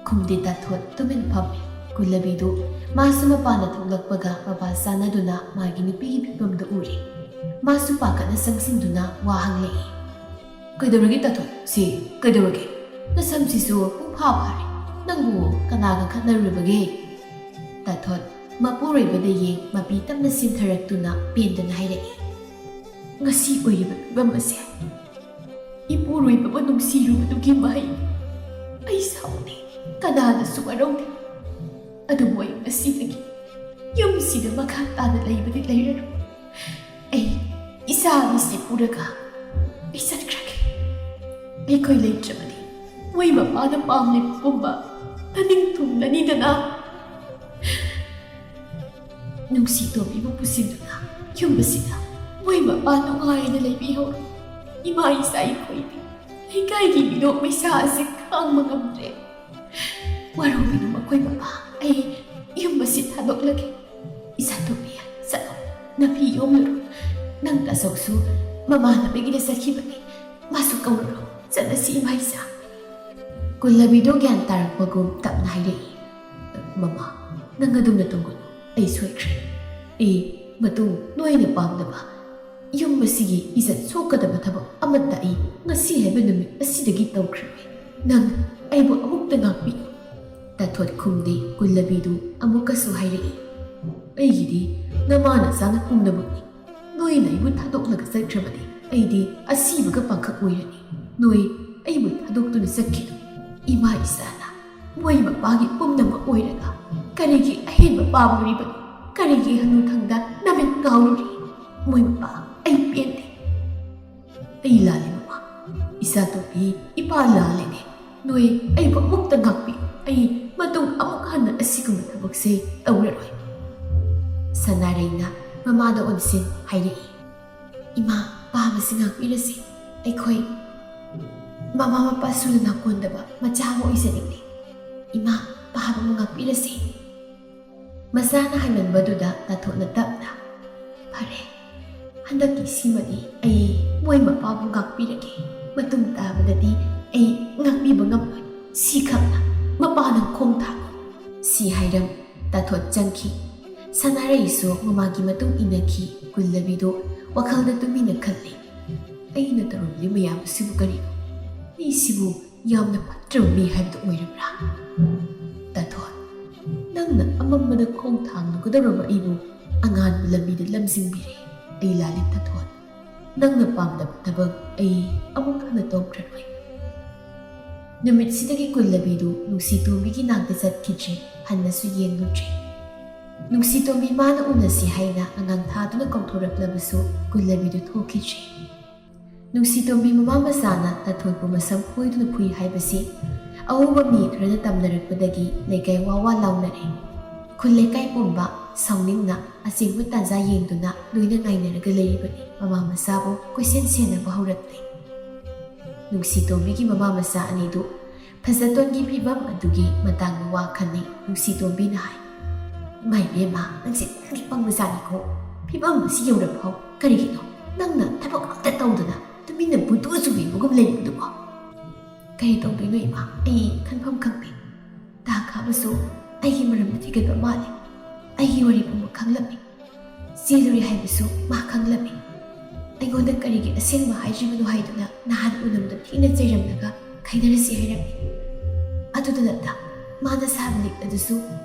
ꯈꯨꯝꯗꯦ ꯇꯥꯊꯣꯠ ꯇꯨꯃꯤꯟ ꯐꯝꯃꯤ꯫ ꯀꯨꯜꯂꯕꯤꯗꯨ ꯃꯥꯁꯨ ꯃꯄꯥꯟꯗ ꯊꯣꯛꯂꯛꯄꯒ ꯃꯄꯥ ꯆꯥꯟꯅꯗꯨꯅ ꯃꯥꯒꯤ ꯅꯨꯄꯤꯒꯤ ꯐꯤꯕꯝꯗꯨ ꯎꯔꯦ꯫ ꯃꯥꯁꯨ ꯄꯥꯈꯠꯅ ꯆꯪꯁꯤꯟꯗꯨꯅ ꯋꯥ ꯍꯪꯂꯛꯏ꯫ "ꯀꯩꯗꯧꯔꯒꯦ ꯇꯥꯊꯣꯠ? ꯁꯤ ꯀꯩꯗꯧꯔꯒꯦ? ꯅꯁꯝꯁꯤꯁꯨ ꯄꯨꯡꯐꯥ ꯐꯥꯔꯦ꯫ ꯅꯪꯕꯨ ꯀꯅꯥꯒ ꯈꯠꯅꯔꯨꯔꯕꯒꯦ?" ꯇꯥꯊꯣꯠ ꯃꯄꯨꯔꯣꯏꯕꯗ ꯌꯦꯡ ꯃꯄꯤ ꯇꯞꯅ ꯁꯤꯟꯊꯔꯛꯇꯨꯅ ꯄꯦꯟꯗꯅ ꯍꯥꯏꯔꯛꯏ꯫ "ꯉꯁꯤ ꯑꯣꯏꯔꯤꯕ ꯐꯤꯕꯝ ꯑꯁꯦ ꯏꯄꯨꯔꯣꯏꯕꯕꯨ ꯅꯨꯡꯁꯤꯔꯨꯕꯗꯨꯒꯤ ꯃꯍꯩ꯫ ꯑꯩ ꯁꯥꯎꯗꯦ, ꯀꯅꯥꯗꯁꯨ ꯋꯥꯔꯧꯗꯦ꯫ ꯑꯗꯨꯕꯨ ꯑꯩ ꯉꯁꯤꯗꯒꯤ ꯌꯨꯝꯁꯤꯗ ꯃꯈꯥ ꯇꯥꯅ ꯂꯩꯕꯗꯤ ꯂꯩꯔꯔꯣꯏ꯫ ꯑꯩ ꯏꯆꯥ ꯑꯅꯤꯁꯤ ꯄꯨꯔꯒ ꯑꯩ ꯆꯠꯈ꯭ꯔꯒꯦ꯫ ꯑꯩꯈꯣꯏ ꯂꯩꯇ꯭ꯔꯕꯗꯤ ꯃꯣꯏ ꯃꯄꯥꯅ ꯄꯥꯝꯂꯤꯕ ꯄꯨꯝꯕ ꯃꯅꯤꯡ ꯊꯨꯡꯂꯅꯤꯗꯅ꯫ ꯅꯨꯡꯁꯤ ꯇꯣꯝꯕꯤꯕꯨ ꯄꯨꯁꯤꯟꯗꯨꯅ ꯌꯨꯝ ꯑꯁꯤꯗ ꯃꯣꯏ ꯃꯄꯥ ꯅꯨꯡꯉꯥꯏꯅ ꯂꯩꯕꯤꯍꯧꯔꯣ꯫ ꯏꯃꯥ ꯏꯆꯥ ꯑꯩꯈꯣꯏꯗꯤ ꯂꯩꯀꯥꯏꯒꯤ ꯃꯤꯅꯣꯛ ꯃꯩꯁꯥ ꯑꯁꯤ ꯈꯥꯡꯕ ꯉꯝꯗ꯭ꯔꯦ꯫ ꯋꯥꯔꯧꯕꯤꯅꯨ ꯃꯈꯣꯏ ꯃꯄꯥ, ꯑꯩ ꯌꯨꯝ ꯑꯁꯤ ꯊꯥꯗꯣꯛꯂꯒꯦ꯫ ꯏꯆꯥ ꯇꯣꯝꯕꯤ, ꯆꯠꯂꯣ, ꯅꯐꯤ ꯌꯣꯝꯂꯨꯔꯣ꯫ ꯅꯪ ꯇꯥꯆꯧꯁꯨ ꯃꯃꯥꯟꯅꯕꯒꯤꯗ ꯆꯠꯈꯤꯕꯅꯤ, ꯃꯥꯁꯨ ꯀꯧꯔꯨꯔꯣ, ꯆꯠꯂꯁꯤ ꯏꯃꯥ ꯏꯆꯥ꯫" ꯀꯨꯜꯂꯕꯤꯗꯣ ꯒ꯭ꯌꯥꯟ ꯇꯥꯔꯛꯄꯒꯨꯝ ꯇꯞꯅ ꯍꯥꯏꯔꯛꯏ꯫ "ꯃꯃꯥ, ꯅꯪ ꯑꯗꯨꯝꯅ ꯇꯧꯒꯅꯨ꯫ ꯑꯩ ꯁꯣꯏꯈ꯭ꯔꯦ꯫ ꯑꯩ ꯃꯇꯨꯡ ꯅꯣꯏꯅ ꯄꯥꯝꯗꯕ, ꯌꯨꯝ ꯑꯁꯤꯒꯤ ꯏꯖꯠ ꯁꯣꯛꯀꯗꯕ ꯊꯕꯛ ꯑꯃꯠꯇ ꯑꯩ ꯉꯁꯤ ꯍꯥꯏꯕ ꯅꯨꯃꯤꯠ ꯑꯁꯤꯗꯒꯤ ꯇꯧꯈ꯭ꯔꯔꯣꯏ꯫ ꯅꯪ ꯑꯩꯕꯨ ꯑꯃꯨꯛꯇ ꯉꯥꯛꯄꯤꯌꯨ꯫" ꯇꯥꯊꯣꯠ ꯈꯨꯝꯗꯦ꯫ ꯀꯨꯜꯂꯕꯤꯗꯨ ꯑꯃꯨꯛꯀꯁꯨ ꯍꯥꯏꯔꯛꯏ, "ꯑꯩꯒꯤꯗꯤ ꯅꯃꯥ ꯅꯆꯥꯅ ꯄꯨꯝꯅꯃꯛꯅꯤ꯫ ꯅꯣꯏꯅ ꯑꯩꯕꯨ ꯊꯥꯗꯣꯛꯂꯒ ꯆꯠꯈ꯭ꯔꯕꯗꯤ ꯑꯩꯗꯤ ꯑꯁꯤꯕꯒ ꯄꯥꯡꯈꯛ ꯑꯣꯏꯔꯅꯤ꯫ ꯅꯣꯏ ꯑꯩꯕꯨ ꯊꯥꯗꯣꯛꯇꯨꯅ ꯆꯠꯈꯤꯅꯨ꯫ ꯏꯃꯥ ꯏꯆꯥꯅ ꯃꯣꯏ ꯃꯄꯥꯒꯤ ꯄꯨꯝꯅꯃꯛ ꯑꯣꯏꯔꯒ ꯀꯔꯤꯒꯤ ꯑꯍꯦꯟꯕ ꯄꯥꯝꯂꯨꯔꯤꯕꯅꯣ? ꯀꯔꯤꯒꯤ ꯍꯅꯨꯊꯪꯗ ꯅꯃꯤꯠ ꯉꯥꯎꯔꯨꯔꯤ? ꯃꯣꯏ ꯃꯄꯥ, ꯑꯩ ꯄꯦꯟꯗꯦ꯫ ꯑꯩ ꯂꯥꯜꯂꯦ ꯃꯃꯥ꯫ ꯏꯆꯥ ꯇꯣꯝꯕꯤ, ꯏꯄꯥ ꯂꯥꯜꯂꯦꯅꯦ꯫ ꯅꯣꯏ ꯑꯩꯕꯨ ꯑꯃꯨꯛꯇ ꯉꯥꯛꯄꯤꯌꯨ꯫ ꯑꯩ ꯃꯇꯨꯡ ꯑꯃꯨꯛ ꯍꯟꯅ ꯑꯁꯤꯒꯨꯝꯕ ꯊꯕꯛꯁꯦ ꯇꯧꯔꯔꯣꯏ꯫" ꯁꯅꯥꯔꯩꯅ ꯃꯃꯥꯗ ꯑꯣꯟꯁꯤꯟ ꯍꯥꯏꯔꯛꯏ, "ꯏꯃꯥ, ꯄꯥꯕꯁꯤ ꯉꯥꯛꯄꯤꯔꯁꯤ꯫ ꯑꯩꯈꯣꯏ ꯃꯃꯥ ꯃꯄꯥ ꯁꯨꯅ ꯅꯥꯀꯣꯟꯗꯕ ꯃꯆꯥ ꯑꯃ ꯑꯣꯏꯖꯅꯤꯡꯂꯦ꯫ ꯏꯃꯥ, ꯄꯥꯕꯕꯨ ꯉꯥꯛꯄꯤꯔꯁꯤ꯫" ꯃꯆꯥꯅ ꯍꯥꯏꯃꯟꯕꯗꯨꯗ ꯇꯥꯊꯣꯠꯅ ꯇꯞꯅ, "ꯐꯔꯦ, ꯍꯟꯗꯛꯀꯤ ꯁꯤꯃꯗꯤ ꯑꯩ ꯃꯣꯏ ꯃꯄꯥꯕꯨ ꯉꯥꯛꯄꯤꯔꯒꯦ꯫ ꯃꯇꯨꯡ ꯇꯥꯕꯗꯗꯤ ꯑꯩ ꯉꯥꯛꯄꯤꯕ ꯉꯝꯂꯣꯏ꯫ ꯁꯤꯈꯛꯅ ꯃꯄꯥꯅ ꯈꯣꯡ ꯊꯥꯡꯉꯨ꯫" ꯁꯤ ꯍꯥꯏꯔꯝ ꯇꯥꯊꯣꯠ ꯆꯪꯈꯤ꯫ ꯁꯅꯥꯔꯩꯁꯨ ꯃꯃꯥꯒꯤ ꯃꯇꯨꯡ ꯏꯟꯅꯈꯤ꯫ ꯀꯨꯜꯂꯕꯤꯗꯨ ꯋꯥꯈꯜꯗ ꯇꯨꯃꯤꯟꯅ ꯈꯜꯂꯤ꯫ "ꯑꯩꯅ ꯇꯧꯔꯝꯂꯤ ꯃꯌꯥꯝ ꯑꯁꯤꯕꯨ ꯀꯔꯤꯅꯣ? ꯃꯤꯁꯤꯕꯨ ꯌꯥꯝꯅ ꯐꯠꯇ꯭ꯔꯕ ꯃꯤ ꯍꯥꯏꯕꯗꯨ ꯑꯣꯏꯔꯕ꯭ꯔꯥ? ꯇꯥꯊꯣꯠ, ꯅꯪꯅ ꯑꯃꯝꯕꯗ ꯈꯣꯡ ꯊꯥꯡꯂꯨꯒꯗꯧꯔꯕ ꯑꯩꯕꯨ ꯑꯉꯥꯟꯕ ꯂꯝꯕꯤꯗ ꯂꯝꯖꯤꯡꯕꯤꯔꯦ꯫ ꯑꯩ ꯂꯥꯜꯂꯦ ꯇꯥꯊꯣꯠ꯫ ꯅꯪꯅ ꯄꯥꯝꯗꯕ ꯊꯕꯛ ꯑꯩ ꯑꯃꯨꯛ ꯍꯟꯅ ꯇꯧꯈ꯭ꯔꯔꯣꯏ"꯫ ꯅꯨꯃꯤꯠꯁꯤꯗꯒꯤ ꯀꯨꯜꯂꯕꯤꯗꯨ ꯅꯨꯡꯁꯤꯇꯣꯝꯕꯤꯒꯤ ꯅꯥꯛꯇ ꯆꯠꯈꯤꯗ꯭ꯔꯦ, ꯍꯟꯅꯁꯨ ꯌꯦꯡꯂꯨꯗ꯭ꯔꯦ꯫ ꯅꯨꯡꯁꯤꯇꯣꯝꯕꯤ ꯃꯥꯅ ꯎꯅꯁꯤ ꯍꯥꯏꯅ ꯑꯉꯥꯡ ꯊꯥꯗꯨꯅ ꯀꯧꯊꯣꯔꯛꯂꯕꯁꯨ ꯀꯨꯜꯂꯕꯤꯗꯨ ꯊꯣꯛꯈꯤꯗ꯭ꯔꯦ꯫ ꯅꯨꯡꯁꯤꯇꯣꯝꯕꯤ ꯃꯃꯥ ꯃꯆꯥꯅ ꯇꯥꯊꯣꯠꯄꯨ ꯃꯁꯝ ꯐꯣꯏꯗꯨꯅ ꯐꯨꯏ ꯍꯥꯏꯕꯁꯤ ꯑꯎꯕ ꯃꯤ ꯈꯔꯅ ꯇꯝꯅꯔꯛꯄꯗꯒꯤ ꯂꯩꯀꯥꯏ ꯋꯥ ꯋꯥ ꯂꯥꯎꯅꯔꯦ꯫ ꯈꯨꯜ ꯂꯩꯀꯥꯏ ꯄꯨꯝꯕ ꯁꯥꯎꯅꯤꯡꯅ ꯑꯆꯦꯡꯕ ꯇꯥꯟꯖꯥ ꯌꯦꯡꯗꯨꯅ ꯂꯣꯏꯅ ꯉꯥꯏꯅꯔꯒ ꯂꯩꯔꯤꯕꯅꯤ꯫ ꯃꯃꯥ ꯃꯆꯥꯕꯨ ꯀꯣꯏꯁꯦꯟ ꯁꯦꯟꯅꯕ ꯍꯧꯔꯛꯂꯦ꯫ ꯅꯨꯡꯁꯤꯇꯣꯝꯕꯤꯒꯤ ꯃꯃꯥ ꯃꯆꯥ ꯑꯅꯤꯗꯨ ꯐꯖꯇꯣꯟꯒꯤ ꯐꯤꯕꯝ ꯑꯗꯨꯒꯤ ꯃꯇꯥꯡꯗ ꯋꯥ ꯈꯟꯅꯩ꯫ ꯅꯨꯡꯁꯤꯇꯣꯝꯕꯤꯅ ꯍꯥꯏ, "ꯏꯃꯥ ꯏꯕꯦꯝꯃ, ꯅꯪꯁꯦ ꯅꯪꯗꯤ ꯄꯪꯕꯖꯥꯠꯅꯤꯀꯣ꯫ ꯐꯤꯕꯝ ꯑꯁꯤ ꯌꯧꯔꯕꯐꯥꯎ ꯀꯔꯤꯒꯤꯅꯣ ꯅꯪꯅ ꯊꯕꯛ ꯑꯝꯇ ꯇꯧꯗꯅ ꯇꯨꯃꯤꯟꯅ ꯕꯨꯗꯨ ꯆꯨꯕꯤꯕꯒꯨꯝ ꯂꯩꯕꯗꯨꯕꯣ?" "ꯀꯔꯤ ꯇꯧꯗꯣꯏꯅꯣ ꯏꯃꯥ? ꯑꯩ ꯈꯟꯐꯝ ꯈꯪꯗꯦ꯫ ꯇꯥ ꯈꯥꯕꯁꯨ ꯑꯩꯒꯤ ꯃꯔꯝꯗ ꯊꯤꯒꯠꯄ ꯃꯥꯜꯂꯤ꯫ ꯑꯩꯒꯤ ꯋꯥꯔꯤ ꯄꯨꯝꯕ ꯈꯪꯂꯝꯃꯤ꯫ ꯆꯦꯜꯂꯨꯔꯦ ꯍꯥꯏꯕꯁꯨ ꯃꯥ ꯈꯪꯂꯝꯃꯤ꯫ ꯑꯩꯉꯣꯟꯗ ꯀꯔꯤꯒꯤ ꯑꯁꯦꯡꯕ ꯍꯥꯏꯗ꯭ꯔꯤꯕꯅꯣ ꯍꯥꯏꯗꯨꯅ ꯅꯍꯥꯟ ꯎꯅꯕꯗ ꯊꯤꯅ ꯆꯩꯔꯝꯂꯒ ꯈꯥꯏꯅꯔꯁꯤ ꯍꯥꯏꯔꯝꯃꯤ꯫ ꯑꯗꯨꯗ ꯅꯠꯇ ꯃꯥꯅ ꯁꯥꯕ ꯂꯤꯛ ꯑꯗꯨꯁꯨ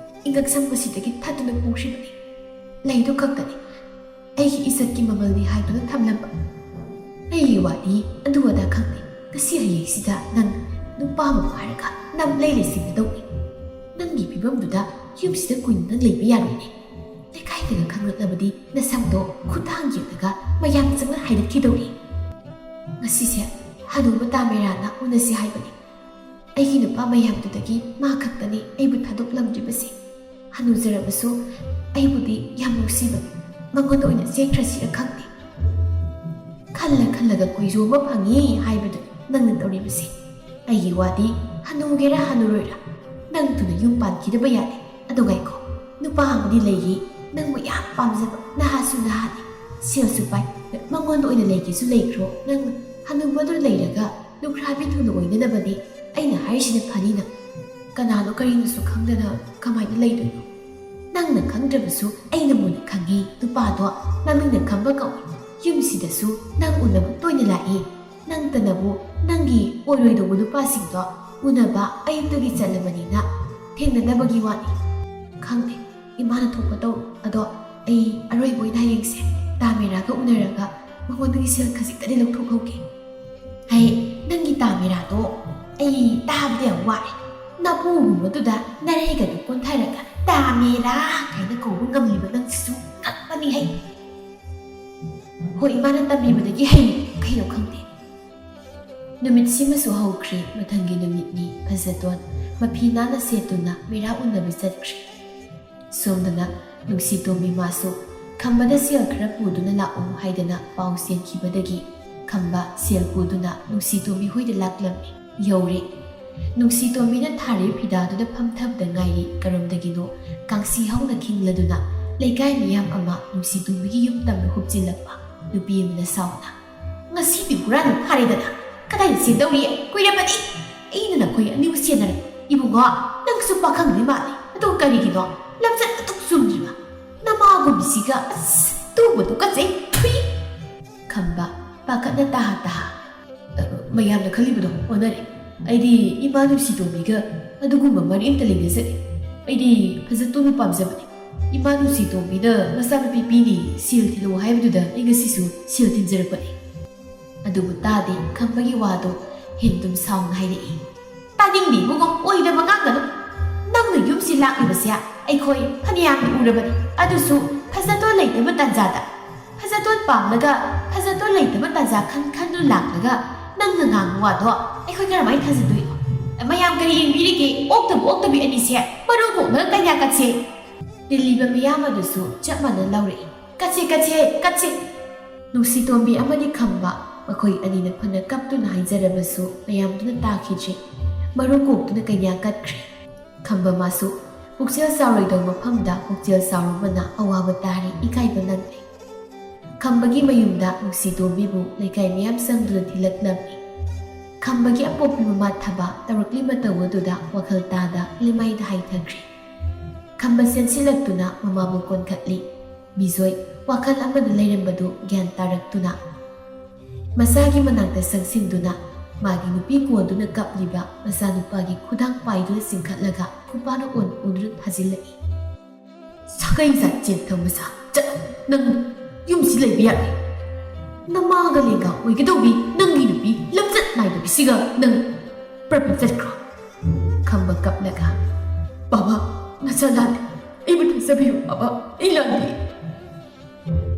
ꯏꯉꯛ ꯁꯝꯕꯁꯤꯗꯒꯤ ꯊꯠꯇꯨꯅ ꯄꯨꯈ꯭ꯔꯤꯕꯅꯤ꯫ ꯂꯩꯗꯨ ꯈꯛꯇꯅꯤ ꯑꯩꯒꯤ ꯏꯖꯠꯀꯤ ꯃꯃꯜꯅꯤ ꯍꯥꯏꯗꯨꯅ ꯊꯝꯂꯝꯕ꯫ ꯑꯩꯒꯤ ꯋꯥꯗꯤ ꯑꯗꯨ ꯑꯗꯥ ꯈꯪꯗꯦ꯫ ꯉꯁꯤ ꯍꯌꯦꯡꯁꯤꯗ ꯅꯪ ꯅꯨꯄꯥ ꯑꯃ ꯐꯥꯔꯒ ꯅꯝ ꯂꯩ ꯂꯩꯁꯤꯟꯒꯗꯧꯅꯤ꯫ ꯅꯪꯒꯤ ꯐꯤꯕꯝꯗꯨꯗ ꯌꯨꯝꯁꯤꯗ ꯀꯨꯏꯅ ꯅꯪ ꯂꯩꯕ ꯌꯥꯔꯣꯏꯅꯦ꯫ ꯂꯩꯀꯥꯏꯗꯒ ꯈꯪꯂꯛꯂꯕꯗꯤ ꯅꯁꯝꯗꯣ ꯈꯨꯠꯊꯥꯡ ꯌꯦꯡꯂꯒ ꯃꯌꯥꯝ ꯆꯪꯅ ꯍꯥꯏꯗꯠꯈꯤꯗꯧꯔꯤ꯫ ꯉꯁꯤꯁꯦ ꯍꯅꯨꯕ ꯇꯥꯃꯦꯔꯥꯅ ꯎꯅꯁꯤ ꯍꯥꯏꯕꯅꯤ꯫ ꯑꯩꯒꯤ ꯅꯨꯄꯥ ꯃꯌꯥꯝꯗꯨꯗꯒꯤ ꯃꯥ ꯈꯛꯇꯅꯤ ꯑꯩꯕꯨ ꯊꯥꯗꯣꯛꯂꯝꯗ꯭ꯔꯤꯕꯁꯦ꯫ ꯍꯅꯨꯖꯔꯕꯁꯨ ꯑꯩꯕꯨꯗꯤ ꯌꯥꯝ ꯅꯨꯡꯁꯤꯕꯅꯤ꯫ ꯃꯉꯣꯟꯗ ꯑꯣꯏꯅ ꯆꯦꯟꯈ꯭ꯔꯁꯤꯔ ꯈꯪꯗꯦ꯫ ꯈꯜꯂ ꯈꯜꯂꯒ ꯀꯣꯏꯖꯣꯝꯕ ꯐꯪꯉꯤ ꯍꯥꯏꯕꯗꯨ ꯅꯪꯅ ꯇꯧꯔꯤꯕꯁꯦ꯫ ꯑꯩꯒꯤ ꯋꯥꯗꯤ ꯍꯅꯨꯒꯦꯔꯥ ꯍꯅꯨꯔꯣꯏꯔꯥ, ꯅꯪ ꯊꯨꯅ ꯌꯨꯝ ꯄꯥꯟꯈꯤꯗꯕ ꯌꯥꯗꯦ꯫ ꯑꯗꯣ ꯉꯥꯏꯈꯣ, ꯅꯨꯄꯥ ꯑꯃꯗꯤ ꯂꯩꯌꯦ, ꯅꯪꯕꯨ ꯌꯥꯝ ꯄꯥꯝꯖꯕ, ꯅꯍꯥꯁꯨ ꯅꯍꯥꯅꯤ, ꯁꯦꯜꯁꯨ ꯄꯥꯏ꯫ ꯃꯉꯣꯟꯗ ꯑꯣꯏꯅ ꯂꯩꯒꯦꯁꯨ ꯂꯩꯈ꯭ꯔꯣ꯫ ꯅꯪ ꯍꯅꯨꯕꯗꯨ ꯂꯩꯔꯒ ꯂꯨꯈ꯭ꯔꯥꯕꯤ ꯊꯨꯅ ꯑꯣꯏꯅꯅꯕꯅꯤ ꯑꯩꯅ ꯍꯥꯏꯔꯤꯁꯤꯅ ꯐꯅꯤꯅ꯫ ꯀꯅꯥꯅꯣ ꯀꯔꯤꯅꯣꯁꯨ ꯈꯪꯗꯅ ꯀꯃꯥꯏꯅ ꯂꯩꯗꯣꯏꯅꯣ? ꯅꯪꯅ ꯈꯪꯗ꯭ꯔꯕꯁꯨ ꯑꯩꯅ ꯃꯨꯟꯅ ꯈꯪꯉꯤ꯫ ꯅꯨꯄꯥꯗꯣ ꯃꯃꯤꯡꯅ ꯈꯝꯕ ꯀꯧꯏ꯫ ꯌꯨꯝꯁꯤꯗꯁꯨ ꯅꯪ ꯎꯅꯕ ꯇꯣꯏꯅ ꯂꯥꯛꯏ꯫ ꯅꯪꯇꯅꯕꯨ ꯅꯪꯒꯤ ꯑꯣꯏꯔꯣꯏꯗꯧꯕ ꯅꯨꯄꯥꯁꯤꯡꯗꯣ ꯎꯅꯕ ꯑꯌꯨꯛꯇꯒꯤ ꯆꯠꯂꯕꯅꯤꯅ ꯊꯦꯡꯅꯗꯕꯒꯤ ꯋꯥꯅꯤ꯫ ꯈꯪꯗꯦ, ꯏꯃꯥꯅ ꯊꯣꯛꯄ ꯇꯧ꯫ ꯑꯗꯣ ꯑꯩ ꯑꯔꯣꯏꯕ ꯑꯣꯏꯅ ꯍꯌꯦꯡꯁꯦ ꯇꯥꯃꯤꯔꯥꯒ ꯎꯅꯔꯒ ꯃꯉꯣꯟꯗꯒꯤ ꯁꯦꯜ ꯈꯖꯤꯛꯇꯗꯤ ꯂꯧꯊꯣꯛꯍꯧꯒꯦ꯫ ꯍꯩ, ꯅꯪꯒꯤ ꯇꯥꯃꯤꯔꯥꯗꯣ ꯑꯩ ꯇꯥꯕꯗ ꯌꯥꯝ ꯋꯥꯔꯦ꯫ ꯅꯄꯨꯒꯨꯝꯕꯗꯨꯗ ꯅꯔꯩꯒꯗꯨ ꯀꯣꯟꯊꯔꯒ ꯇꯥꯃꯤꯔꯥ ꯀꯥꯏꯅ ꯀꯧꯕ ꯉꯝꯂꯤꯕ ꯅꯪꯁꯤꯁꯨ ꯉꯛꯄꯅꯤ ꯍꯩ꯫ ꯍꯣꯏ, ꯏꯃꯥꯅ ꯇꯝꯕꯤꯕꯗꯒꯤ ꯍꯩ ꯀꯩꯅꯣ ꯈꯪꯗꯦ꯫ ꯅꯨꯃꯤꯠꯁꯤꯃꯁꯨ ꯍꯧꯈ꯭ꯔꯦ꯫ ꯃꯊꯪꯒꯤ ꯅꯨꯃꯤꯠꯅꯤ꯫ ꯐꯖꯇꯣꯟ ꯃꯐꯤ ꯅꯥꯟꯅ ꯁꯦꯠꯇꯨꯅ ꯃꯤꯔꯥ ꯎꯅꯕ ꯆꯠꯈ꯭ꯔꯦ꯫ ꯁꯣꯝꯗꯅ ꯅꯨꯡꯁꯤꯇꯣꯝꯕꯤ ꯃꯥꯁꯨ ꯈꯝꯕꯗ ꯁꯦꯜ ꯈꯔ ꯄꯨꯗꯨꯅ ꯂꯥꯛꯎ ꯍꯥꯏꯗꯅ ꯄꯥꯎ ꯆꯦꯟꯈꯤꯕꯗꯒꯤ ꯈꯝꯕ ꯁꯦꯜ ꯄꯨꯗꯨꯅ ꯅꯨꯡꯁꯤꯇꯣꯝꯕꯤ ꯍꯣꯏꯗ ꯂꯥꯛꯂꯝꯃꯤ꯫ ꯌꯧꯔꯦ꯫ ꯅꯨꯡꯁꯤꯇꯣꯝꯕꯤꯅ ꯊꯥꯔꯤꯕ ꯐꯤꯗꯥꯗꯨꯗ ꯐꯝꯊꯕꯗ ꯉꯥꯏꯔꯤ꯫ ꯀꯔꯝꯗꯒꯤꯅꯣ ꯀꯥꯡꯁꯤ ꯍꯧꯅ ꯈꯤꯡꯂꯗꯨꯅ ꯂꯩꯀꯥꯏ ꯃꯤꯌꯥꯝ ꯑꯃ ꯅꯨꯡꯁꯤꯇꯣꯝꯕꯤꯒꯤ ꯌꯨꯝ ꯇꯝꯅ ꯍꯨꯞꯆꯤꯜꯂꯛꯄ ꯅꯨꯄꯤ ꯑꯃꯅ ꯁꯥꯎꯅ, "ꯉꯁꯤꯗꯤ ꯍꯨꯔꯥꯟꯕ ꯐꯥꯔꯦꯗꯅ꯫ ꯀꯗꯥꯏꯗ ꯆꯦꯟꯗꯧꯔꯤ? ꯀꯨꯏꯔꯕꯗꯤ ꯑꯩꯅ ꯅꯈꯣꯏ ꯑꯅꯤꯕꯨ ꯁꯦꯟꯅꯔꯦ꯫ ꯏꯕꯨꯡꯉꯣ, ꯅꯪꯁꯨ ꯄꯥꯈꯪꯗꯤ ꯃꯥꯜꯂꯦ꯫ ꯑꯗꯨ ꯀꯔꯤꯒꯤꯅꯣ ꯂꯝꯆꯠ ꯑꯗꯨꯛ ꯆꯨꯝꯗ꯭ꯔꯤꯕ? ꯅꯃꯥꯒꯨꯝꯕꯤꯁꯤꯒ, ꯑꯁ, ꯇꯨꯕ ꯇꯨꯀꯠꯆꯩ꯫ ꯊꯨꯏ!" ꯈꯝꯕ ꯄꯥꯈꯠꯅ ꯇꯥꯍꯥ ꯇꯥꯍꯥ, "ꯑ, ꯃꯌꯥꯝꯅ ꯈꯜꯂꯤꯕꯗꯣ ꯑꯣꯟꯅꯔꯦ꯫ ꯑꯩꯗꯤ ꯏꯃꯥ ꯅꯨꯡꯁꯤꯇꯣꯝꯕꯤꯒ ꯑꯗꯨꯒꯨꯝꯕ ꯃꯔꯤ ꯑꯝꯇ ꯂꯩꯅꯖꯗꯦ꯫ ꯑꯩꯗꯤ ꯐꯖꯇꯣꯟꯕ ꯄꯥꯝꯖꯕꯅꯤ꯫ ꯏꯃꯥ ꯅꯨꯡꯁꯤꯇꯣꯝꯕꯤꯅ ꯃꯆꯥꯅꯨꯄꯤ ꯄꯤꯅꯤ, ꯁꯦꯜ ꯊꯤꯜꯂꯛꯑꯣ ꯍꯥꯏꯕꯗꯨꯗ ꯑꯩ ꯉꯁꯤꯁꯨ ꯁꯦꯜ ꯊꯤꯟꯖꯔꯛꯄꯅꯤ꯫" ꯑꯗꯨꯕꯨ ꯇꯥꯗꯦ꯫ ꯈꯝꯕꯒꯤ ꯋꯥꯗꯣ ꯍꯦꯟꯗꯨꯝ ꯁꯥꯎꯅ ꯍꯥꯏꯔꯛꯏ꯫ "ꯇꯥꯅꯤꯡꯗꯦ ꯏꯕꯨꯡꯉꯣ, ꯑꯣꯏꯗꯕ ꯉꯥꯡꯒꯅꯨ꯫ ꯅꯪꯅ ꯌꯨꯝꯁꯤ ꯂꯥꯛꯂꯤꯕꯁꯦ ꯑꯩꯈꯣꯏ ꯐꯅꯌꯥꯝꯅ ꯎꯔꯕꯅꯤ꯫ ꯑꯗꯨꯁꯨ ꯐꯖꯇꯣꯟ ꯂꯩꯇꯕ ꯇꯥꯟꯖꯥꯗ, ꯐꯖꯇꯣꯟ ꯄꯥꯝꯂꯒ ꯐꯖꯇꯣꯟ ꯂꯩꯇꯕ ꯇꯥꯟꯖꯥ ꯈꯟ ꯈꯟꯗꯨꯅ ꯂꯥꯛꯂꯒ ꯅꯪꯅ ꯉꯥꯡꯕ ꯋꯥꯗꯣ ꯑꯩꯈꯣꯏ ꯀꯔꯝꯍꯥꯏꯅ ꯊꯥꯖꯗꯣꯏꯅꯣ? ꯃꯌꯥꯝ ꯀꯔꯤ ꯌꯦꯡꯕꯤꯔꯤꯒꯦ? ꯑꯣꯛꯇꯕ ꯑꯣꯛꯇꯕꯤ ꯑꯅꯤꯁꯦ ꯃꯔꯨ ꯀꯣꯛꯅ ꯀꯩꯅꯥ ꯀꯠꯁꯦ꯫" ꯇꯤꯜꯂꯤꯕ ꯃꯤꯌꯥꯝ ꯑꯗꯨꯁꯨ ꯆꯞ ꯃꯥꯟꯅ ꯂꯥꯎꯔꯛꯏ꯫ "ꯀꯠꯁꯦ, ꯀꯠꯁꯦ, ꯀꯠꯁꯦ!" ꯅꯨꯡꯁꯤꯇꯣꯝꯕꯤ ꯑꯃꯗꯤ ꯈꯝꯕ ꯃꯈꯣꯏ ꯑꯅꯤꯅ ꯐꯅ ꯀꯞꯇꯨꯅ ꯍꯥꯏꯖꯔꯕꯁꯨ ꯃꯌꯥꯝꯗꯨꯅ ꯇꯥꯈꯤꯗ꯭ꯔꯦ꯫ ꯃꯔꯨ ꯀꯣꯛꯇꯨꯅ ꯀꯩꯅꯥ ꯀꯠꯈ꯭ꯔꯦ꯫ ꯈꯝꯕ ꯃꯥꯁꯨ ꯄꯨꯛꯆꯦꯜ ꯆꯥꯎꯔꯣꯏꯗꯧꯕ ꯃꯐꯝꯗ ꯄꯨꯛꯆꯦꯜ ꯆꯥꯎꯔꯨꯕꯅ ꯑꯋꯥꯕ ꯇꯥꯔꯦ, ꯏꯀꯥꯏꯕ ꯅꯪꯂꯦ꯫ ꯈꯝꯕꯒꯤ ꯃꯌꯨꯝꯗ ꯅꯨꯡꯁꯤꯇꯣꯝꯕꯤꯕꯨ ꯂꯩꯀꯥꯏ ꯃꯤꯌꯥꯝ ꯆꯪꯗꯨꯅ ꯊꯤꯜꯂꯛꯂꯝꯃꯤ꯫ ꯈꯝꯕꯒꯤ ꯑꯄꯣꯛꯄꯤ ꯃꯃꯥ ꯊꯕꯥ ꯇꯧꯔꯛꯂꯤ ꯃꯇꯧ ꯑꯗꯨꯗ ꯋꯥꯈꯜ ꯇꯥꯗ ꯂꯩꯃꯥꯏꯗ ꯍꯥꯏꯊꯈ꯭ꯔꯦ꯫ ꯈꯝꯕ ꯆꯦꯟꯁꯤꯜꯂꯛꯇꯨꯅ ꯃꯃꯥꯕꯨ ꯀꯣꯟꯈꯠꯂꯤ꯫ ꯕꯤꯖꯣꯏ ꯋꯥꯈꯜ ꯑꯃꯗ ꯂꯩꯔꯝꯕꯗꯨ ꯒ꯭ꯌꯥꯟ ꯇꯥꯔꯛꯇꯨꯅ ꯃꯆꯥꯒꯤ ꯃꯅꯥꯛꯇ ꯆꯪꯁꯤꯟꯗꯨꯅ ꯃꯥꯒꯤ ꯅꯨꯄꯤ ꯀꯣꯟꯗꯨꯅ ꯀꯞꯂꯤꯕ ꯃꯆꯥꯅꯨꯄꯥꯒꯤ ꯈꯨꯗꯥꯡ ꯄꯥꯏꯗꯨꯅ ꯆꯤꯡꯈꯠꯂꯒ ꯈꯨꯄꯥꯅ ꯑꯣꯟ ꯑꯣꯟꯗꯨꯅ ꯊꯥꯖꯤꯜꯂꯛꯏ꯫ "ꯁꯥꯒꯩ ꯖꯥꯠ ꯆꯦꯟꯊꯕ ꯃꯆꯥ, ꯆꯠꯂꯣ, ꯅꯪ ꯌꯨꯝꯁꯤ ꯂꯩꯕ ꯌꯥꯔꯣꯏ꯫ ꯅꯃꯥꯒ ꯂꯦꯡꯒꯥ ꯑꯣꯏꯒꯗꯧꯕꯤ ꯅꯪꯒꯤ ꯅꯨꯄꯤ ꯂꯝꯆꯠ ꯅꯥꯏꯗꯕꯤꯁꯤꯒ ꯅꯪ ꯄ꯭ꯔꯞ ꯄ꯭ꯔꯞ ꯆꯠꯈ꯭ꯔꯣ"꯫ ꯈꯝꯕ ꯀꯞꯂꯒ, "ꯕꯥꯕꯥ, ꯅꯆꯥ ꯂꯥꯜꯂꯦ, ꯑꯩꯕꯨ ꯊꯥꯖꯕꯤꯌꯨ ꯕꯥꯕꯥ, ꯑꯩ ꯂꯥꯜꯂꯦ"꯫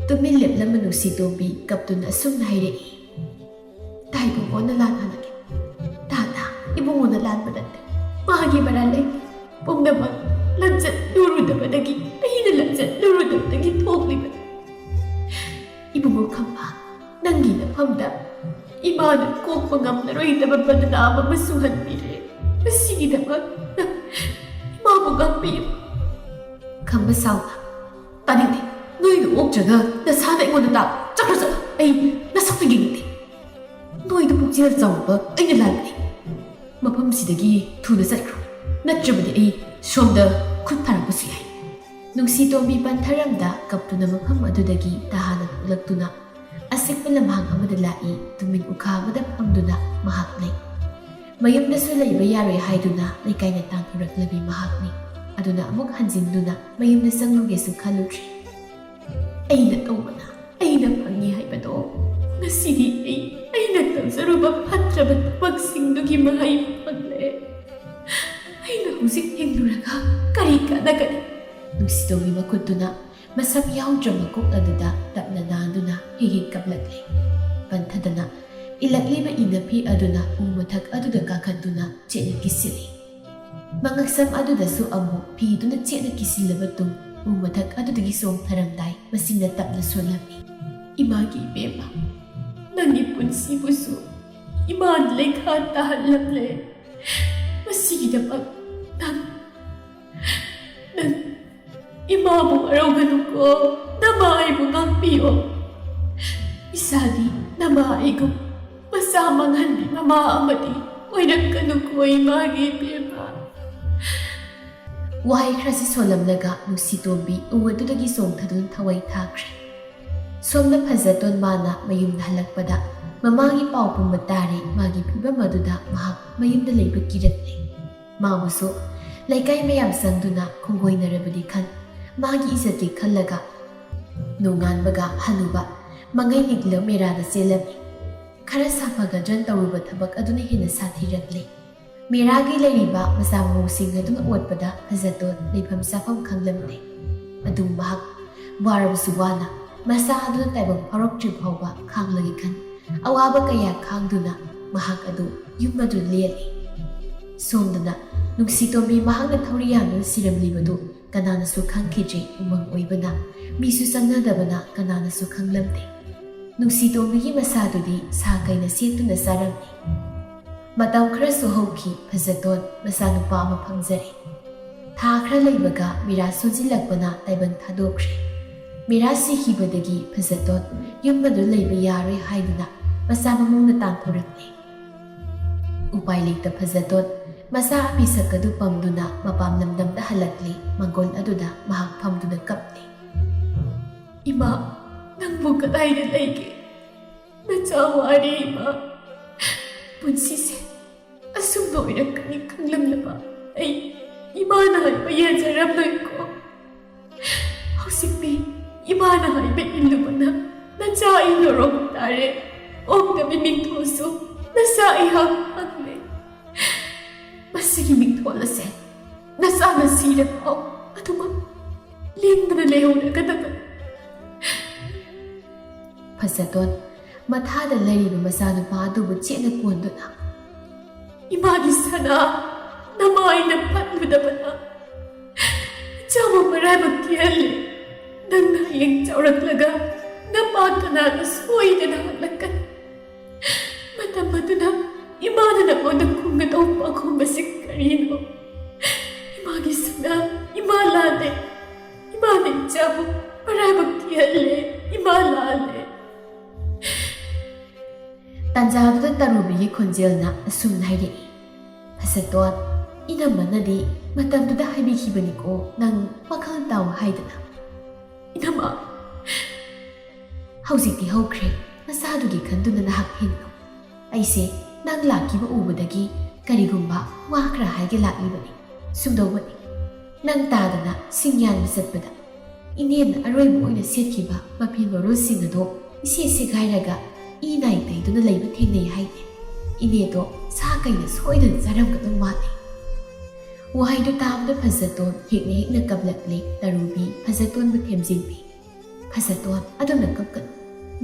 ꯇꯨꯃꯤꯟ ꯂꯦꯞꯂꯝꯕ ꯅꯨꯡꯁꯤꯇꯣꯝꯕꯤ ꯀꯞꯇꯨꯅ ꯑꯁꯨꯝꯅ ꯍꯥꯏꯔꯛꯏ꯫ "ꯇꯥ ꯏꯕꯨꯡꯉꯣꯅ ꯂꯥꯟ ꯍꯥꯟꯅꯒꯦ꯫ ꯇꯥ, ꯇꯥ, ꯏꯕꯨꯡꯉꯣꯅ ꯂꯥꯟꯕ ꯅꯠꯇꯦ꯫ ꯃꯥꯒꯤ ꯃꯔꯥꯜ ꯂꯩꯇꯦ꯫ ꯄꯨꯝꯅꯃꯛ ꯂꯝꯆꯠ ꯂꯨꯔꯨꯗꯕꯗꯒꯤ, ꯑꯩꯅ ꯂꯝꯆꯠ ꯂꯨꯔꯨꯗꯕꯗꯒꯤ ꯊꯣꯛꯂꯤꯕꯅꯤ꯫ ꯏꯕꯨꯡꯉꯣ ꯈꯝꯕ, ꯅꯪꯒꯤ ꯅꯐꯝꯗ ꯏꯃꯥꯅ ꯀꯣꯛꯄ ꯉꯝꯂꯔꯣꯏꯗꯕ ꯕꯗꯅꯥꯝ ꯑꯃ ꯁꯨꯍꯟꯕꯤꯔꯦ꯫ ꯃꯁꯤꯒꯤꯗꯃꯛ ꯅꯪ ꯏꯃꯥꯕꯨ ꯉꯥꯛꯄꯤꯌꯨ"꯫ ꯈꯝꯕ ꯁꯥꯎꯅ, "ꯇꯥꯅꯤꯡꯗꯦ꯫ ꯅꯣꯏꯅ ꯑꯣꯛꯇ꯭ꯔꯒ ꯅꯁꯥꯅ ꯑꯩꯉꯣꯟꯗ ꯇꯥꯛ꯫ ꯆꯠꯈ꯭ꯔꯣ, ꯆꯠꯂꯣ꯫ ꯑꯩ ꯅꯁꯛꯇ ꯌꯦꯡꯅꯤꯡꯗꯦ꯫ ꯅꯣꯏꯗ ꯄꯨꯛꯆꯦꯜ ꯆꯥꯎꯕ ꯑꯩꯅ ꯂꯥꯟꯕꯅꯤ꯫ ꯃꯐꯝꯁꯤꯗꯒꯤ ꯊꯨꯅ ꯆꯠꯈ꯭ꯔꯣ꯫ ꯅꯠꯇ꯭ꯔꯕꯗꯤ ꯑꯩ ꯁꯣꯝꯗ ꯈꯨꯠ ꯊꯥꯔꯛꯄꯁꯨ ꯌꯥꯏ"꯫ ꯅꯨꯡꯁꯤꯇꯣꯝꯕꯤ ꯄꯟꯊꯔꯝꯗ ꯀꯞꯇꯨꯅ ꯃꯐꯝ ꯑꯗꯨꯗꯒꯤ ꯇꯍꯥꯅ ꯊꯣꯛꯂꯛꯇꯨꯅ ꯑꯁꯤꯛꯄ ꯂꯝꯍꯥꯡ ꯑꯃꯗ ꯂꯥꯛꯏ꯫ ꯇꯨꯃꯤꯟ ꯎꯈꯥ ꯑꯃꯗ ꯐꯝꯗꯨꯅ ꯃꯍꯥꯛ ꯂꯩ꯫ ꯃꯌꯨꯝꯗꯁꯨ ꯂꯩꯕ ꯌꯥꯔꯣꯏ ꯍꯥꯏꯗꯨꯅ ꯂꯩꯀꯥꯏꯅ ꯇꯥꯟꯊꯣꯔꯛꯂꯕꯤ ꯃꯍꯥꯛꯅꯤ꯫ ꯑꯗꯨꯅ ꯑꯃꯨꯛ ꯍꯟꯖꯤꯟꯗꯨꯅ ꯃꯌꯨꯝꯗ ꯆꯪꯂꯨꯒꯦꯁꯨ ꯈꯜꯂꯨꯗ꯭ꯔꯤ꯫ "ꯑꯩꯅ ꯇꯧꯕꯅ ꯑꯩꯅ ꯐꯪꯉꯤ ꯍꯥꯏꯕꯗꯣ ꯉꯁꯤꯗꯤ ꯑꯩ, ꯑꯩꯅ ꯇꯧꯖꯔꯨꯕ ꯐꯠꯇ꯭ꯔꯕ ꯊꯕꯛꯁꯤꯡꯗꯨꯒꯤ ꯃꯍꯩ ꯐꯪꯂꯦ꯫ ꯑꯩꯅ ꯍꯧꯖꯤꯛ ꯍꯤꯡꯂꯨꯔꯒ ꯀꯔꯤ ꯀꯥꯟꯅꯒꯅꯤ?" ꯅꯨꯡꯁꯤꯇꯣꯝꯕꯤ ꯃꯈꯨꯠꯇꯨꯅ ꯃꯁꯝ ꯌꯥꯎꯗ꯭ꯔꯕ ꯀꯣꯛ ꯑꯗꯨꯗ ꯇꯞꯅ ꯅꯥꯟꯗꯨꯅ ꯍꯤꯛ ꯍꯤꯛ ꯀꯞꯂꯛꯂꯦ꯫ ꯄꯟꯊꯗꯅ ꯏꯜꯂꯛꯂꯤꯕ ꯏꯅꯐꯤ ꯑꯗꯨꯅ ꯎ ꯃꯊꯛ ꯑꯗꯨꯗ ꯀꯥꯈꯠꯇꯨꯅ ꯆꯦꯠꯅ ꯀꯤꯁꯤꯜꯂꯤ꯫ ꯃꯉꯛꯁꯝ ꯑꯗꯨꯗꯁꯨ ꯑꯃꯨꯛ ꯐꯤꯗꯨꯅ ꯆꯦꯠꯅ ꯀꯤꯁꯤꯜꯂꯕ ꯇꯨꯡ ꯎ ꯃꯊꯛ ꯑꯗꯨꯗꯒꯤ ꯆꯣꯡꯊꯔꯝꯗꯥꯏ ꯃꯁꯤꯡꯅ ꯇꯞꯅ ꯁꯣꯜꯂꯝꯃꯤ꯫ "ꯏꯃꯥꯒꯤ ꯏꯕꯦꯝꯃ, ꯅꯪꯒꯤ ꯄꯨꯟꯁꯤꯕꯨꯁꯨ ꯏꯃꯥꯅ ꯂꯩꯈꯥ ꯇꯥꯍꯜꯂꯝꯂꯦ꯫ ꯃꯁꯤꯒꯤꯗꯃꯛ ꯅꯪ, ꯅꯪ ꯏꯃꯥꯕꯨ ꯋꯥꯔꯧꯒꯅꯨꯀꯣ, ꯅꯃꯥ ꯑꯩꯕꯨ ꯉꯥꯛꯄꯤꯌꯣ꯫ ꯏꯁꯥꯗꯤ ꯅꯃꯥ ꯑꯩꯒꯨꯝ ꯃꯆꯥ ꯃꯥꯡꯍꯟꯕꯤ ꯃꯃꯥ ꯑꯃꯗꯤ ꯑꯣꯏꯔꯛꯀꯅꯨꯀꯣ ꯏꯃꯥꯒꯤ ꯏꯕꯦꯝꯃ꯫ ꯋꯥꯍꯩ ꯈꯔꯁꯤ ꯁꯣꯜꯂꯝꯂꯒ ꯅꯨꯡꯁꯤꯇꯣꯝꯕꯤ ꯎ ꯑꯗꯨꯗꯒꯤ ꯆꯣꯡꯊꯗꯨꯅ ꯊꯋꯥꯏ ꯊꯥꯈ꯭ꯔꯦ꯫ ꯁꯣꯝꯗ ꯐꯖꯇꯣꯟ ꯃꯥꯅ ꯃꯌꯨꯝꯗ ꯍꯜꯂꯛꯄꯗ ꯃꯃꯥꯒꯤ ꯄꯥꯎ ꯄꯨꯝꯕ ꯇꯥꯔꯦ꯫ ꯃꯥꯒꯤ ꯐꯤꯕꯝ ꯑꯗꯨꯗ ꯃꯍꯥꯛ ꯃꯌꯨꯝꯗ ꯂꯩꯕ ꯀꯤꯔꯛꯂꯦ꯫ ꯃꯥꯕꯨꯁꯨ ꯂꯩꯀꯥꯏ ꯃꯌꯥꯝ ꯆꯪꯗꯨꯅ ꯈꯣꯡꯒꯣꯏꯅꯔꯕꯗꯤ ꯈꯟ ꯃꯥꯒꯤ ꯏꯖꯠꯀꯤ ꯈꯜꯂꯒ ꯅꯣꯡꯉꯥꯟꯕꯒ ꯍꯅꯨꯕ ꯃꯉꯩ ꯅꯤꯛꯂ ꯃꯦꯔꯥꯗ ꯆꯦꯜꯂꯝꯃꯤ꯫ ꯈꯔ ꯁꯥꯐꯒꯗ꯭ꯔꯅ ꯇꯧꯔꯨꯕ ꯊꯕꯛ ꯑꯗꯨꯅ ꯍꯦꯟꯅ ꯁꯥꯊꯤꯔꯛꯂꯦ꯫ ꯃꯦꯔꯥꯒꯤ ꯂꯩꯔꯤꯕ ꯃꯆꯥ ꯃꯎꯁꯤꯡ ꯑꯗꯨꯅ ꯑꯣꯠꯄꯗ ꯐꯖꯇꯣꯟ ꯂꯩꯐꯝ ꯆꯥꯐꯝ ꯈꯪꯂꯝꯗꯦ꯫ ꯑꯗꯨ ꯃꯍꯥꯛ ꯋꯥꯔꯕꯁꯨ ꯋꯥꯅ ꯃꯆꯥ ꯑꯗꯨꯅ ꯇꯥꯏꯕꯪ ꯐꯥꯎꯔꯛꯇ꯭ꯔꯤ ꯐꯥꯎꯕ ꯈꯥꯡꯂꯒꯦ ꯈꯟ ꯑꯋꯥꯕ ꯀꯌꯥ ꯈꯥꯡꯗꯨꯅ ꯃꯍꯥꯛ ꯑꯗꯨ ꯌꯨꯝ ꯑꯗꯨ ꯂꯦꯜꯂꯤ꯫ ꯁꯣꯝꯗꯅ ꯅꯨꯡꯁꯤꯇꯣꯝꯕꯤ ꯃꯍꯥꯛꯅ ꯊꯧꯔꯤ ꯌꯥꯟꯗꯨꯅ ꯁꯤꯔꯝꯂꯤꯕꯗꯨ ꯀꯅꯥꯅꯁꯨ ꯈꯪꯈꯤꯗ꯭ꯔꯤ꯫ ꯎꯃꯪ ꯑꯣꯏꯕꯅ ꯃꯤꯁꯨ ꯆꯪꯅꯗꯕꯅ ꯀꯅꯥꯅꯁꯨ ꯈꯪꯂꯝꯗꯦ꯫ ꯅꯨꯡꯁꯤꯇꯣꯝꯕꯤꯒꯤ ꯃꯁꯥꯗꯨꯗꯤ ꯁꯥ ꯀꯩꯅ ꯁꯦꯠꯇꯨꯅ ꯆꯥꯔꯝꯃꯤ꯫ ꯃꯇꯝ ꯈꯔꯁꯨ ꯍꯧꯈꯤ꯫ ꯐꯖꯇꯣꯟ ꯃꯆꯥꯅꯨꯄꯥ ꯑꯃ ꯐꯪꯖꯔꯦ꯫ ꯊꯥ ꯈꯔ ꯂꯩꯕꯒ ꯃꯤꯔꯥ ꯁꯣꯟꯖꯤꯜꯂꯛꯄꯅ ꯇꯥꯏꯕꯪ ꯊꯥꯗꯣꯛꯈ꯭ꯔꯦ꯫ ꯃꯤꯔꯥ ꯁꯤꯈꯤꯕꯗꯒꯤ ꯐꯖꯇꯣꯟ ꯌꯨꯝ ꯑꯗꯨ ꯂꯩꯕ ꯌꯥꯔꯣꯏ ꯍꯥꯏꯗꯨꯅ ꯃꯆꯥ ꯃꯃꯧꯅ ꯇꯥꯟꯊꯣꯔꯛꯂꯦ꯫ ꯎꯄꯥꯏ ꯂꯩꯇ ꯐꯖꯇꯣꯟ ꯃꯆꯥ ꯑꯄꯤꯁꯛ ꯑꯗꯨ ꯄꯝꯗꯨꯅ ꯃꯄꯥꯝ ꯂꯝꯗꯝꯗ ꯍꯜꯂꯛꯂꯦ꯫ ꯃꯪꯒꯣꯜ ꯑꯗꯨꯗ ꯃꯍꯥꯛ ꯐꯝꯗꯨꯅ ꯀꯞꯂꯦ꯫ ꯏꯃꯥ, ꯅꯪꯕꯨ ꯀꯗꯥꯏꯗ ꯂꯩꯒꯦ? ꯅꯆꯥ ꯋꯥꯔꯦ ꯏꯃꯥ꯫ ꯄꯨꯟꯁꯤꯁꯦ ꯑꯁꯨꯝꯅ ꯑꯣꯏꯔꯛꯀꯅꯤ ꯈꯪꯂꯝꯂꯕ ꯑꯩ ꯏꯃꯥꯅ ꯍꯥꯏꯕ ꯌꯥꯖꯔꯝꯂꯣꯏꯀꯣ꯫ ꯍꯧꯖꯤꯛꯇꯤ ꯏꯃꯥꯅ ꯍꯥꯏꯕ ꯏꯜꯂꯨꯕꯅ ꯅꯆꯥ ꯑꯩ ꯅꯣꯔꯣꯛ ꯇꯥꯔꯦ꯫ ꯑꯣꯛꯇꯕꯤ ꯃꯤꯡꯊꯣꯜꯁꯨ ꯅꯆꯥ ꯑꯩꯍꯥꯛ ꯐꯪꯂꯦ꯫ ꯃꯁꯤꯒꯤ ꯃꯤꯡꯊꯣꯜ ꯑꯁꯦ ꯅꯆꯥꯅ ꯁꯤꯔꯐꯥꯎ ꯑꯗꯨꯃꯛ ꯂꯦꯡꯗꯅ ꯂꯩꯍꯧꯔꯒꯗꯕꯅꯤ꯫ ꯐꯖꯇꯣꯟ ꯃꯊꯥꯗ ꯂꯩꯔꯤꯕ ꯃꯆꯥꯅꯨꯄꯥ ꯑꯗꯨꯕꯨ ꯆꯦꯠꯅ ꯀꯣꯟꯗꯨꯅ, ꯏꯃꯥꯒꯤ ꯁꯅꯥ, ꯅꯃꯥꯏꯅ ꯐꯠꯂꯨꯗꯕꯅ ꯏꯆꯥꯕꯨ ꯃꯔꯥꯏꯕꯛ ꯊꯤꯍꯜꯂꯤ꯫ ꯅꯪꯅ ꯍꯌꯦꯡ ꯆꯥꯎꯔꯛꯂꯒ ꯅꯄꯥ ꯀꯅꯥꯅ ꯁꯣꯏꯗꯅ ꯍꯜꯂꯛꯀꯅꯤ꯫ ꯃꯇꯝ ꯑꯗꯨꯗ ꯏꯃꯥꯅ ꯅꯉꯣꯟꯗ ꯈꯨꯝꯒꯗꯧꯕ ꯄꯥꯈꯨꯝ ꯑꯁꯤ ꯀꯔꯤꯅꯣ? ꯏꯃꯥꯒꯤ ꯁꯅꯥ, ꯏꯃꯥ ꯂꯥꯜꯂꯦ꯫ ꯏꯃꯥꯅ ꯏꯆꯥꯕꯨ ꯃꯔꯥꯏꯕꯛ ꯊꯤꯍꯜꯂꯦ꯫ ꯏꯃꯥ ꯂꯥꯜꯂꯦ꯫ ꯇꯥꯟꯖꯥꯗꯨꯗ ꯖꯦꯜꯅ ꯑꯁꯨꯝꯅ ꯍꯥꯏꯔꯛꯏ, "ꯐꯖꯇꯣꯟ, ꯏꯅꯝꯃꯅꯗꯤ ꯃꯇꯝꯗꯨꯗ ꯍꯥꯏꯕꯤꯈꯤꯕꯅꯤꯀꯣ, ꯅꯪ ꯋꯥꯈꯜ ꯇꯥꯎ ꯍꯥꯏꯗꯅ꯫ ꯏꯅꯝꯃ, ꯍꯧꯖꯤꯛꯇꯤ ꯍꯧꯈ꯭ꯔꯦ, ꯅꯁꯥꯗꯨꯒꯤ ꯈꯟꯗꯨꯅ ꯅꯍꯥꯛ ꯍꯤꯡꯂꯨ꯫ ꯑꯩꯁꯦ ꯅꯪ ꯂꯥꯛꯈꯤꯕ ꯎꯕꯗꯒꯤ ꯀꯔꯤꯒꯨꯝꯕ ꯋꯥ ꯈꯔ ꯍꯥꯏꯒꯦ ꯂꯥꯛꯂꯤꯕꯅꯤ꯫ ꯁꯨꯝꯗꯧꯕꯅꯤ, ꯅꯪ ꯇꯥꯗꯅ ꯁꯤꯡ ꯌꯥꯟꯕ ꯆꯠꯄꯗ ꯏꯅꯦꯅ ꯑꯔꯣꯏꯕ ꯑꯣꯏꯅ ꯁꯦꯠꯈꯤꯕ ꯃꯐꯤ ꯃꯔꯣꯜꯁꯤꯡ ꯑꯗꯣ ꯏꯁꯦ ꯁꯦꯒꯥꯏꯔꯒ ꯏ ꯅꯥꯏ ꯇꯩꯗꯨꯅ ꯂꯩꯕ ꯊꯦꯡꯅꯩ ꯍꯥꯏꯅꯦ꯫ ꯏꯅꯦꯗꯣ ꯁꯥ ꯀꯩꯅ ꯁꯣꯏꯗꯅ ꯆꯥꯔꯝꯒꯗꯧ ꯃꯥꯜꯂꯤ"꯫ ꯋꯥꯍꯩꯗꯨ ꯇꯥꯕꯗ ꯐꯖꯇꯣꯟ ꯍꯦꯛꯅ ꯍꯦꯛꯅ ꯀꯞꯂꯛꯂꯦ꯫ ꯇꯔꯨꯕꯤ ꯐꯖꯇꯣꯟꯕꯨ ꯊꯦꯝꯖꯤꯟꯕꯤ, "ꯐꯖꯇꯣꯟ, ꯑꯗꯨꯝꯅ ꯀꯞꯀꯅꯨ꯫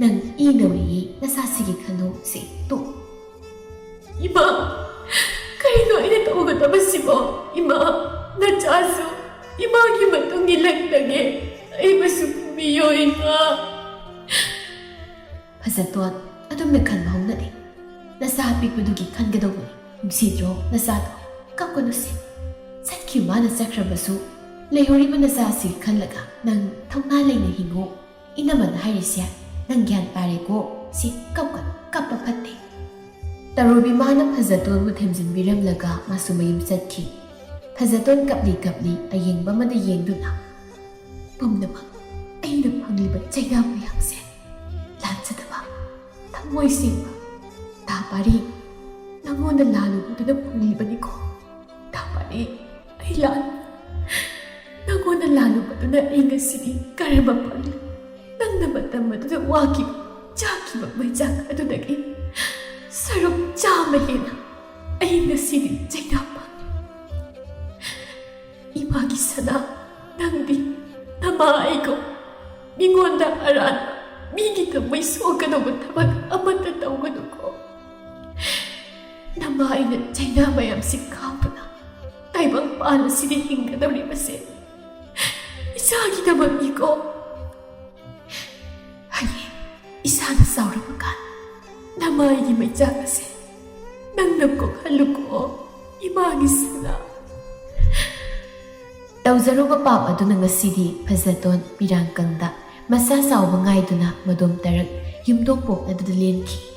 ꯅꯪ ꯏ ꯅꯧꯔꯤꯌꯦ, ꯅꯁꯥꯁꯤꯒꯤ ꯈꯜꯂꯨ꯫ ꯁꯦ, ꯇꯣꯛ"꯫ "ꯏꯃꯥ, ꯀꯩꯅꯣ ꯑꯩꯅ ꯇꯧꯒꯗꯕꯁꯤꯕꯣ? ꯏꯃꯥ, ꯅꯆꯥꯁꯨ ꯏꯃꯥꯒꯤ ꯃꯇꯨꯡ ꯏꯜꯂꯛꯇꯒꯦ꯫ ꯑꯩꯕꯨꯁꯨ ꯄꯨꯕꯤꯌꯣ, ꯏꯃꯥ"꯫ "ꯐꯖꯇꯣꯟ, ꯑꯗꯨꯝꯅ ꯈꯟꯕ ꯍꯧꯅꯗꯦ꯫ ꯅꯆꯥ ꯑꯄꯤꯛꯄꯗꯨꯒꯤ ꯈꯟꯒꯗꯧꯕꯅꯤ꯫ ꯅꯨꯡꯁꯤꯗ꯭ꯔꯣ ꯅꯆꯥꯗꯣ? ꯀꯞꯀꯅꯨꯁꯦ꯫ ꯆꯠꯈꯤꯕ ꯃꯥꯅ ꯆꯠꯈ꯭ꯔꯕꯁꯨ, ꯂꯩꯍꯧꯔꯤꯕ ꯅꯆꯥꯁꯤ ꯈꯜꯂꯒ ꯅꯪ ꯊꯧꯅꯥ ꯂꯩꯅ ꯍꯤꯡꯉꯨ꯫ ꯏꯅꯝꯃꯅ ꯍꯥꯏꯔꯤꯁꯦ ꯅꯪ ꯒ꯭ꯌꯥꯟ ꯇꯥꯔꯦꯀꯣ? ꯁꯤ ꯀꯞꯀꯅꯨ, ꯀꯞꯄ ꯐꯠꯇꯦ"꯫ ꯇꯔꯨꯕꯤ ꯃꯥꯅ ꯐꯖꯇꯣꯟꯕꯨ ꯊꯦꯝꯖꯤꯟꯕꯤꯔꯝꯂꯒ ꯃꯥꯁꯨ ꯃꯌꯨꯝ ꯆꯠꯈꯤ꯫ ꯐꯖꯇꯣꯟ ꯀꯞꯂꯤ ꯀꯞꯂꯤ ꯑꯌꯦꯡꯕ ꯑꯃꯗ ꯌꯦꯡꯗꯨꯅ, "ꯄꯨꯝꯅꯃꯛ ꯑꯩꯅ ꯐꯪꯂꯤꯕ ꯆꯩꯅꯥ ꯃꯌꯥꯝꯁꯦ ꯂꯥꯟꯖꯗꯕ, ꯊꯃꯣꯏ ꯁꯦꯡꯕ ꯇꯥ ꯄꯥꯔꯤ, ꯅꯪꯉꯣꯟꯗ ꯂꯥꯜꯂꯨꯕꯗꯨꯅ ꯐꯪꯂꯤꯕꯅꯤꯀꯣ꯫ ꯇꯥ ꯄꯥꯔꯤ, ꯑꯩ ꯂꯥꯟ, ꯅꯪꯉꯣꯟꯗ ꯂꯥꯜꯂꯨꯕꯗꯨꯅ ꯑꯩ ꯉꯁꯤꯗꯤ ꯀꯔꯝꯕ ꯐꯪꯂꯤ? ꯅꯪꯅ ꯃꯇꯝ ꯑꯗꯨꯗ ꯋꯥꯈꯤꯕ, ꯆꯥꯈꯤꯕ ꯃꯩꯆꯥꯛ ꯑꯗꯨꯗꯒꯤ ꯁꯔꯨꯛ ꯆꯥꯝꯃ ꯍꯦꯟꯅ ꯑꯩ ꯉꯁꯤꯗꯤ ꯆꯩꯅꯥ ꯐꯪꯂꯤ꯫ ꯏꯃꯥꯒꯤ ꯁꯅꯥ, ꯅꯪꯗꯤ ꯅꯃꯥ ꯑꯩꯒꯨꯝ ꯃꯤꯉꯣꯟꯗ ꯑꯔꯥꯟꯕ, ꯃꯤꯒꯤ ꯊꯃꯣꯏ ꯁꯣꯛꯀꯗꯧꯕ ꯊꯕꯛ ꯑꯃꯠꯇ ꯇꯧꯒꯅꯨꯀꯣ꯫ ꯅꯃꯥ ꯑꯩꯅ ꯆꯩꯅꯥ ꯃꯌꯥꯝꯁꯤ ꯈꯥꯡꯗꯨꯅ ꯇꯥꯏꯕꯪ ꯄꯥꯟ ꯑꯁꯤꯗ ꯍꯤꯡꯒꯗꯧꯔꯤꯕꯁꯦ ꯏꯆꯥꯒꯤꯗꯃꯛꯅꯤꯀꯣ꯫ ꯍꯌꯦꯡ ꯏꯁꯥꯅ ꯆꯥꯎꯔꯕ ꯀꯥꯟ ꯅꯃꯥꯏꯒꯤ ꯃꯩꯆꯥꯛ ꯑꯁꯦ ꯅꯪꯅ ꯀꯣꯛꯍꯜꯂꯨꯀꯣ, ꯏꯃꯥꯒꯤ ꯁꯅꯥ"꯫ ꯇꯧꯖꯔꯨꯕ ꯄꯥꯞ ꯑꯗꯨꯅ ꯉꯁꯤꯗꯤ ꯐꯖꯇꯣꯟ ꯄꯤꯔꯥꯡꯀꯪꯗ ꯃꯆꯥ ꯆꯥꯎꯕ ꯉꯥꯏꯗꯨꯅ ꯃꯗꯣꯝ ꯇꯔꯛ ꯌꯨꯝꯗꯣꯡ ꯄꯣꯛ ꯑꯗꯨꯗ ꯂꯦꯟꯈꯤ꯫